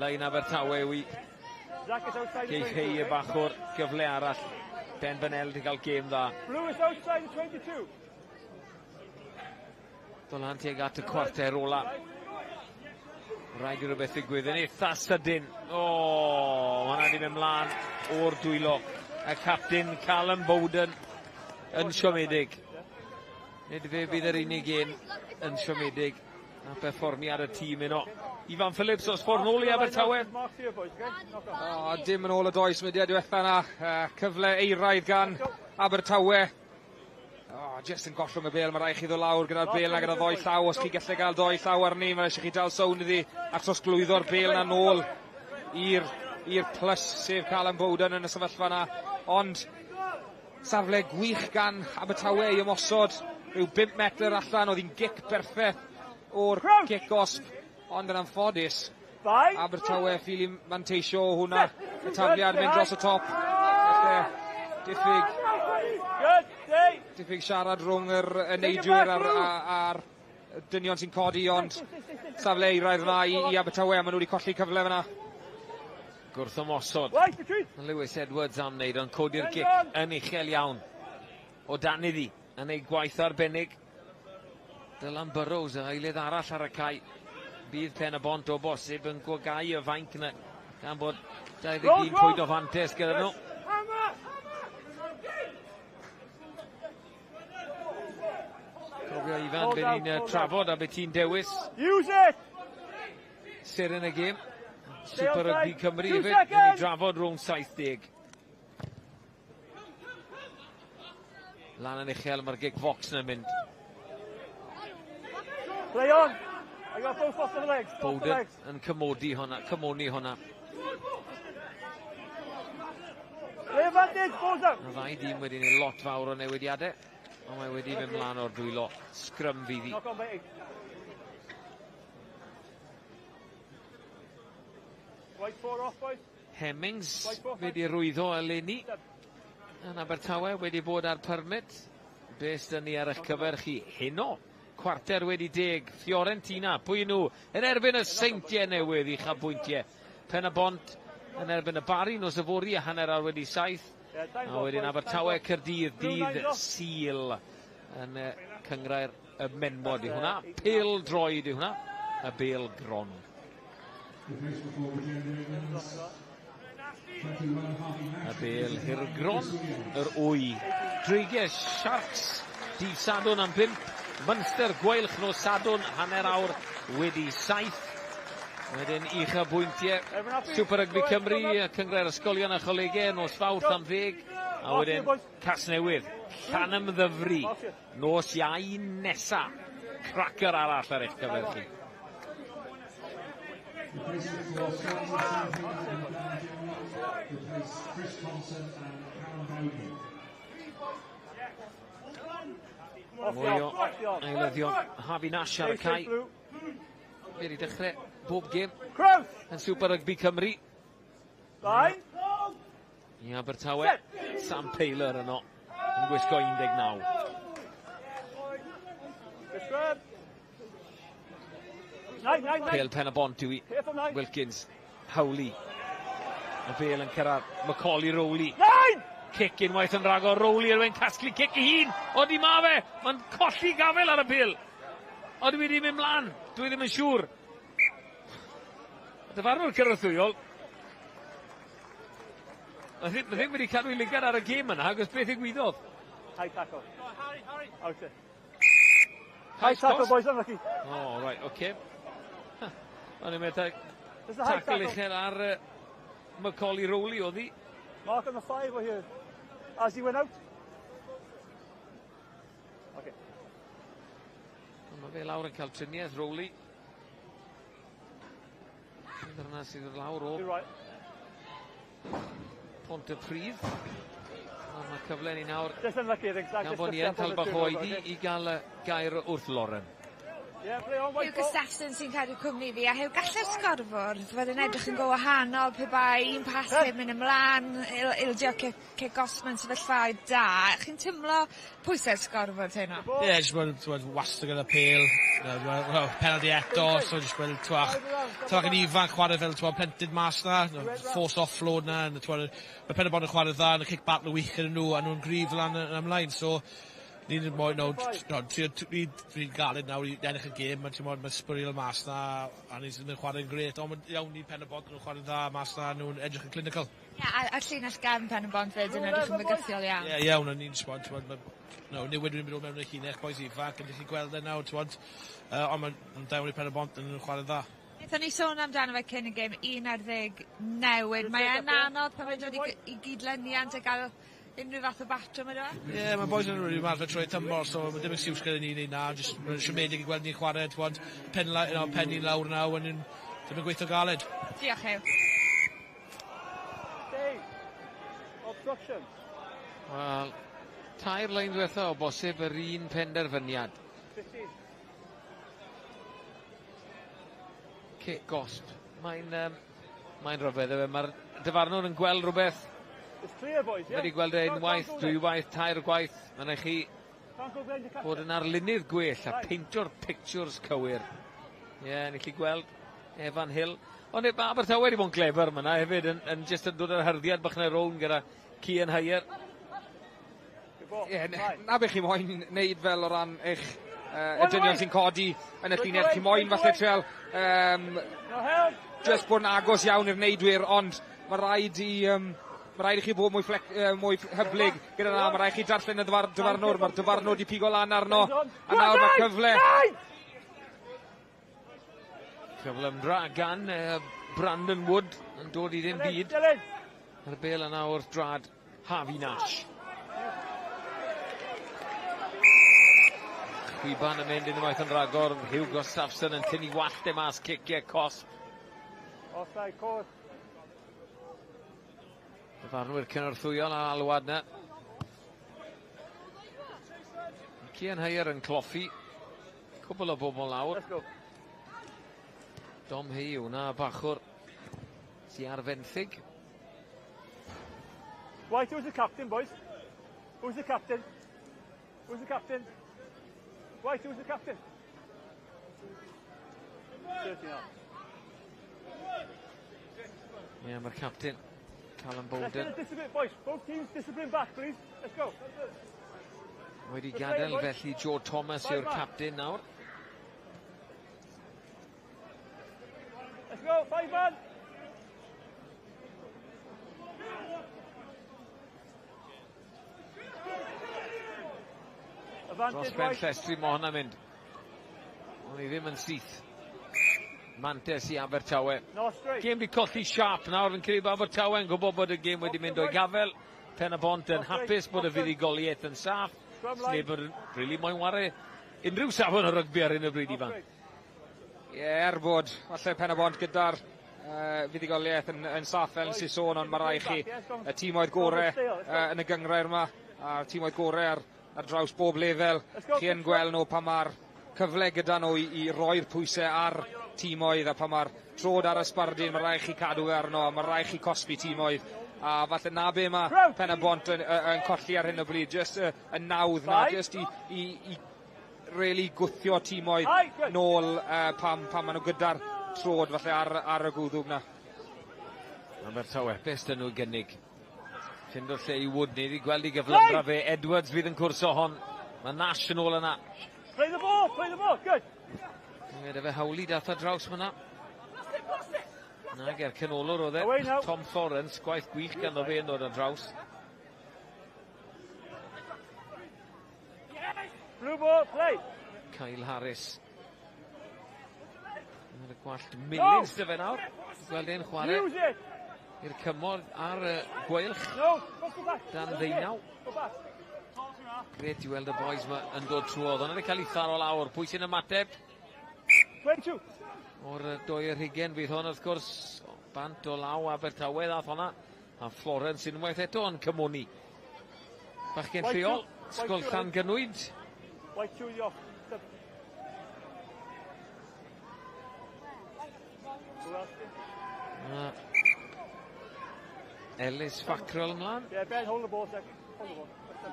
Lein Abertawe yw i. Geith Hay y bachwr, gyfle arall. Ben Bynel wedi cael gêm dda. Dod lan tuag at y cwarter ola. Rhaid i rhywbeth ddigwydd yn eitha sydyn. O, hwnna wedi mynd mlaen o'r dwylo. Y captain Callum Bowden yn siomedig. Nid fe bydd yr unig un yn siomedig a perfformiad y tîm yno. Ifan Phillips o'r ffordd nôl i Abertawe. O, dim yn ôl y doi symudiad diwetha yna. Cyfle eiraidd gan Abertawe. O, jyst yn gollwng y bêl, mae rhaid chi ddod lawr gyda'r bêl na gyda ddoi llaw. Os chi gallu gael doi llaw arni, mae eisiau chi dal sown iddi a trosglwyddo'r bêl na nôl i'r plus, sef Callum Bowden yn y sefyllfa yna. Ond safle gwych gan Abertawe i ymosod rhyw 5 metr allan, oedd hi'n gic berffaith o'r cic gosb, ond yn anffodus, Abertawe ffili manteisio o hwnna, y tafliad mynd dros y top. Felly, diffyg siarad rhwng yr neidwyr a'r dynion sy'n codi, ond safle eiraidd yna i Abertawe, a maen nhw wedi colli cyfle fyna. Gwrth ymosod. Lewis Edwards am wneud, ond codi'r gic yn uchel iawn. O dan iddi, yn ei gwaith arbennig. Dylan Burrows, y eilydd arall ar y cae. Bydd Pen-y-bont o bosib yn gwagau y fainc yna, gan bod 21 pwynt o fantes gyda nhw. Cofio Ifan, be ni'n trafod a be ti'n dewis. Seren y gêm. Super Rugby Cymru hefyd, ni'n drafod rhwng 70. Lan yn uchel, mae'r gic fox yna'n mynd. Play on! I got both off the legs. Bowden yn cymodi hwnna, cymoni hwnna. Play advantage, balls out! Mae ddau dîm wedi gwneud lot fawr o newidiadau, ond mae wedi mynd mlaen o'r dwylo. Scrum fydd hi. Hemmings wedi rwyddo eleni yn Abertawe, wedi bod ar permit. Be sydd ni ar eich cyfer chi heno? 10:15, Fiorentina, pwy nhw? Yn erbyn y Seintiau Newydd i chafbwyntiau. Pen-y-bont yn erbyn y Bari nos yfory a 7:30. A wedyn Abertawe Caerdydd dydd Sul yn cynghrair y Menwod i hwnna. Pêl droed i hwnna, y bêl gron. Y bêl hirgron, yr wy. Dreigiau Sharks dydd Sadwrn am 5. Munster Gweilch nos Sadwrn 7:30. Wedyn uchafbwyntiau Super Rugby Cymru, Cynghrair Ysgolion a Cholegau nos Fawrth am 10. A wedyn Casnewydd, Llanymddyfri, nos Iau nesa. Cracker arall ar eich cyfer chi. Mwy o eilyddion Harvey Nash ar y cae. Fe wedi dechrau bob gêm yn Super Rugby Cymru. I Abertawe, Sam Taylor yno yn gwisgo 19. Pêl Pen-y-bont yw i. Wilkins, Howley. Y bêl yn cyrraedd Macaulay Rowley. Cic unwaith yn rhagor, Rowley yn casglu cic ei hun. Odi ma fe, mae'n colli gafel ar y bil. Odi wedi mynd mlaen, dwi ddim yn siŵr. Dyfarnwr cynorthwyol. Mae ddim wedi cadw ei lygad ar y gêm yna, achos beth ddigwyddodd? High tackle. Harry, Harry. Out it. High tackle, boys, unlucky. Oh, right, okay. O'n i'n meddwl tackle uchel ar Macaulay Rowley oedd hi. Mark on the 5 over here. As he went out. Okay. Mae fe lawr yn cael triniaeth, Rowley. Yna sydd lawr o right. Pontypridd. Ond mae cyfle ni nawr. Just unlucky, I think. Gan bod ni yn cael bach o oedi i gael gair wrth Lauren. Hugh Gustafson sy'n cadw cwmni fi, a Hugh, gallai'r sgorfwrdd fod yn edrych yn go wahanol pe bai un pas heb mynd ymlaen, ildio cic gosb mewn sefyllfaoedd da. Chi'n teimlo pwysau'r sgorfwrdd heno? Ie, yeah, jyst bod wastad gyda pêl, penalty eto, so jyst gweld twach yn ifanc chwarae fel plentyn mas na, force offload na, mae Pen y Bont yn chwarae dda, yn y kick battle wych gyda nhw, a nhw'n gryf lan ymlaen, so ni'n moyn, no, ni'n galed nawr i ennill y gêm, mae'n sbwriel mas na, a ni'n chwarae'n grêt, ond mae'n iawn i Pen y Bont, nhw'n chwarae'n dda mas na, nhw'n edrych yn clinical. Ie, yeah, a llinell gefn Pen y Bont fyd yn edrych yn fygythiol iawn. Ie, iawn, a ni'n no, newid yn mynd mewn y llinell, boys ifanc, yn gallu gweld e nawr, ond mae'n da iawn i Pen y Bont yn chwarae'n dda. Wnaethon ni sôn amdano fe cyn y gêm, 11 newid. Mae e'n anodd pan mae'n dod i gydlyniant a gael unrhyw fath o batrwm ydo? Ie, yeah, mae boys yn rili ymarfer trwy tymor, so mae dim excuse gyda ni wneud na, jyst mae'n siomedig i gweld ni'n chwarae, t'wod, pen, pen i lawr nawr, yn ddim yn gweithio galed. Diolch, Hugh. Stay. Obstruction. Wel, tair lein ddiwetha o bosib yr un penderfyniad. 15. Cic gosb. Mae'n mae'n rhyfedd, mae'r dyfarnwr yn gweld rhywbeth. It's clear, boys, yeah? Wedi gweld e unwaith, dwywaith, tair gwaith. Mae'n chi bod yn arlunydd gwell a peintio'r pictures cywir. Ie, yeah, ni chi gweld Evan Hill. Ond mae Abertawe wedi bod yn glefer yma hefyd, yn just yn dod ar hyrddiad bach na rown gyda Cian Heyer. Ie, yeah, na be chi moyn wneud fel o ran eich y dynion sy'n codi yn y llinell. Chi moyn falle treol just bod yn agos iawn i'r neidwyr, ond mae rhaid i mae rhaid i chi bod mwy, mwy hyblyg gyda na, mae rhaid i chi darllen y dyfarnwr, mae'r dyfarnwr di pigo lan arno, a nawr mae cyfle. Cyflymdra gan Brandon Wood yn dod i ddim byd. Mae'r bel yna wrth drad Harvey Nash. Chwiban yn mynd unwaith yn rhagor, Hugh Gustafson yn tynnu wallt e mas, ciciau cosb. Offside course. Dyfarnwyr cynorthwyol ar alwad na. Cian Heyer yn cloffi. Cwbl o bobl lawr. Dom Hugh, na bachwr sy ar fenthyg. Right, who's the captain, boys? Who's the captain? Who's the captain? Right, who's the captain? 13 now. Ie, yeah, mae'r captain Callum Bowden. Let's get a discipline, boys. Both teams discipline back, please. Let's go. Wedi gadael felly Joe Thomas yw'r captain nawr. Let's go, 5 man. Dros ben llestri mo hwnna'n mynd. Ond i ddim yn syth. Mantes i Abertawe. Gêm di colli siâp nawr yn credu bod Abertawe yn gwybod bod y gêm wedi mynd o'i gafel. Pen y Bont yn hapus bod y fuddugoliaeth yn saff. Sneb yn rili moyn ware unrhyw safon o rygbi ar hyn o bryd, Ifan. Ie, er bod falle Pen y Bont gyda'r fuddugoliaeth yn saff fel sy'n sôn, ond mae rai chi y tîmoedd gore yn y gynghrair yma, a'r tîmoedd gore ar draws bob lefel. Chi yn gweld nhw pan mae'r cyfle gyda nhw i roi'r pwysau ar tîmoedd, a pan mae'r trod ar y sbardun, mae rhaid chi cadw e arno, a mae rhaid chi cosbi tîmoedd. A falle na be mae Pen y Bont yn colli ar hyn o bryd, just y nawdd na, just i really gwthio tîmoedd nôl pan maen nhw gyda'r trod falle ar y gwddwg na. Abertawe, beth dyn nhw gynnig? Ffindo lle i Wood, ni wedi gweld i gyflymdra fe. Edwards fydd yn cwrso hon. Mae Nash yn ôl yna. Play the ball, play the ball, good. Mae fe hawli dath ar draws fyna. Nag er canolwr oedd e. Tom Florence, gwaith gwych ganddo fe yn dod ar draws. Blue ball, play. Kyle Harris. Mae'r gwallt melyn sy fe nawr. Gweld e'n chwarae i'r cymorth ar y Gweilch. Dan ddeunaw. Gret i weld y boys ma yn dod trwodd. Ond wedi cael ei tharo lawr. Pwy sy'n ymateb? O'r 22 fydd hwn wrth gwrs. Bant o law Abertawe ddath honna. A Florence unwaith eto yn cymoni. Bachgen lleol, Ysgol Llangynwyd. Ellis Fackrell ymlaen. Yeah, Ben, hold the ball second. Hold the ball.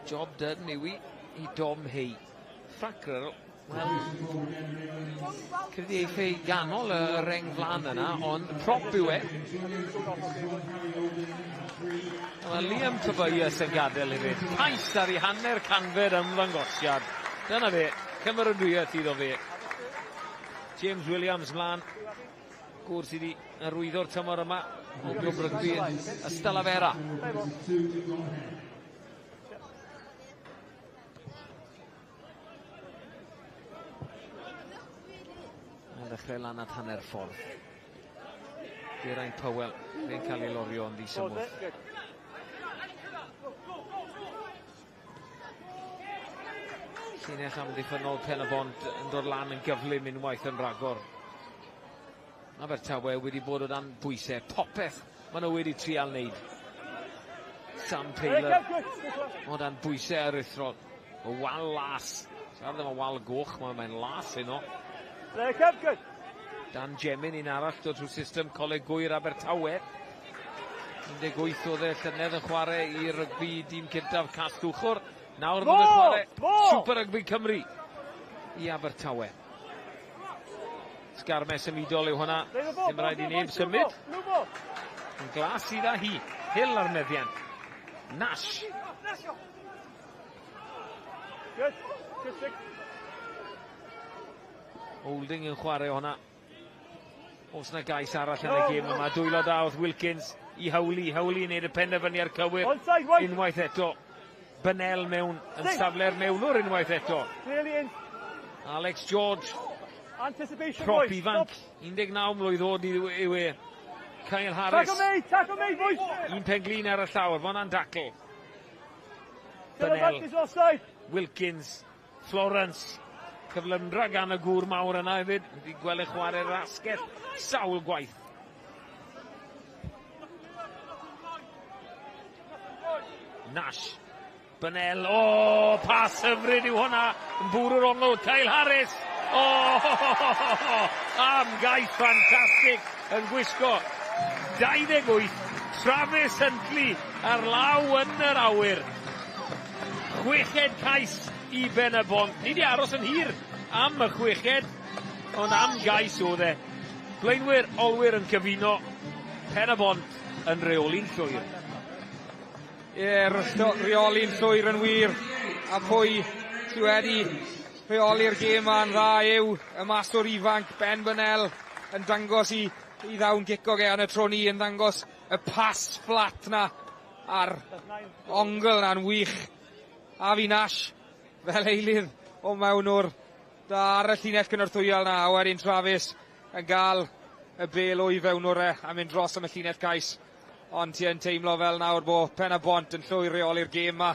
Job done yw i Dom Hay. Fackrell, wel, credu eiff ei ganol y reng flan yna, ond prop yw e. Mae Liam Tobias yn gadael hefyd. Cais ar ei hanner canfed ymddangosiad. Dyna fe, cymeradwyaeth iddo fe. James Williams mlaen. Gŵr sydd wedi arwyddo'r tymor yma o glwb rygbi Ystalyfera. Mae'n ddechrau lan at hanner ffordd. Geraint Powell, fe'n cael ei lorio yn ddisymwth. Llinell amddiffynnol Pen y Bont yn dod lan yn gyflym unwaith yn rhagor. Abertawe wedi bod o dan bwysau, popeth maen nhw wedi trial wneud. Sam Taylor o dan bwysau aruthrol. O wal las. Siarad am y wal goch, mae'n las heno. Dan Jemin un arall dod trwy system Coleg Gŵyr Abertawe. 18 oedd e llynedd yn chwarae i rygbi dîm cyntaf Casllwchwr. Nawr mae'n chwarae Super Rugby Cymru i Abertawe. Sgarmes symudol yw hwnna. Dim rhaid i neb symud. Yn glas sydd â hi. Hill ar meddiant. Nash. Holding yn chwarae hwnna. Oes na gais arall yn y gêm yma. Dwylo da wrth Wilkins i Howley. Howley yn neud y penderfyniad cywir. Unwaith eto. Bynel mewn yn safle'r mewnwr unwaith eto. Alex George. Prop ifanc, 19 mlwydd oed yw e. Kyle Harris. Tackle me, boys! Un penglin ar y llawr, ma' hwnna'n dacl. Bynel, Wilkins, Florence. Cyflymdra gan y gŵr mawr yna hefyd. Wedi gweld e chwarae'r asgell sawl gwaith. Nash. Bynel, o, pas hyfryd yw hwnna. Yn bwrw'r ongl, Kyle Harris. O, am gais ffantastig yn gwisgo 28, Travis Huntley ar law yn yr awyr. Chweched cais i Ben y Bont. Ni wedi aros yn hir am y chweched, ond am gais oedd e. Blaenwyr, olwyr yn cyfuno, Pen y Bont yn reoli'n llwyr. Ie, reoli'n llwyr yn wir. A pwy sydd wedi rheoli'r gêm ma'n dda yw y maswr ifanc Ben Bynel yn dangos i ddawn gicog e yn y tro ni, yn dangos y pas fflat na a'r ongl na'n wych. Avi Nash fel eilydd o mewnwr da ar y llinell gynorthwyol na, a wedyn Travis yn gael y bel o'i fewnwr e a mynd dros am y llinell cais. Ond ti yn teimlo fel nawr bo Pen y Bont yn llwyr reoli'r gêm ma.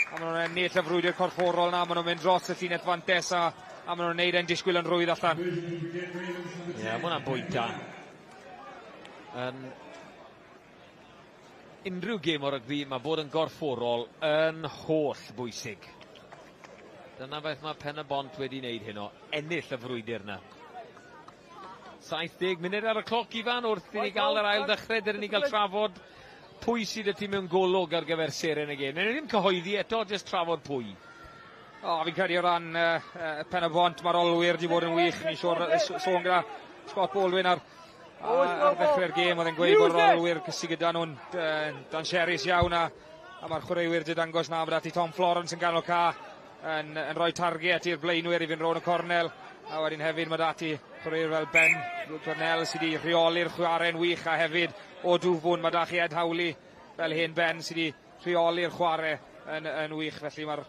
A maen nhw'n ennill y frwydr corfforol na, maen nhw'n mynd dros y llinell fantes a maen nhw'n neud e'n disgwyl yn rhwydd allan. Ie, mae hwnna'n bwynt da. Yn unrhyw gêm o rygbi, mae bod yn gorfforol yn holl bwysig. Dyna beth mae Pen y Bont wedi wneud heno, ennill y frwydr na. 70 munud ar y cloc, Ifan, wrth i ni gael yr ail ddechrau, dyn ni gael trafod pwy sydd y tîm mewn golwg ar gyfer seren y gêm. Newn ni ddim cyhoeddi eto, jyst trafod pwy. O, fi'n credu o ran Pen y Bont, mae'r olwyr wedi bod yn wych. Ni'n sôn gyda Scott Baldwin ar A ar ddechrau'r gêm oedd e'n gweud bod yr olwyr sydd gyda nhw'n danserus iawn a mae'r chwaraewyr wedi dangos na bod ati Tom Florence yn ganol ca yn rhoi target i'r blaenwyr i fynd rownd y cornel. A wedyn hefyd mae dati chwaraewyr fel Ben Burnell sydd wedi rheoli'r chwarae'n wych, a hefyd o Dwfwn mae da chi Ed Howley fel hen Ben sydd wedi rheoli'r chwarae yn wych. Felly mae'r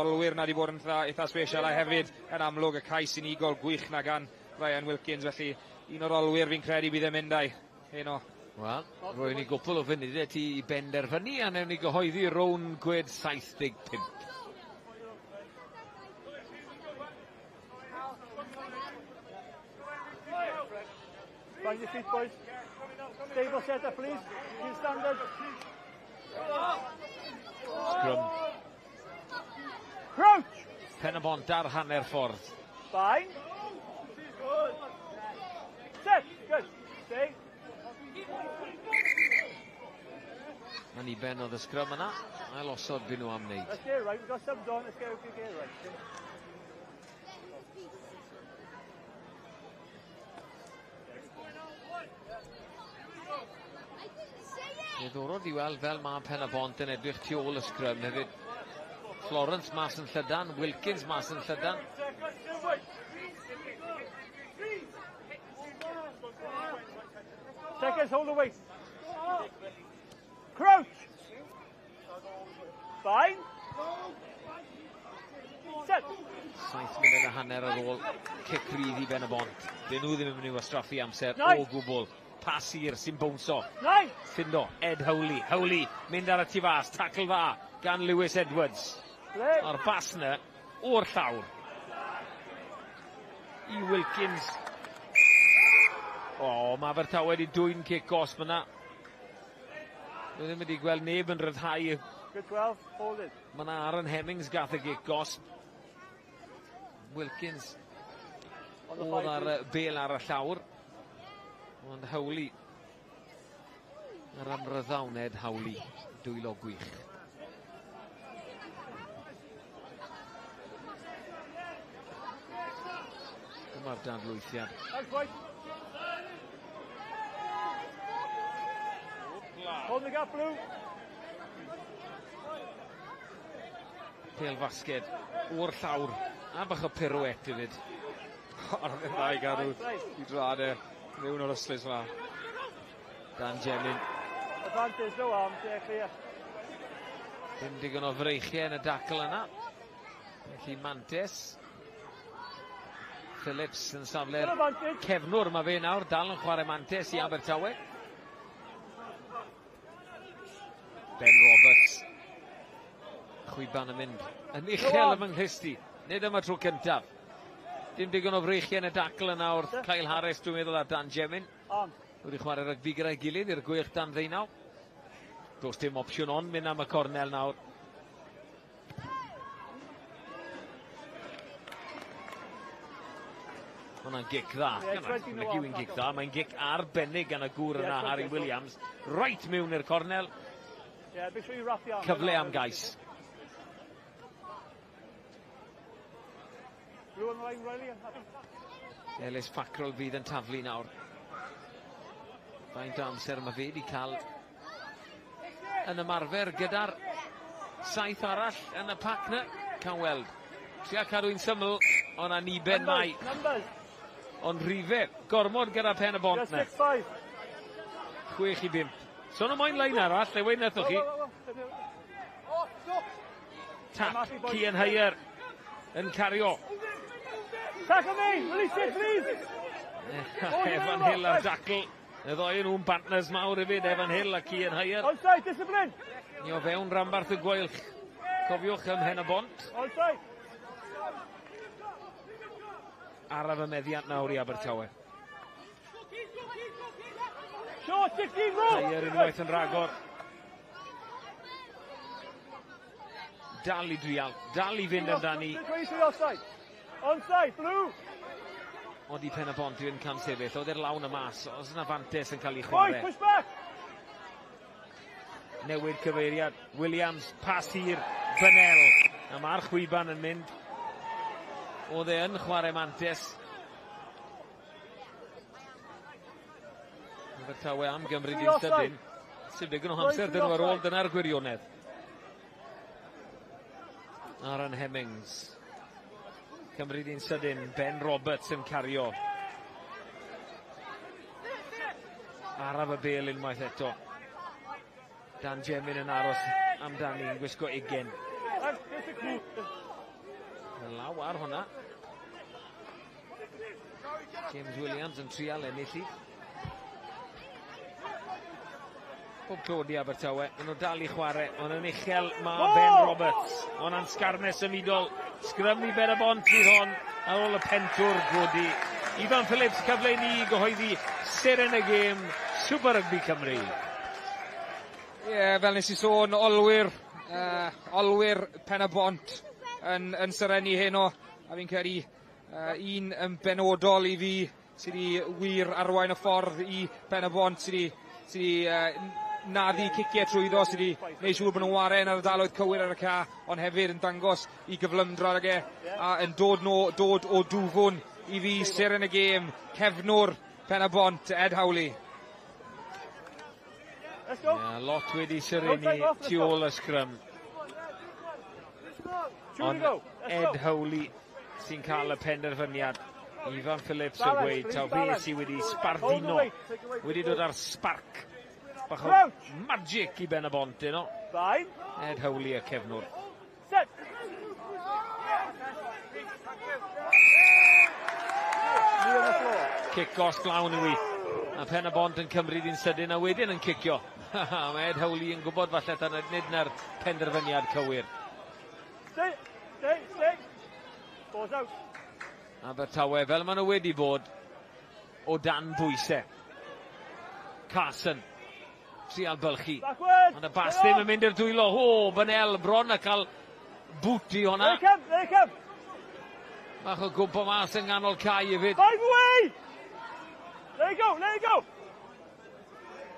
olwyr na wedi bod yn eitha special, a hefyd yn amlwg y cais unigol gwych na gan Ryan Wilkins. Felly un o'r olwyr fi'n credu bydd yn mynd â'i heno. Wel, rwy'n i gwpl o funudau ti i benderfynu a newn ni gyhoeddi rownd gwed 75. Find your feet, boys. Stable set up, please. Keep standard. Scrum. Crouch! Pen-y-bont ar hanner ffordd. Fine. Good. Set. Good. Stay. Mae'n i ben oedd y scrum yna. Ail osod byd nhw am wneud. Let's get it right. We've got subs on. Let's get it right. Diddorol i weld fel mae Pen-y-bont yn edrych tu ôl y scrum hefyd. Florence mas yn llydan, Wilkins mas yn llydan. Seconds, hold the weight. Crouch! Fine. Set. 7 munud a hanner ar ôl cic rydd i Ben-y-bont. Dyn nhw ddim yn mynd i wastraffu amser o gwbl. Pas hir sy'n bownso. Ffindo, Ed Howley. Howley mynd ar y tu fas. Tackle dda gan Lewis Edwards. A'r bas na o'r llawr. I Wilkins. O, mae Abertawe wedi dwyn cic gosb yna. Dwi ddim wedi gweld neb yn rhyddhau. Good 12, hold it. Mae yna Aaron Hemmings gath y gic gosb. Wilkins oedd ar y bel ar y llawr. Ond Howley, yr amryddawn Ed Howley, dwylo gwych. Dyma'r dadlwythiad. Hold the gap, Blue. Pêl fasged o'r llawr, a bach o pirouette hefyd. Ond yn dda i gadw i drad e mewn o'r ystlys yma. Dan Jemin. Advantage, no arms, yeah, clear. Dim digon o freichiau yn y dacl yna. Felly Mantes. Phillips yn safle'r cefnwr, mae fe nawr dal yn chwarae Mantes i Abertawe. Ben Roberts. Chwiban yn mynd yn uchel ym Nghristi. Nid yma tro cyntaf. Dim digon o freichiau yn y dacl yna wrth Kyle Harris, dwi'n meddwl, ar Dan Jemin. Wedi chwarae rygbi gyda'i gilydd i'r Gweilch dan 19. Does dim opsiwn ond mynd am y cornel nawr. Hwna'n gic dda. Nag yw'n gic dda, mae'n gic arbennig gan y gŵr yna, Harry Williams. Right mewn i'r cornel. Cyfle am gais. Ellis Fackrell fydd yn taflu nawr. Faint o amser mae fe wedi cael yn ymarfer gyda'r 7 arall yn y pac na. Cawn weld. Tria cadw'n syml, ond aniben mai. Ond rhifau, gormod gyda Pen-y-bont na. 6 i 5. So nhw moyn lein arall, le weud nethoch chi. Tap, Cian Heyer yn cario. Tackle me! Release it, please! Evan Hill ar dacl. Y ddoi nhw'n partners mawr hefyd, Evan Hill a Cian Heyer. Onside, discipline! Ni o fewn rhanbarth y Gweilch. Cofiwch ym Mhen-y-bont. Onside! Araf y meddiant nawr i Abertawe. Short, 16, roll! Heyer unwaith yn rhagor. Dal i drial, dal i fynd amdani. Onside, blue! Ond i Pen-y-bont yw'n camsefyll, oedd e'r lawn y mas, os yna fantes yn cael ei chwarae. Boys, push back! Newid cyfeiriad, Williams, pas hir, Bynel. A mae'r chwiban yn mynd. Oedd e yn chwarae mantes. Abertawe am gymryd un sydyn. Sy'n digon o hamser dyn nhw ar ôl, dyna'r gwirionedd. Aaron Hemmings. Cymryd un sydyn, Ben Roberts yn cario. Araf y bel unwaith eto. Dan Jemin yn aros amdani yn gwisgo 20. Law ar hwnna. James Williams yn trial ennill i. Pob clod i Abertawe. Maen nhw dal i chwarae, ond yn uchel mae Ben Roberts. Ond sgarmes symudol. Sgrym i Ben y Bont fydd hon ar ôl y pentwr godi. Ifan Phillips, cyfle i ni gyhoeddi seren y gêm Super Rugby Cymru. Ie, yeah, fel nes i sôn, olwyr Pen y Bont yn serennu heno, a fi'n credu un yn benodol i fi sydd wedi wir arwain y ffordd i Pen y Bont, sydd wedi naddu ciciau trwyddo, sydd wedi gwneud siŵr bod nhw'n ware yn ardaloedd cywir ar y ca, ond hefyd yn dangos i gyflymdra ag e, a yn dod o dwfwn i fi seren y gêm, cefnwr Pen y Bont, Ed Howley. Yeah, lot wedi serennu tu ôl y sgrym. Ond Ed Howley sy'n cael y penderfyniad. Ifan Phillips yn gweud taw fe sydd wedi sbardino, wedi dod ar sparc. Bach o magic i Ben y Bont yno. Ed Howley y cefnwr. Cic gosb lawn yw i. A Pen y Bont yn cymryd un sydyn a wedyn yn cicio. Mae Ed Howley yn gwybod falle tan nid na'r penderfyniad cywir. Stay, stay. Balls out. Abertawe, fel maen nhw wedi bod o dan bwysau. Carson, trial bylchu. Ond y bas ddim yn mynd i'r dwylo. O, Bynel bron a cael bwti hwnna. There they come. Bach o gwmpo mas yng nghanol cae hefyd. Five away! There you go, there you go!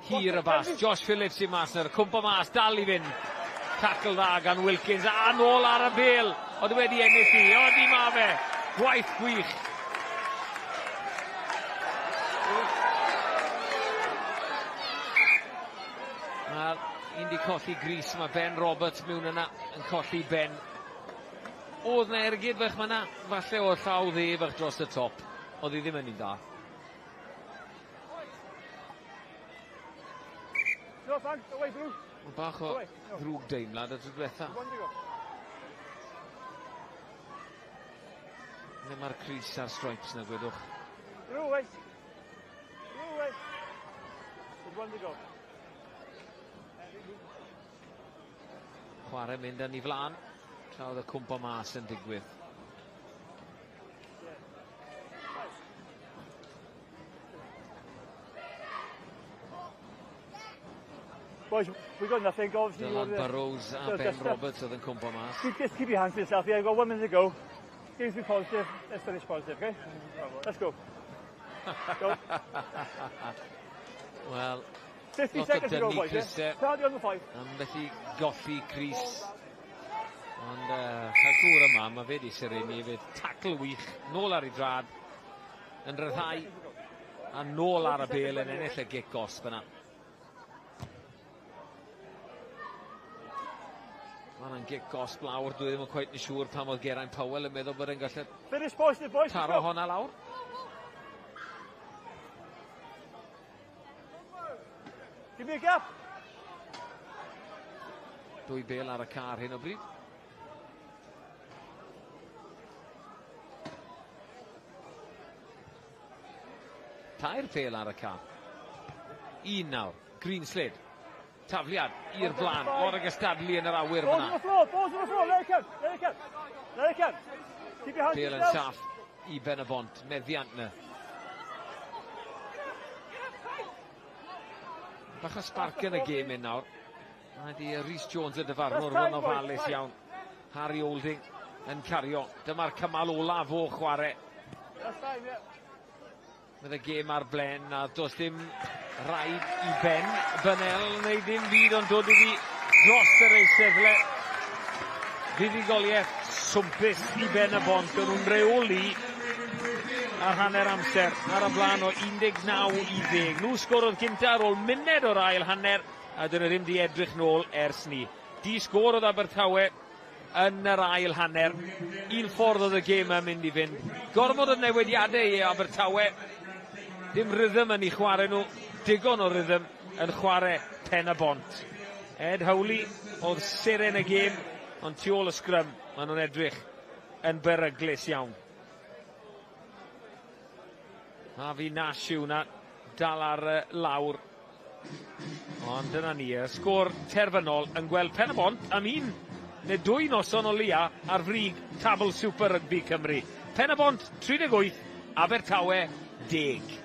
Hir y bas, Josh Phillips i mas yna, cwmpo mas, dal i fynd. Tackle dda gan Wilkins, a nôl ar y bel, ond wedi ennill i, ond i ma fe, gwaith gwych. Mae'r un di colli gris, mae Ben Roberts mewn yna yn colli Ben. Oedd na ergyd fach ma' na, falle o'r llaw dde fach dros y top, oedd hi ddim yn un da. Bach o ddrwg deimlad y tro diwetha. Le mae'r crys a'r stripes na, gwedwch. Chwarae mynd yn ei flan, tra oedd y cwmpo mas yn digwydd. Boys, we got nothing, obviously. Dylan Burrows a Ben Roberts oedd yn cwmpo mas. Just keep your hands to yourself. Yeah, we've got 1 minute to go. Game's be positive. Let's finish positive, okay? Let's go. Go. Wel, 50 lot o seconds to go, dynnu boys. Yeah? crysau. Penalty on the 5. Ambell i golli crys. Ond cael gŵr yma, mae fe di serennu hefyd. Tackle wych, nôl ar ei drad, yn rhyddhau, a nôl ar y bel yn ennill y gic gosb yna. Mae hwnna'n gic gosb lawr, dwi ddim yn cweit yn siŵr pam oedd Geraint Powell yn meddwl bod e'n gallu Finish positive, boys. taro honna lawr. Give me a gap. Dwy bel ar y car hyn o bryd. Tair pel ar y car. Un nawr, Greenslade. Tafliad i'r blaen, lot o gystadlu yn yr awyr Balls on fyna. the floor, balls on the floor. Let it come, let it come. Let it come. Keep your hands to Bel yn yourself. saff i Ben y Bont, meddiant na. Bach o sparc yn y gêm hyn nawr. Mae di Rhys Jones y dyfarnwr That's fod yn time, boys, ofalus time. iawn. Harry Olding yn cario. Dyma'r cymal olaf o chwarae. That's time, yeah. Bydd y gêm ar blen a does dim rhaid i Ben Bynel neu ddim byd ond dod iddi dros yr eisteddle. Fuddugoliaeth swmpus i Ben y Bont. O'n nhw'n reoli ar hanner amser ar y blaen o 19 i 10. Nhw sgorodd gynta ar ôl munud o'r ail hanner a dyn nhw ddim di edrych nôl ers 'ny. Di sgôr oedd Abertawe yn yr ail hanner. Un ffordd oedd y gêm yn mynd i fynd. Gormod o newidiadau i Abertawe. Dim rhythm yn eu chwarae nhw. Digon o rhythm yn chwarae Pen y Bont. Ed Howley oedd seren y gêm, ond tu ôl y sgrym, maen nhw'n edrych yn beryglus iawn. Harvey Nash yw hwnna, dal ar lawr. Ond dyna ni, y sgôr terfynol yn gweld Pen y Bont am un neu dwy noson o leia ar frig tabl Super Rugby Cymru. Pen y Bont 38, Abertawe 10.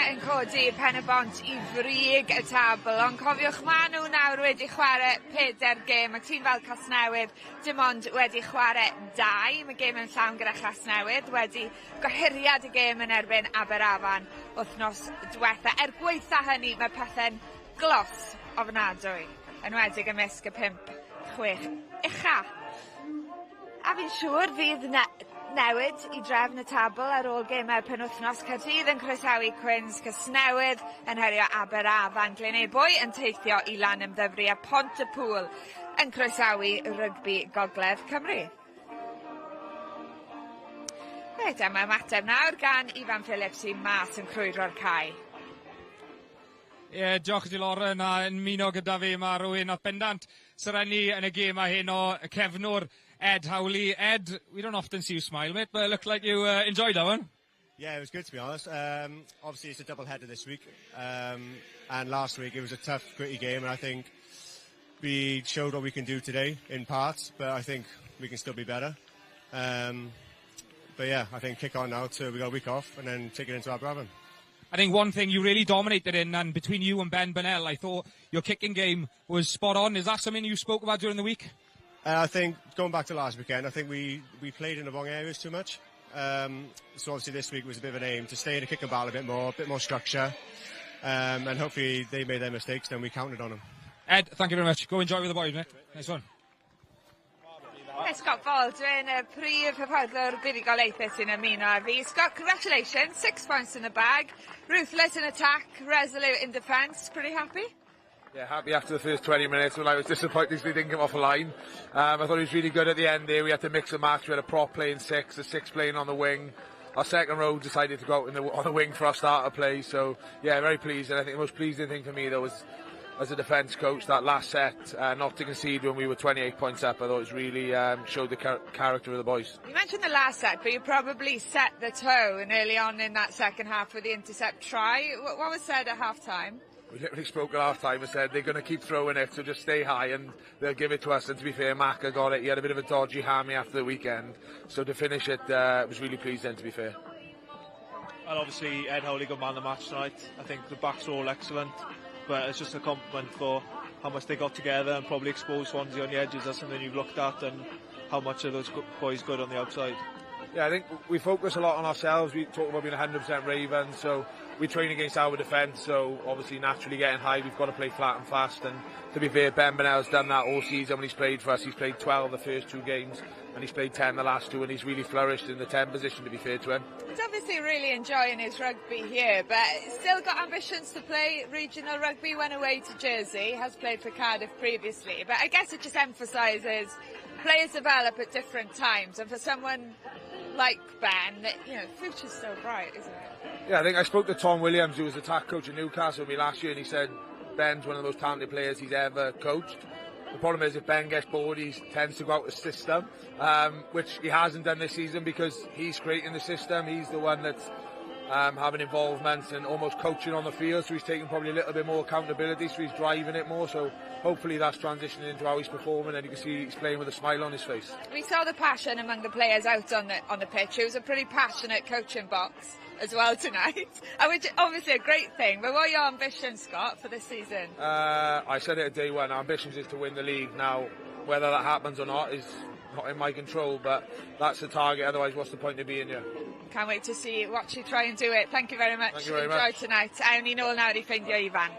Yn codi Pen-y-bont i frig y tabl, ond cofiwch ma' nhw nawr wedi chwarae pedair gêm, a tîm fel Casnewydd dim ond wedi chwarae dau. Mae gêm yn llawn gyda Chasnewydd wedi gohiriad y gêm yn erbyn Aberafan wythnos diwetha. Er gwaetha hynny, mae pethe'n glos ofnadwy, enwedig ymysg y 5-6 ucha. A fi'n siŵr fydd ne newid i drefn y tabl ar ôl gemau'r penwythnos. Caerdydd yn croesawu Cwins, Casnewydd yn herio Aberafan, Glynebwy yn teithio i Lanymddyfri a Pont-y-pŵl yn croesawu Rygbi Gogledd Cymru. Reit, a mae ymateb nawr gan Ifan Phillips sy'n mas yn crwydro'r cae. Ie, yeah, diolch i ti Lauren, a yn ymuno gyda fi mae rhywun nath bendant serennu yn y gêm a heno, y cefnwr Ed Howley. Ed, we don't often see you smile, mate, but it looked like you enjoyed that one. Yeah, it was good to be honest. Obviously, it's a double header this week, and last week it was a tough, gritty game, and I think we showed what we can do today in parts, but I think we can still be better. But yeah, I think kick on now till we got a week off and then take it into Aberafan. I think one thing you really dominated in, and between you and Ben Burnell, I thought your kicking game was spot on. Is that something you spoke about during the week? I think going back to last weekend, I think we played in the wrong areas too much. So obviously this week was a bit of an aim to stay in the kicking battle a bit more structure, and hopefully they made their mistakes, then we counted on them. Ed, thank you very much. Go enjoy with the boys, mate. Nice one. Scott Baldwin, y prif hyfforddwr buddugoliaethus sy'n ymuno â fi. Scott, congratulations, 6 points in the bag. Ruthless in attack, resolute in defence. Pretty happy? Yeah, happy after the first 20 minutes when I was disappointed we didn't come off the line. I thought he was really good at the end there. We had to mix and match. We had a prop playing six, a six playing on the wing. Our second row decided to go out on the wing for our starter play. So, yeah, very pleased. And I think the most pleasing thing for me, though, was as a defence coach, that last set, not to concede when we were 28 points up, I thought it was really showed the character of the boys. You mentioned the last set, but you probably set the tone early on in that second half with the intercept try. What was said at half time? We literally spoke at half time and said they're going to keep throwing it, so just stay high and they'll give it to us. And to be fair, Maka got it. He had a bit of a dodgy hammy after the weekend, so to finish it was really pleasing, to be fair. Well, obviously Ed Howley got man of the match tonight. I think the backs were all excellent, but it's just a compliment for how much they got together and probably exposed Swansea on the edges. That's something you've looked at, and how much are those boys good on the outside. Yeah, I think we focus a lot on ourselves. We talk about being 100% Ravens, so we train against our defence, so obviously naturally getting high, we've got to play flat and fast. And to be fair, Ben Burnell's done that all season when he's played for us. He's played 12 the first two games, and he's played 10 the last two, and he's really flourished in the 10 position, to be fair to him. He's obviously really enjoying his rugby here, but still got ambitions to play regional rugby. Went away to Jersey, has played for Cardiff previously, but I guess it just emphasises players develop at different times, and for someone like Ben, the future's so bright, isn't it? Yeah, I think I spoke to Tom Williams, who was the attack coach at Newcastle with me last year, and he said Ben's one of the most talented players he's ever coached. The problem is if Ben gets bored, he tends to go out the system, which he hasn't done this season because he's creating the system. He's the one that's having involvement and almost coaching on the field, so he's taking probably a little bit more accountability, so he's driving it more. So hopefully that's transitioning into how he's performing, and you can see he's playing with a smile on his face. We saw the passion among the players out on the pitch. It was a pretty passionate coaching box as well tonight, which is obviously a great thing. But what are your ambitions, Scott, for this season? I said it at day one. Our ambitions is to win the league. Now, whether that happens or not is not in my control, but that's the target. Otherwise, what's the point of being here? Can't wait to see watch you try and do it. Thank you very much. Thank you very Enjoy much. tonight. Awn ni nôl nawr i ffeindio Ifan.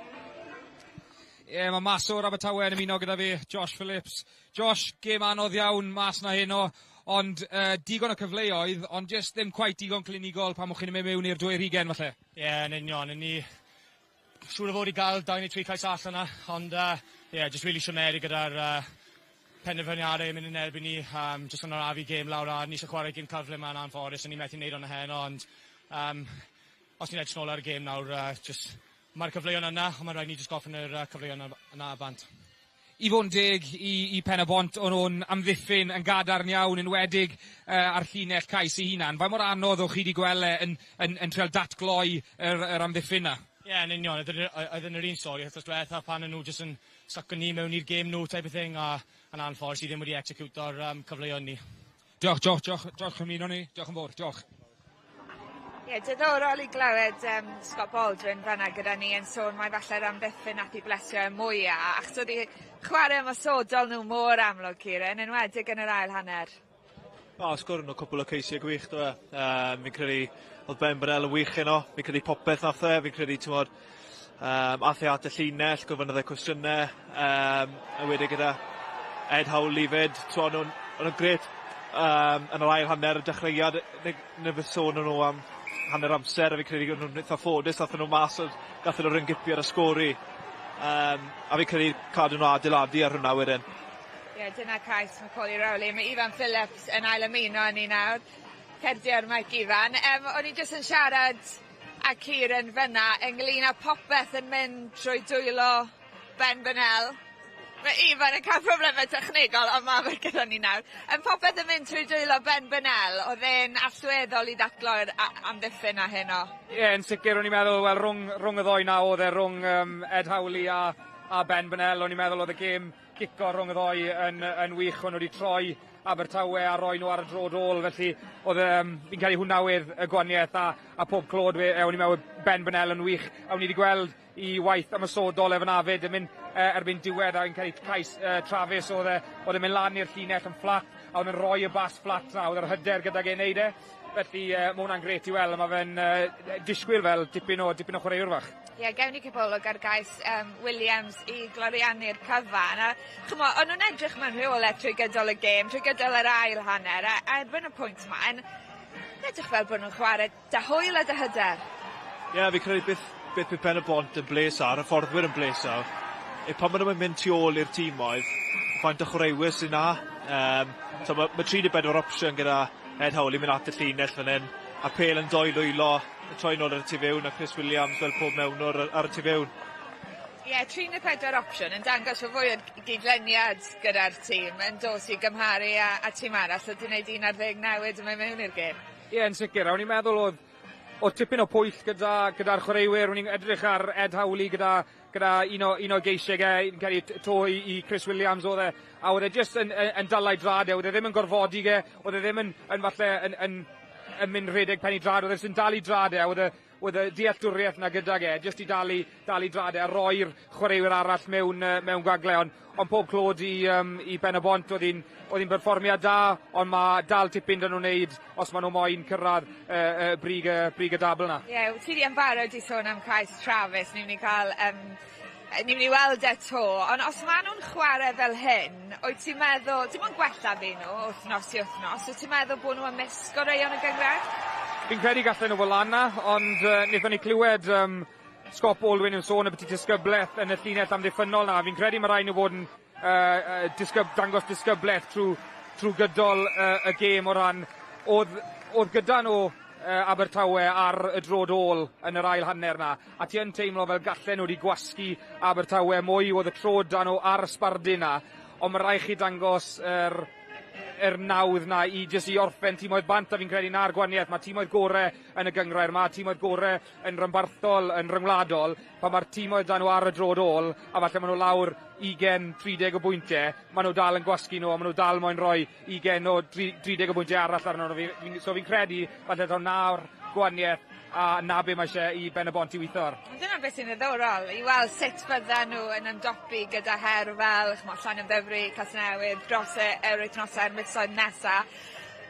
Ie, yeah, mae maswr Abertawe yn ymuno gyda fi, Josh Phillips. Josh, gêm anodd iawn mas na heno, ond digon o cyfleoedd, ond jyst ddim quite digon clinigol pan o'ch chi'n mynd mewn i'r 22 falle. Ie, yeah, yn union. Yn ni siŵr o fod i gael 2 neu 3 cais allan yna, ond yeah, just really siomedig gyda'r penderfyniadau yn mynd yn erbyn ni, just yn arafu gêm lawr a ni eisiau chwarae gêm cyfle yma yn anffodus, a ni methu wneud hwnna heno, ond os ni'n edrych nôl ar y gêm nawr, just mae'r cyfleoedd yna, ond mae'n rhaid ni just gorffen yr cyfleoedd yna bant. I fod yn deg i Pen-y-bont, o'n nhw'n amddiffyn yn gadarn iawn, enwedig ar llinell cais ei hunan. Faint mor anodd o'ch chi wedi gweld e yn trial datgloi yr amddiffyn na? Ie, yeah, yn union. Oedd yn yr un stori wythnos diwetha pan o'n nhw jyst yn sucko ni mewn i'r gêm nhw type of thing, a yn anffodus i ddim wedi execute-o'r cyfleoedd ni. Diolch, Josh, diolch, diolch am ymuno ni. Diolch yn fawr, diolch. Ie, yeah, diddorol i glywed Scott Baldwin fanna gyda ni yn sôn mai falle'r amddiffyn nath i blesio y mwyaf, achos oedd i chwarae ymosodol nhw mor amlwg, Kieran, enwedig yn yr ail hanner. O, sgoron nhw cwpl o ceisiau gwych, do e. Fi'n credu oedd Ben Burnell yn wych heno. Fi'n credu popeth nath e. Fi'n credu, ti'n modd, ath e at y llinell, gofynnodd e cwestiynau, a wedyn gyda Ed Howley fyd, ti'n nhw'n nhw grêt yn yr ail hanner y dechreuad, neu fy sôn nhw am hanner amser, a fi'n credu nhw'n eitha ffodus, athyn nhw mas, gathon nhw ryngipio ar y sgori. A fi'n credu cadw nhw adeiladu ar hwnna wedyn. Ie, yeah, dyna cais Macaulay Rowley. Mae Ifan Phillips yn ail ymuno â ni nawr. Cer di ar mic, Ifan. O'n i jyst yn siarad â Kieran fyna ynglyn â popeth yn mynd trwy dwylo Ben Burnell. Mae Ifan yn cael problemau technegol, ond mae fe gyda ni nawr. Yn popeth yn mynd trwy dwylo Ben Burnell, oedd e'n allweddol i ddatgloi'r amddiffyn a heno. Ie, yeah, yn sicr o'n i'n meddwl, wel, rhwng y ddoi na oedd e, rhwng Ed Howley a Ben Burnell, o'n i'n meddwl oedd y gêm cico rhwng y ddoi yn wych, o'n nhw wedi troi Abertawe a roi nhw ar y droed ôl, felly oedd fi'n credu hwnna oedd y gwahaniaeth a pob clod, o'n i'n meddwl Ben Burnell yn wych, a o'n i wedi gweld i waith ymosodol efo Nafyd yn mynd erbyn diwedd a fi'n credu cais Travis oedd e'n mynd lan i'r llinell yn fflat a oedd e'n rhoi y bas fflat na, oedd yr hyder gydag e'n neud e. Felly mae hwnna'n grêt i weld, a mae fe'n disgwyl fel dipyn o chwaraewr fach. Ie, yeah, gewn ni cipolwg ar gais Williams i gloriannu'r cyfan. A, ch'mo, o'n nhw'n edrych mewn rheolaeth trwy gydol y gêm, trwy gydol yr ail hanner, a erbyn y pwynt yma, yn edrych fel bod nhw'n chwarae da hwyl a da hyder. Ie, yeah, fi credu beth bydd Pen-y-bont yn bles ar, y fforddwyr yn bles ar, yw pan maen nhw'n mynd tu ôl i'r tîmoedd, faint o chwaraewyr sy'n na. So mae 34 opsiwn gyda Ed Howley mynd at y llinell fan hyn, a Pêl yn doi lwylo, troi nôl ar y tu fewn, a Chris Williams fel pob mewnwr ar y tu fewn. Ie, yeah, 34 opsiwn yn dangos o fwy o gydlyniad gyda'r tîm yn dos i gymharu a tîm arall oedd wedi gwneud 11 newid yn mynd mewn i'r gêm. Ie, yeah, yn sicr. A o'n i'n meddwl oedd tipyn o pwyll gyda'r chwaraewyr. O'n i'n edrych ar Ed Howley gyda un o geisiau e, yn cael ei to i Chris Williams oedd e, a oedd e jyst yn dala ei drad e, oedd e ddim yn gorfodi ge, oedd e ddim yn falle yn mynd rhedeg pen i drad, oedd e jyst yn dal i drad e, a oedd y dealltwriaeth na gydag e, jyst i dal i drad e, a roi'r chwaraewyr arall mewn gwagle, ond pob clod i Ben-y-bont, oedd hi'n berfformiad da, ond mae dal tipyn dyn nhw'n wneud os maen nhw moyn cyrraedd brig y dabl na. Ie, yeah, ti di yn barod i sôn am cais Travis, ni'n mynd i weld e to, ond os maen nhw'n chwarae fel hyn, wyt ti'n meddwl, dim ond gwella fi nhw wythnos i wythnos, wyt ti'n meddwl bod nhw ymysg goreuon y gynghrair? Fi'n credu gallen nhw fod lan na, ond wnaethon ni clywed Scott Baldwin yn sôn ambiti disgyblaeth yn y llinell amddiffynnol na. Fi'n credu mae rhaid nhw fod yn dangos disgyblaeth trwy gydol y gêm o ran oedd gyda nhw Abertawe ar y droed ôl yn yr ail hanner na. A ti yn teimlo fel gallen nhw wedi gwasgu Abertawe mwy, oedd y trod da nhw ar y sbardun na. Ond mae rhaid chi dangos yr nawdd na i jyst i orffen timoedd bant, a fi'n credu na'r gwahaniaeth. Mae timoedd gore yn y gynghrair, mae timoedd gore yn rhanbarthol, yn rhyngwladol, pan mae'r timoedd da nhw ar y droed ôl, a falle maen nhw lawr 20-30 o bwyntiau, maen nhw dal yn gwasgu nhw, a maen nhw dal moyn rhoi 20 o 30 o bwyntiau arall arno nhw. So fi'n credu, falle taw na'r gwahaniaeth a na be mae eisiau i Ben-y-bont i weithio ar. Dyna beth sy'n ddiddorol, i weld sut fyddan nhw yn ymdopi gyda her fel ch'mo, Llanymddyfri, Casnewydd, dros yr wythnosau'r misoedd nesa.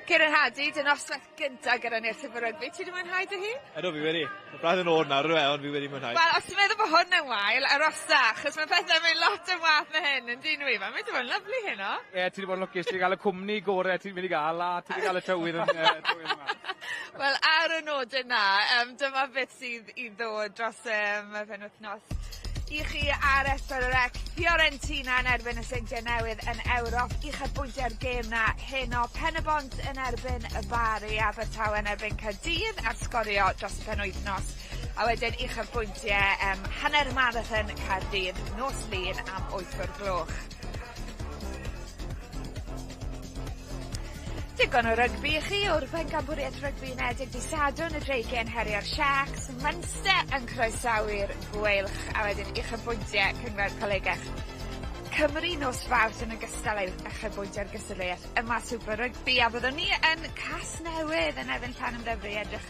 Kieran Hardy, dy noswaith gynta gyda ni'r Super Rugby. Ti wedi mwynhau dy hun? Ydw, fi wedi. Mae braidd yn oer nawr, yw e, ond fi wedi mwynhau. Wel, os ti'n meddwl bod hwn yn wael, arosa, achos mae pethau'n mynd lot yn waeth na hyn, yn dyn nhw, Ifan. Mae wedi bod yn lyfli heno. Ie, ti wedi bod yn lwcus, ti wedi cael y cwmni gore ti'n mynd i gael, a ti wedi cael y tywydd yn tywydd yma. Wel, ar y nodyn 'na, dyma beth sydd i ddod dros y penwythnos i chi ar S4C. Fiorentina yn erbyn y Seintiau Newydd yn Ewrop. Uchafbwyntiau'r gêm 'na heno. Pen-y-bont yn erbyn y Bari, Abertawe yn erbyn Caerdydd ar Sgorio dros y penwythnos. A wedyn uchafbwyntiau hanner marathon Caerdydd nos Lun am 8 o'r gloch. Digon o rygbi i chi o'r Bencampwriaeth Rygbi Unedig dydd Sadwrn, y Dreigiau yn herio'r Sharks, Munster yn croesawu'r Gweilch a wedyn uchafbwyntiau Cynghrair Colegau Cymru nos Fawrth yn ogystal â uchafbwyntiau'r gystadleuaeth yma Super Rugby a byddwn ni yn Casnewydd yn erbyn Llanymddyfri edrych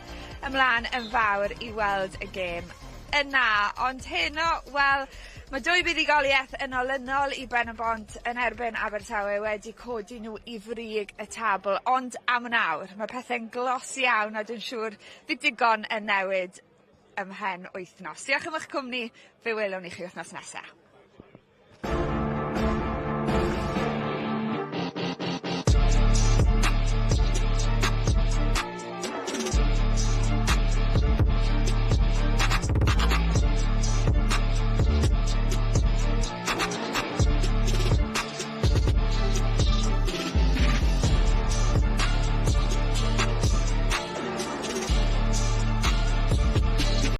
ymlaen yn fawr i weld y gêm yna. Ond heno, wel, mae dwy buddugoliaeth yn olynol i Ben-y-bont yn erbyn Abertawe wedi codi nhw i frig y tabl. Ond am nawr, mae pethau'n glos iawn a dwi'n siŵr fydd digon yn newid ymhen wythnos. Diolch am eich cwmni, fe welwn ni chi wythnos nesaf.